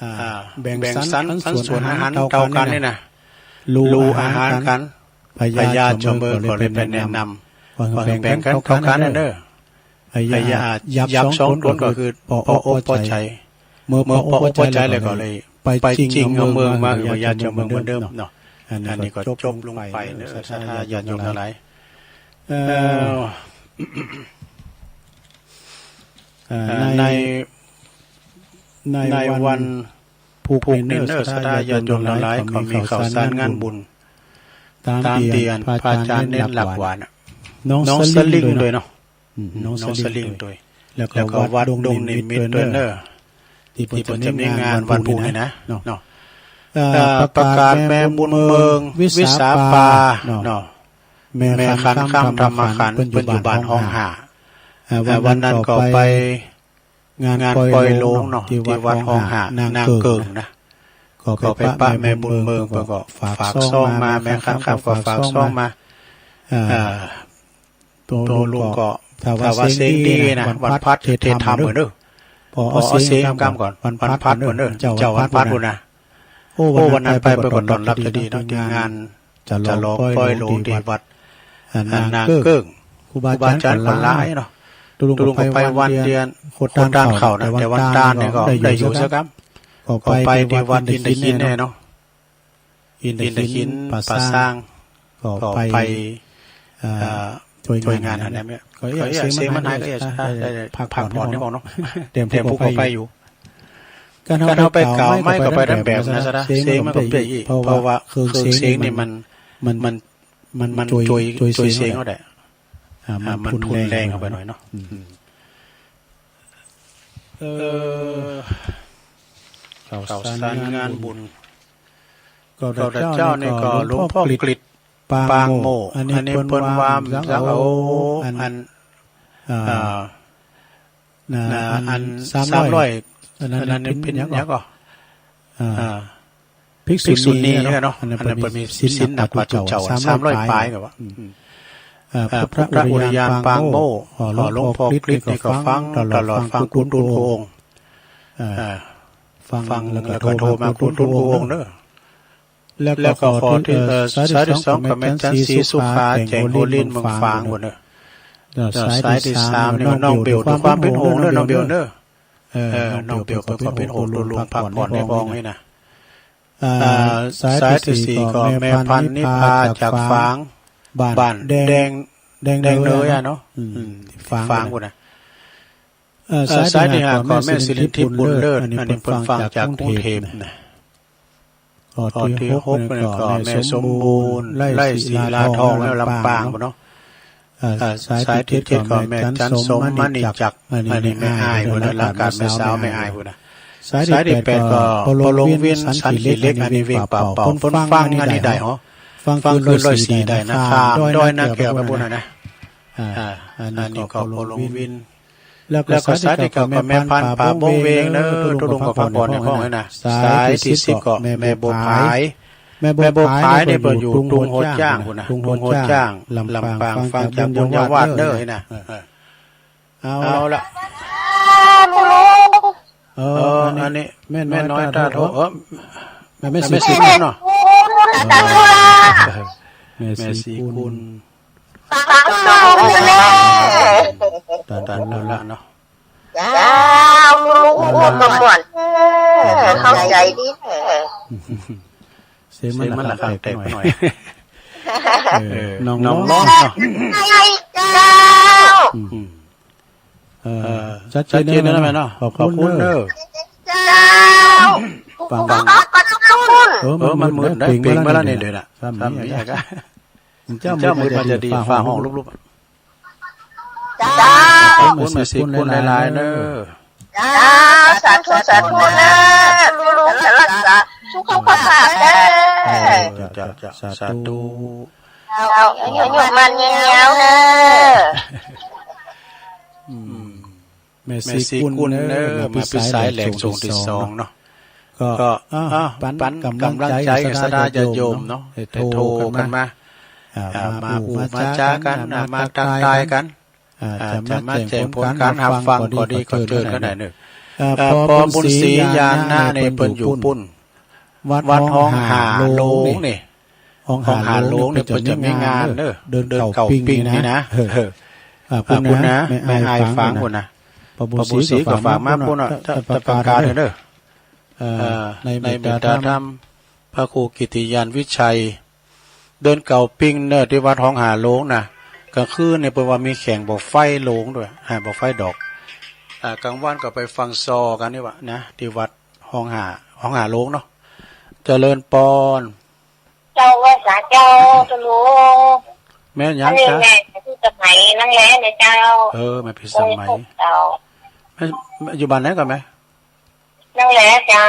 อ่า แบ่งสันสันส่วนอาหารเท่ากันนี่นะ รู้อาหารกัน พญาจอมเมืองก็เลยไปแนะนำว่าแบ่งกันเท่ากันนั่นเด้อ ไอ้ยา ไอ้ยา ยักษ์สองตนก็คือปออกปอใจ เมื่อปออกปอใจแล้วก็เลยไปชิงเอาเมืองมาให้พญาจอมเมืองเหมือนเดิมเนาะ อันนี้ก็จบลงไปเนอะ ศรัทธาญาติโยมทั้งหลาย เอ่อ เอ่อ ใน ในวันพุธนี้เนอะ ศรัทธาญาติโยมทั้งหลาย ก็มีข่าวสารงานบุญ ตามที่อันพระอาจารย์เน้นหลักหวานอะ น้องสลิงด้วยเนาะ อืม น้องสลิงด้วย แล้วก็วัดดงนิมิตด้วยเนอะ ที่เพิ่นจะมีงานวันพุธนี่นะ เนาะ เอ่อ ประกาศแม่บุญเมือง วิสาปา เนาะ แม่ขันคำธรรมขันธ์ เพิ่นอยู่บ้านห้องห้า เอ่อ วันนั้นก็ไป งานปล่อยโลงเนาะ ที่วัดห้องห้า นางเกิ่งนะ ก็ไปปะแม่บุญเมือง เพิ่นก็ฝากซองมา แม่ขันคำก็ฝากซองมา เอ่อ โตลุงก็ถ้าว่าเสียงดีนะ วันพัดเทศธรรมเหมือนเด้อ ปอเอาเสียงกำก่อน วันพัดเหมือนเด้อ เจ้าวันพัดพุ้นนะ โอ้ วันนั้นไปเปิ้นก็ต้อนรับจะดีเนาะ ที่งานฉลองปล่อยโลงที่วัด อ่า นางเกิ่ง ครูบาอาจารย์ก็หลายเนาะ ตุลุงก็ไปวันเดียน โคตรด้านเขานะ แต่วันด้านนี่ก็ได้อยู่สักกำ ก็ไปที่วัดอินทขินแน่เนาะ อินทขินป่าซาง ก็ไป เอ่อ ช่วยงานอันนั้นเนี่ย ก็เสียงมันหายก็พักผ่อนนี่ของเนาะ เตรียมผู้ก็ไปอยู่ การเอาไปกล่าวไม่ก็ไปตามแบบนั้นซะนะ เสียงมันก็เปลี่ยนอีก เพราะว่าเครื่องเสียงนี่มัน มัน มัน มัน มันช่วย ช่วยเสียงเขาได้ อ่า มัน อ่า มันทุนแรงเข้าไปหน่อยเนาะ อืม เอ่อ ข่าวสารงานบุญ ก็พระเจ้านี่ก็หลวงพ่อกฤษ ปางโม อันนี้เปิ้นว่า อัน อ่า นะ อันสามร้อย อันนั้นเป็นหยังก่อ อ่า ภิกษุณีเนาะ อันนั้นเปิ้นมีศีลหนักกว่าตุ๊เจ้า สามร้อยปลายก็ว่า อืม อ่า พระอุทยานปางโม อ่า หลวงพ่อกฤษนี่ก็ฟังตลอด ฟังคุณทุกองค์ อ่า ฟังแล้วก็โทรมาคุณทุกองค์เด้อ แล้วก็ข้อที่ เอ่อ สายที่สองก็แม่จันทร์ศรีสุภา แจ้งโฮลินเมืองฝางพุ้นเนอะ เอ่อ สายที่สามนี่น้องเบล ด้วยความเป็นห่วงเนอะ น้องเบลเนอะ เออ น้องเบลเปิ้นก็เป็นห่วง ตัวลุงพักผ่อนในห้องนี่นะ เอ่อ สายที่สี่ก็แม่พันธุ์นิพาจากฝาง บ้านแดง แดงเนยอะเนาะ อืม ฝางพุ้นนะ เอ่อ สายที่ห้าก็แม่สิรินทิพย์บุญเลิศ อันนี้เปิ้นฟังจากกรุงเทพฯนะ ข้อที่หกนี่ก็แม่สมบูรณ์ ไร่ศิลาทอง แล้วลำปางพุ้นเนาะ เอ่อ สายที่เจ็ดก็แม่จันทร์สมมณีจักร อันนี้แม่อ้ายพุ้นนะ หลังการแม่สาวแม่อ้ายพุ้นนะ สายที่แปดก็พ่อหลวงวินสันขี้เหล็ก อันนี้เวียงป่าเป้า เปิ้นฟังอันนี้ได้เหรอ ฟังคลื่นร้อยสี่ได้นะ ข้ามดอยนาแก้วไปปู้นนะ อ่า อันนี้ก็พอลงวิน แล้วก็สวัสดีครับกับแม่พันธุ์ป่าบงเวงเนอะ ทุลุงก็พักผ่อนในห้องเลยนะ สายที่สิบก็แม่บัวผาย แม่บัวผายเนี่ยเปิ้นอยู่ตุงหัวจ้างปู้นนะ ตุงหัวจ้าง ลำปาง ฟังจากบุญญาวาสเนอะนะ เอาละ เออ อันนี้แม่น้อยตาโท เออ แม่สีกุลเนาะ แม่สีกุล ตาโทละเนาะ เจ้า ลุงอ้วนมาก่อน เข้าใจดีแท้ เสียงมันละข้างแตกหน่อย เออ น้องร้องเนาะ เจ้า เออ ชัดเจนแล้วแม่เนาะ ขอบคุณเด้อ เจ้า ฟัง เออ มันมืดนะ เปล่งมาแล้วนี่เดี๋ยวนะ ซ้ำนี้ เจ้ามืดมันจะดี ฟ้าห้องลุบๆ เจ้า ขอบคุณแม่สีกุลหลายๆเด้อ เจ้า สาธุ สาธุเด้อ ลุงๆ จะรักษาสุขภาพเด้อ เออ เจ้า เจ้า สาธุ เจ้า อายุมันยืนยาวเด้อ อืม แม่สีกุลเนอะ มาเป็นสายแหลกส่งที่สองเนาะ ก็ ก็ อ่ะ อ่ะ ปัน ปันกำลังใจ กำลังใจ ศรัทธาญาติโยมเนาะ ให้โทรกันมา อ่ะ มาอู้มาจากัน อ่ะ มาทักทายกัน อ่ะ จะมาแจ้งผลการรับฟังก็ดี ก็เชิญกันได้เนอะ เอ่อ พอบุญศรีญาณนะเนี่ยเปิ้นอยู่ปุ้น วัดฮ้องหาโลงนี่ ฮ้องหาโลงนี่เปิ้นจะมีงานเด้อ เดือนเก้าปิงนี่นะ เออ อ่า ปุ้นนะ แม่อ้ายฝางปุ้นนะ พอบุญศรีก็ฝากมาปุ้นนะ ตะประกาศเด้อ เอ่อ ในเมตตาธรรม พระครูกิติยานวิชัย เดือนเก้าปิงเนอะ ที่วัดฮ้องหาโลงนะ กลางคืนเนี่ยเปิ้นว่ามีแข่งบั้งไฟโลงด้วย อ่า บั้งไฟดอก อ่า กลางวันก็ไปฟังซอกันนี่หว่านะ ที่วัดฮ้องหา ฮ้องหาโลงเนาะ เจริญปอน เจ้าว่าสาเจ้า ตะลุง แม่นหยัง อันนี้จ๊ะ แม่ที่สมัยนั่งแลนะเจ้า เออ แม่พิสมัย เจ้า แม่ แม่อยู่บ้านไหนก่อนแม่ นั่งแลเจ้า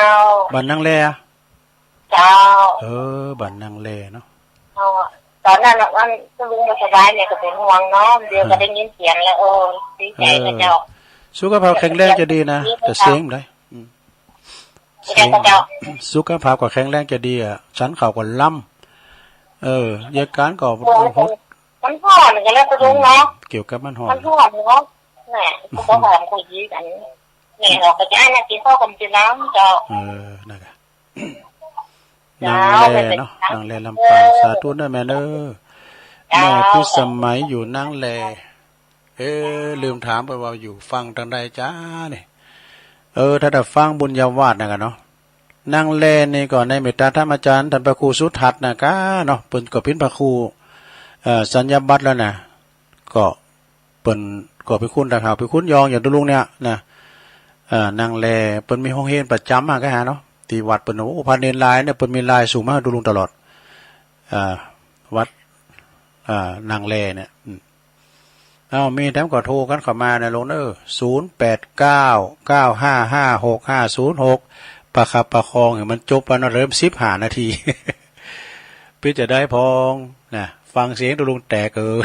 บ้านนั่งแลอะ เจ้า เออ บ้านนั่งแลเนาะ อ๋อ ตอนนั้นน่ะ วันตะลุงบ่สบายเนี่ยก็เป็นห่วงเนาะ เดี๋ยวก็ได้ยินเสียงแล้ว เออ ดีใจนะเจ้า เออ สุขภาพแข็งแรงจะดีนะ จะเซ็งได้ อืม เจ้า สุขภาพก็แข็งแรงจะดีอ่ะ ฉันข้าวก็ลำ เออ ยาการก็หด มันฮ้อนกันแล้วตะลุงเนาะ เกี่ยวกับมันฮ้อน มันฮ้อนเนาะ แหม ก็หอมคุยกัน แม่ออกไปจ้านะ กินข้าวกันกินน้ำเจ้า เออ นั่นแหละ เจ้า นั่งแลเนาะ นั่งแลลำปาง สาธุเด้อแม่เด้อ เจ้า แม่พิสมัยอยู่นั่งแล เออ ลืมถามไปว่าอยู่ฟังทางใดจ้านี่ เออ ถ้าได้ฟังบุญญาวาสนะกันเนาะ นั่งแลนี่ก็ในเมตตาธรรมอาจารย์ ท่านพระครูสุทัศน์นะกะเนาะ เปิ้นก็เป็นพระครู เอ่อ สัญญาบัตรแล้วนะ ก็เปิ้นก็เป็นคุณต่างหาก เป็นคุณยองอย่างตุลุงเนี่ยนะ เอ่อ นั่งแล เปิ้นมีห้องเรียนประจำมากะฮะเนาะ ที่วัดเปิ้น โอ้ พระเณรหลายเนี่ย เปิ้นมีไลน์ส่งมาให้ตุลุงตลอด อ่า วัด อ่า นั่งแลเนี่ย อืม เอ้า มีแถมก็โทรกันเข้ามานะลุงเด้อ ศูนย์แปดเก้า เก้าห้าห้า หกห้าศูนย์หก ประคับประคองให้มันจบไปเนาะ เริ่มสิบห้านาที เพื่อจะได้พองนะ ฟังเสียงตุลุงแตก เออ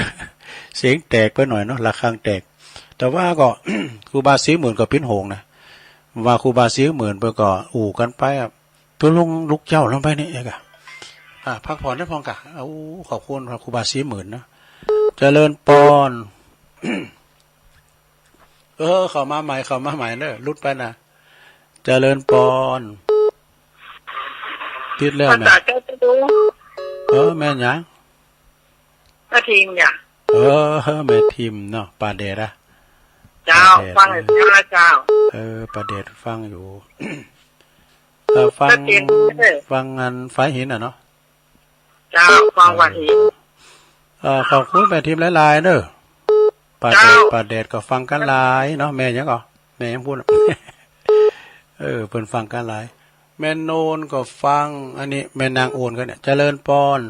เสียงแตกไปหน่อยเนาะ ระฆังแตก แต่ว่าก็ ครูบาศรีหมื่นก็ปิ้นโหงนะ ว่าครูบาศรีหมื่นเปิ้นก็อู้กันไปอะ ตกลงลูกเจ้าลงไปนี่เอกอะ อ่า พักผ่อนได้พองกะ โอ้ ขอบคุณครับครูบาศรีหมื่นเนาะ เจริญปอน เออ เข้ามาใหม่ เข้ามาใหม่เนอะ หลุดไปนะ เจริญปอน ติดแล้ว พระ แม่ เจ้าจะดู เออ แม่นหยัง แม่ทิมเนี่ย เออ แม่ทิมเนาะ ป่าแดดอะ เจ้า ป่าแดด ฟังอยู่ เออ เจ้า เจ้า เออ ป่าแดดฟังอยู่ เออ ฟัง ชัดเจนเลย ฟังงานไฟหินอะเนาะ เจ้า ฟังวันหิน เออ ขอบคุณแม่ทิมหลายๆเด้อ ป่าแดด เจ้า ป่าแดดก็ฟังกันหลายเนาะ แม่หยังก่อ แม่หยังพูด เออ เปิ้นฟังกันหลาย แม่โนนก็ฟัง อันนี้แม่นางโอนก็เนี่ย เจริญปอน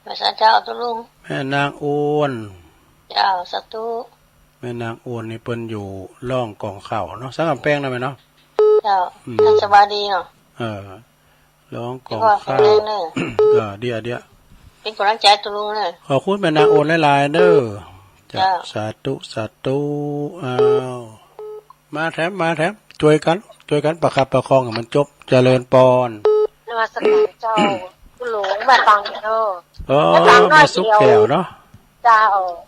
พระเจ้าตุลุง แม่นางโอน เจ้า สาธุ แม่นางโอนนี่เปิ้นอยู่ร่องกองข้าวเนาะ สังกำแพงนะแม่เนาะ เจ้า อืม ท่านสบายดีเนาะ เออ ร่องกองข้าว เดี๋ยวก่อน แป๊บนึง เออ เดี๋ยว เดี๋ยว เป็นกำลังใจให้ตุ๊ลุงเนอะ ขอบคุณแม่นางโอนหลายๆเด้อ จ้ะ เจ้า สาธุ สาธุ อ้าว มาแถม มาแถม ช่วยกัน ช่วยกันประคับประคองให้มันจบ เจริญปอน นมัสการเจ้า ตุ๊ลุง มาฟังเด้อ เออ มาฟังหน่อย แม่สุขแก้วเนาะ เดียว เจ้า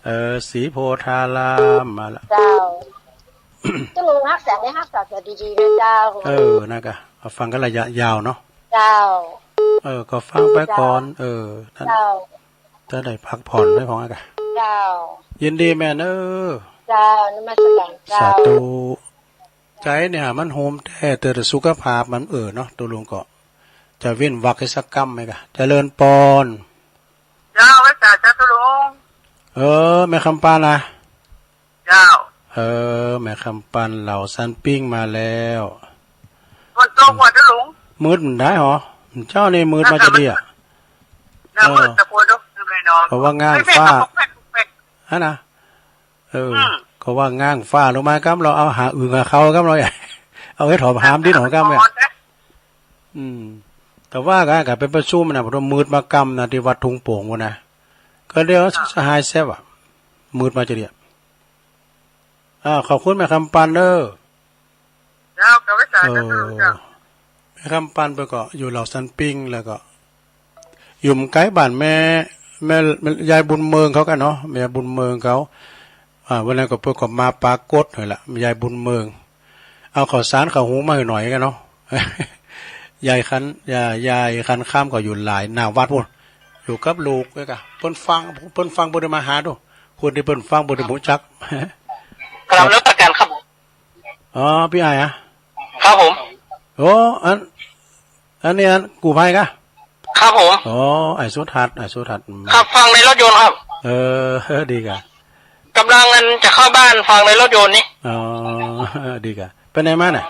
เออ ศรีโพธาราม มาละ เจ้า ตุ๊ลุงฮักษาได้ฮักษาตัวดีๆนะเจ้า เออ นะกะ เอาฟังกันระยะยาวเนาะ เจ้า เออ ก็ฟังไปก่อน เจ้า เออ นั่น เจ้า จะได้พักผ่อนได้พองอากาศ เจ้า ยินดีแม่เนอะ เจ้า นมัสการเจ้า สาธุ ใจเนี่ยมันโฮมแท้ แต่สุขภาพมันเออเนาะ ตุ๊ลุงก็ จะเว้นวรรคให้สักกำไหมกะ เจริญปอน เจ้า ไหว้สาเจ้าตุ๊ลุง เออ แม่คำปานนะ เจ้า เออ แม่คำปันเหล่าสันปิ้งมาแล้ว ฝนตกว่ะเจ้าหลวง มืดมันได้หรอ เจ้านี่มืดมาจะเดีย หน้ามืด เออ ตะโกนเนาะ ทำไมเนาะ เพราะว่าง้างฟ้า ไม่ไม่ไม่ไม่ ฮะนะ เออ อืม ก็ว่าง้างฟ้าลงมาครับ เราเอาหาอึ่งหาเขาครับ เรา เอาให้ถอมหามดินของครับเนี่ย อืม แต่ว่าก็ ก็ไปประชุมนะ เพราะว่ามืดมากำนะ ที่วัดทุ่งโป่งวะนะ ก็เดี๋ยว อ่า สหายแซบอะ มืดมาจะเดีย อ่า ขอบคุณแม่คำปันเด้อ เจ้า ก็ไหว้สาเจ้า เออ เจ้า แม่คำปันไปก็อยู่เหล่าสันปิ้ง แล้วก็ อยู่ใกล้บ้านแม่ แม่ แม่ยายบุญเมืองเขากันเนาะ แม่บุญเมืองเขา อ่า วันนั้นก็เพิ่นก็มาปรากฏนั่นแหละ ยายบุญเมือง เอาข้าวสารข้าวหุงมาให้หน่อยกันเนาะ ยายคัน ยาย ยายคันคำก็อยู่หลายหน้าวัดพู้น อยู่กับลูกเลยกะ เพิ่นฟัง เพิ่นฟังเพิ่นได้มาหาดู คนที่เพิ่นฟังเพิ่นได้รู้จัก ครับ นมัสการครับ อ๋อ พี่อ้ายอะ ครับผม โอ้ อัน อันนี้อันกู้ภัยกะ ครับผม อ๋อ อ้ายสุทัศน์ อ้ายสุทัศน์ อืม ครับ ฟังในรถยนต์ครับ เออ ดีกะ กำลังจะเข้าบ้าน ฟังในรถยนต์นี่ อ๋อ ดีกะ ไปไหนมาน่ะ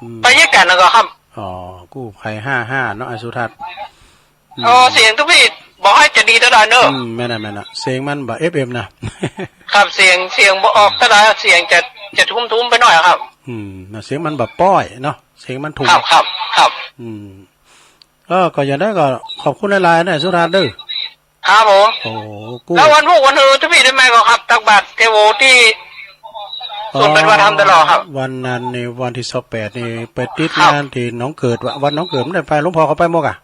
อืม ไปเฮ็ดกันแล้วก็ครับ อ๋อ กู้ภัยห้าห้าเนาะ อ้ายสุทัศน์ อืม อ๋อ เสียงตุ๊กปี้บอกให้จะดีเท่าไหร่เนอะ อืม แม่นน่ะ แม่นน่ะ เสียงมันบ่เอฟเอ็มนะ ครับ เสียง เสียงบ่ออกเท่าไหร่ เสียงจะ จะทุ้มๆไปหน่อยครับ อืม น่ะ เสียงมันบ่ป้อยเนาะ เสียงมันทุ้ม ครับ ครับ ครับ อืม ก็ ก็อย่างใดก็ขอบคุณหลายๆนะ สุทัศน์เด้อ ครับผม โอ้ กู้ แล้ววันพุธวันฮือตุ๊กปี้ได้ไหมก็ครับ ตักบาตรเทโวที่ศูนย์ปฏิบัติธรรมตลอดครับ อ๋อ วันนั้นนี่ วันที่ซาวแปดนี่ ไปติด ครับ งานที่หนองเกิดวะ วัดหนองเกิดไม่ได้ไป หลวงพ่อเขาไปหมดอะ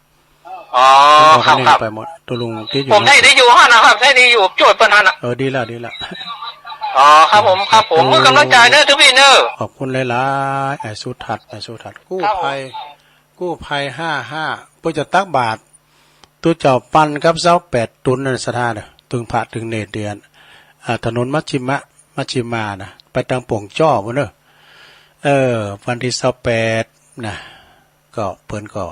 อ๋อ หลวงพ่อ ครับ เขานี่ ครับ ไปหมด ตุ๊ลุงติดอยู่ ผมได้ หนองเกิด ได้อยู่หั่นนะครับ ได้ได้อยู่ช่วยเปิ้นหั่นน่ะ เออ ดีละ ดีละ อ๋อ ครับผม ครับผม สาธุ โอ้ย กำลังใจเนอะตุ๊กปี้เนอะ ขอบคุณหลายๆ อ้ายสุทัศน์ อ้ายสุทัศน์ กู้ภัย ครับผม กู้ภัยห้าห้า เพื่อจะตักบาตร ตุ๊เจ้าปันกับซาวแปดตุ๊นนั่นศรัทธาเนอะ ตึงพระตึงเณรเตียน อ่า ถนนมัชชิมะ มัชชิมานะ ไปตางป่งจ้อพุ้นเนอะ เออ วันที่ซาวแปดนะ ก็เปิ้นก็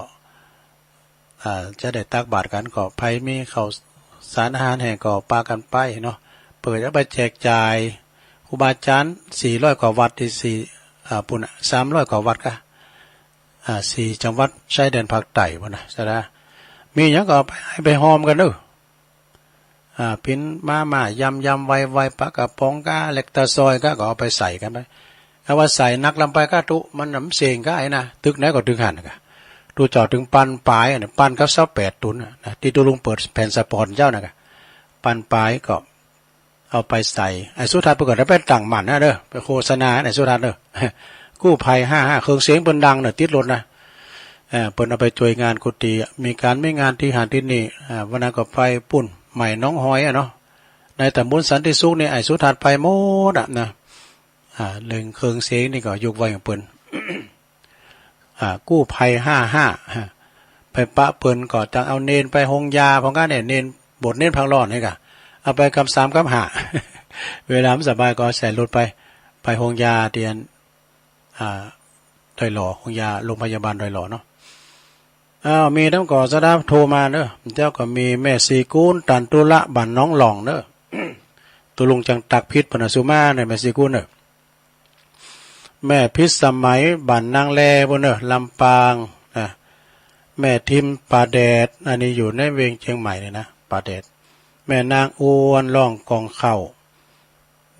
อ่า จะได้ตักบาตรกัน ก็ไผมีข้าวสารอาหารแห้งก็ปากันไปเนาะ เปิ้นจะไปแจกจ่าย ครูบาอาจารย์สี่ร้อยกว่าวัดที่สี่ อ่า พุ้นน่ะ สามร้อยกว่าวัดกะ อ่า สี่จังหวัดชายแดนภาคใต้พุ้นน่ะ ศรัทธา มีหยังก็เอาไป ให้ไปฮอมกันเนอะ อ่า ปิ้นมาม่ายำๆ ไวๆ ปลากระป๋องกะ เล็กตาซอยกะ ก็เอาไปใส่กันไป เอาว่าใส่หนักลำไปกะตุ๊ มันน้ำเสียงกะไอ้นะ ตึกไหนก็ตึงหั้นกะ ตุ๊เจ้าตึงปันปายอะนะ ปันกับซาวแปดตุ๊นน่ะนะ ที่ตุ๊ลุงเปิดแผ่นสปอนเจ้านะกะ ปันปายก็ เอาไปใส่ ไอ้สุทัศน์เปิ้นก็ได้ไปตั้งหมั่นนะเด้อ ไปโฆษณาไอ้สุทัศน์เด้อ กู้ภัยห้าห้า เครื่องเสียงเปิ้นดังเนอะ ติดรถนะ เอ่อ เปิ้นเอาไปช่วยงานกุฏิ มีการมีงานที่หั้นที่นี่ อ่า วันนั้นก็ไปปุ้น ใหม่หนองหอยอะเนาะ ในตำบลสันติสุขนี่ ไอ้สุทัศน์ไปหมดอะนะ อ่า เรื่องเครื่องเสียงนี่ก็ยกไว้ของเปิ้น อ่า กู้ภัยห้าห้า ไปปะเปิ้นก็ต้องเอาเณรไปโฮงยา เพราะงั้นเนี่ย เณร บวชเณรพักร้อนนี่กะ เอาไปกำสามกำห้า เวลามันสบายก็ใส่รถไป ไปโฮงยาเตียน อ่า ดอยหล่อ โฮงยา โรงพยาบาลดอยหล่อเนาะ อ้าว มีน้ำก่อสะดับโทรมาเนอะ เจ้าก็มีแม่ศรีกูล ตันตุละ บ้านหนองหล่องเนอะ ตุ๊ลุงจังตักผิดปะนะ สุมาเนี่ย แม่ศรีกูลเนอะ แม่พิสมัย บ้านนางแลพุ้นเนอะ ลำปางนะ แม่ทิม ป่าแดด อันนี้อยู่ในเวียงเชียงใหม่นี่นะ ป่าแดด แม่นางอ้วน ร่องกองข้าว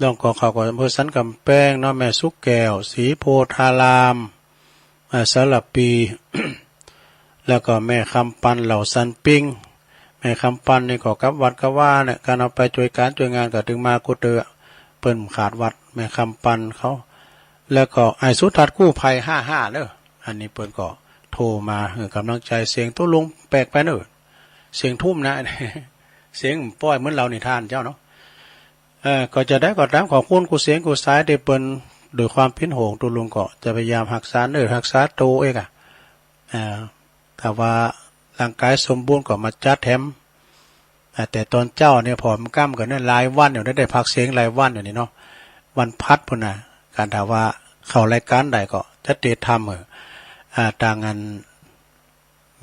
ร่องกองข้าวก็อำเภอสันกำแพงเนาะ แม่สุขแก้ว ศรีโพธาราม อ่า สารภี แล้วก็แม่คำปัน เหล่าสันปิ้ง แม่ ม่คำปันนี่ก็กับวัดกับวาเนี่ย การเอาไปช่วยการช่วยงานก็ถึงมากู้เตื้อ เปิ้นขาดวัด แม่คำปันเขา แล้วก็ไอ้สุทัศน์กู้ภัย ห้าห้า เนอะ อันนี้เปิ้นก็โทรมาให้กำลังใจ เสียงตุ๊ลุงแปลกไปเนอะ เสียงทุ่มนะ เสียงป้อยเหมือนเล่านิทานเจ้าเนาะ เออ ก็จะได้ก็ตาม ขอบคุณกู้เสียงกู้สายตี้เปิ้น ด้วยความเป็นห่วงตุ๊ลุงก็จะพยายามฮักษาเนื้อฮักษาตัวเองอะ เอ่อ ถ้าว่าร่างกายสมบูรณ์ก็มาจัดแถม อ่า แต่ตอนเจ๊าเนี่ยผอมก้ำกันเนี่ยหลายวันอยู่ ได้ได้พักเสียงหลายวันอยู่นี่เนาะ วันพัดพุ้นนะ การถ้าว่าเข้ารายการใดก็จะเตะทำเออ อ่า ตางอัน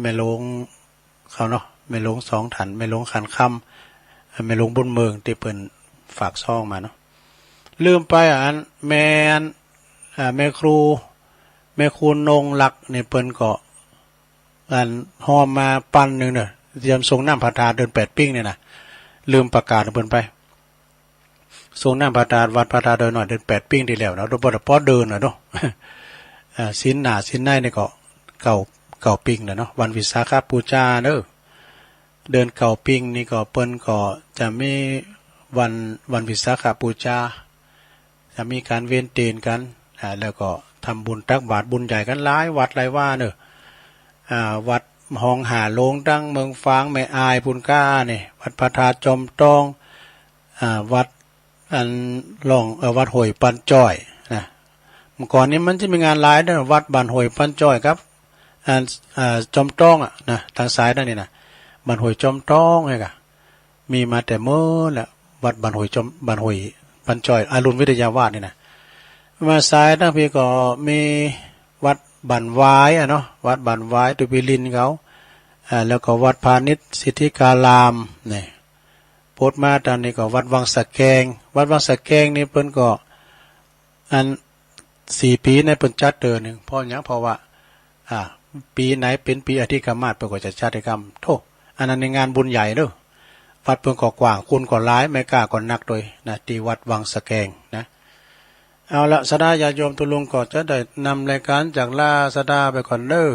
แม่หลวงเขาเนาะ แม่หลวงสองท่าน แม่หลวงขันคำ แม่หลวงบุญเมืองตี้เปิ้นฝากซองมาเนาะ ลืมไปอันแม่อัน อ่า แม่ครู แม่ครูนงรักนี่เปิ้นก็ อันฮ้อมมาปันหนึ่งเนอะ เตรียมส่งน้ำพระธาตุเดือนแปดปิ้งเนี่ยนะ ลืมประกาศให้เปิ้นไป ส่งน้ำพระธาตุวัดพระธาตุดอยน้อยเดือนแปดปิ้งที่แล้วเนาะ โดยเฉพาะเดือนน่ะเนาะ อ่า ศีลหน้าศีลในนี่ก็เก้า เก้าปิ้งแล้วเนาะ วันวิสาขบูชาเนอะ เดือนเก้าปิ้งนี่ก็เปิ้นก็จะมีวัน วันวิสาขบูชา จะมีการเวียนเตียนกัน อ่า แล้วก็ทำบุญตักบาตรบุญใหญ่กันหลายวัดหลายวาเนอะ อ่า วัดหองหาหลวงตังเมืองฝางแม่อายพุ้นก้านี่ วัดพระธาตุจอมทอง อ่า วัดอันหลวง เอ่อ วัดห้วยปันจ้อยนะ เมื่อก่อนนี้มันจะมีงานหลายเด้อ วัดบ้านห้วยปันจ้อยครับ อัน อ่า จอมทองอะนะ ทางสายนั่นนี่นะ บ้านห้วยจอมทองเนี่ยกะ มีมาแต่เมื่อแหละ วัดบ้านห้วยจอม บ้านห้วยปันจ้อย อรุณวิทยาวาสนี่นะ มาสายทางพี้ก็มีวัดบ้านหวายอะเนาะ วัดบ้านหวายตุบิลินเขา อ่า แล้วก็วัดพาณิชย์สิทธิการามเนี่ย ปดมาตอนนี้ก็วัดวังสะแกง วัดวังสะแกงนี่เปิ้นก็ อัน สี่ปี๋ในเปิ้นจัดเตื้อหนึ่ง เพราะหยัง เพราะว่า อ่า ปี๋ไหนเป๋นปี๋อธิกมาสเปิ้นก็จะจัดให้กำ โธ่ อันนั้นในงานบุญใหญ่เด้อ วัดเปิ้นก็กว้าง คนก็หลาย แม่ก๊าก็นักโดยนะ ตี้วัดวังสะแกงนะ เอาละ ศรัทธาญาติโยมตุ๊ลุงก็จะได้นำรายการจากลาศรัทธาไปก่อนเด้อ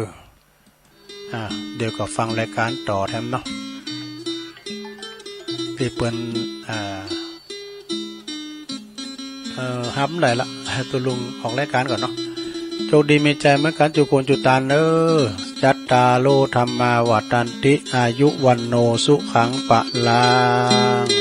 อ่า เดี๋ยวก็ฟังรายการต่อแถมเนาะ ตี้เปิ้น อ่า เอ่อ ฮับได้ละ ตุ๊ลุงออกรายการก่อนเนาะ โชคดีมีชัยเหมือนกันจุคนจุตานเนอ จัตตาโร ธัมมา วัฑฒันติ อายุ วัณโณ สุขัง พะลัง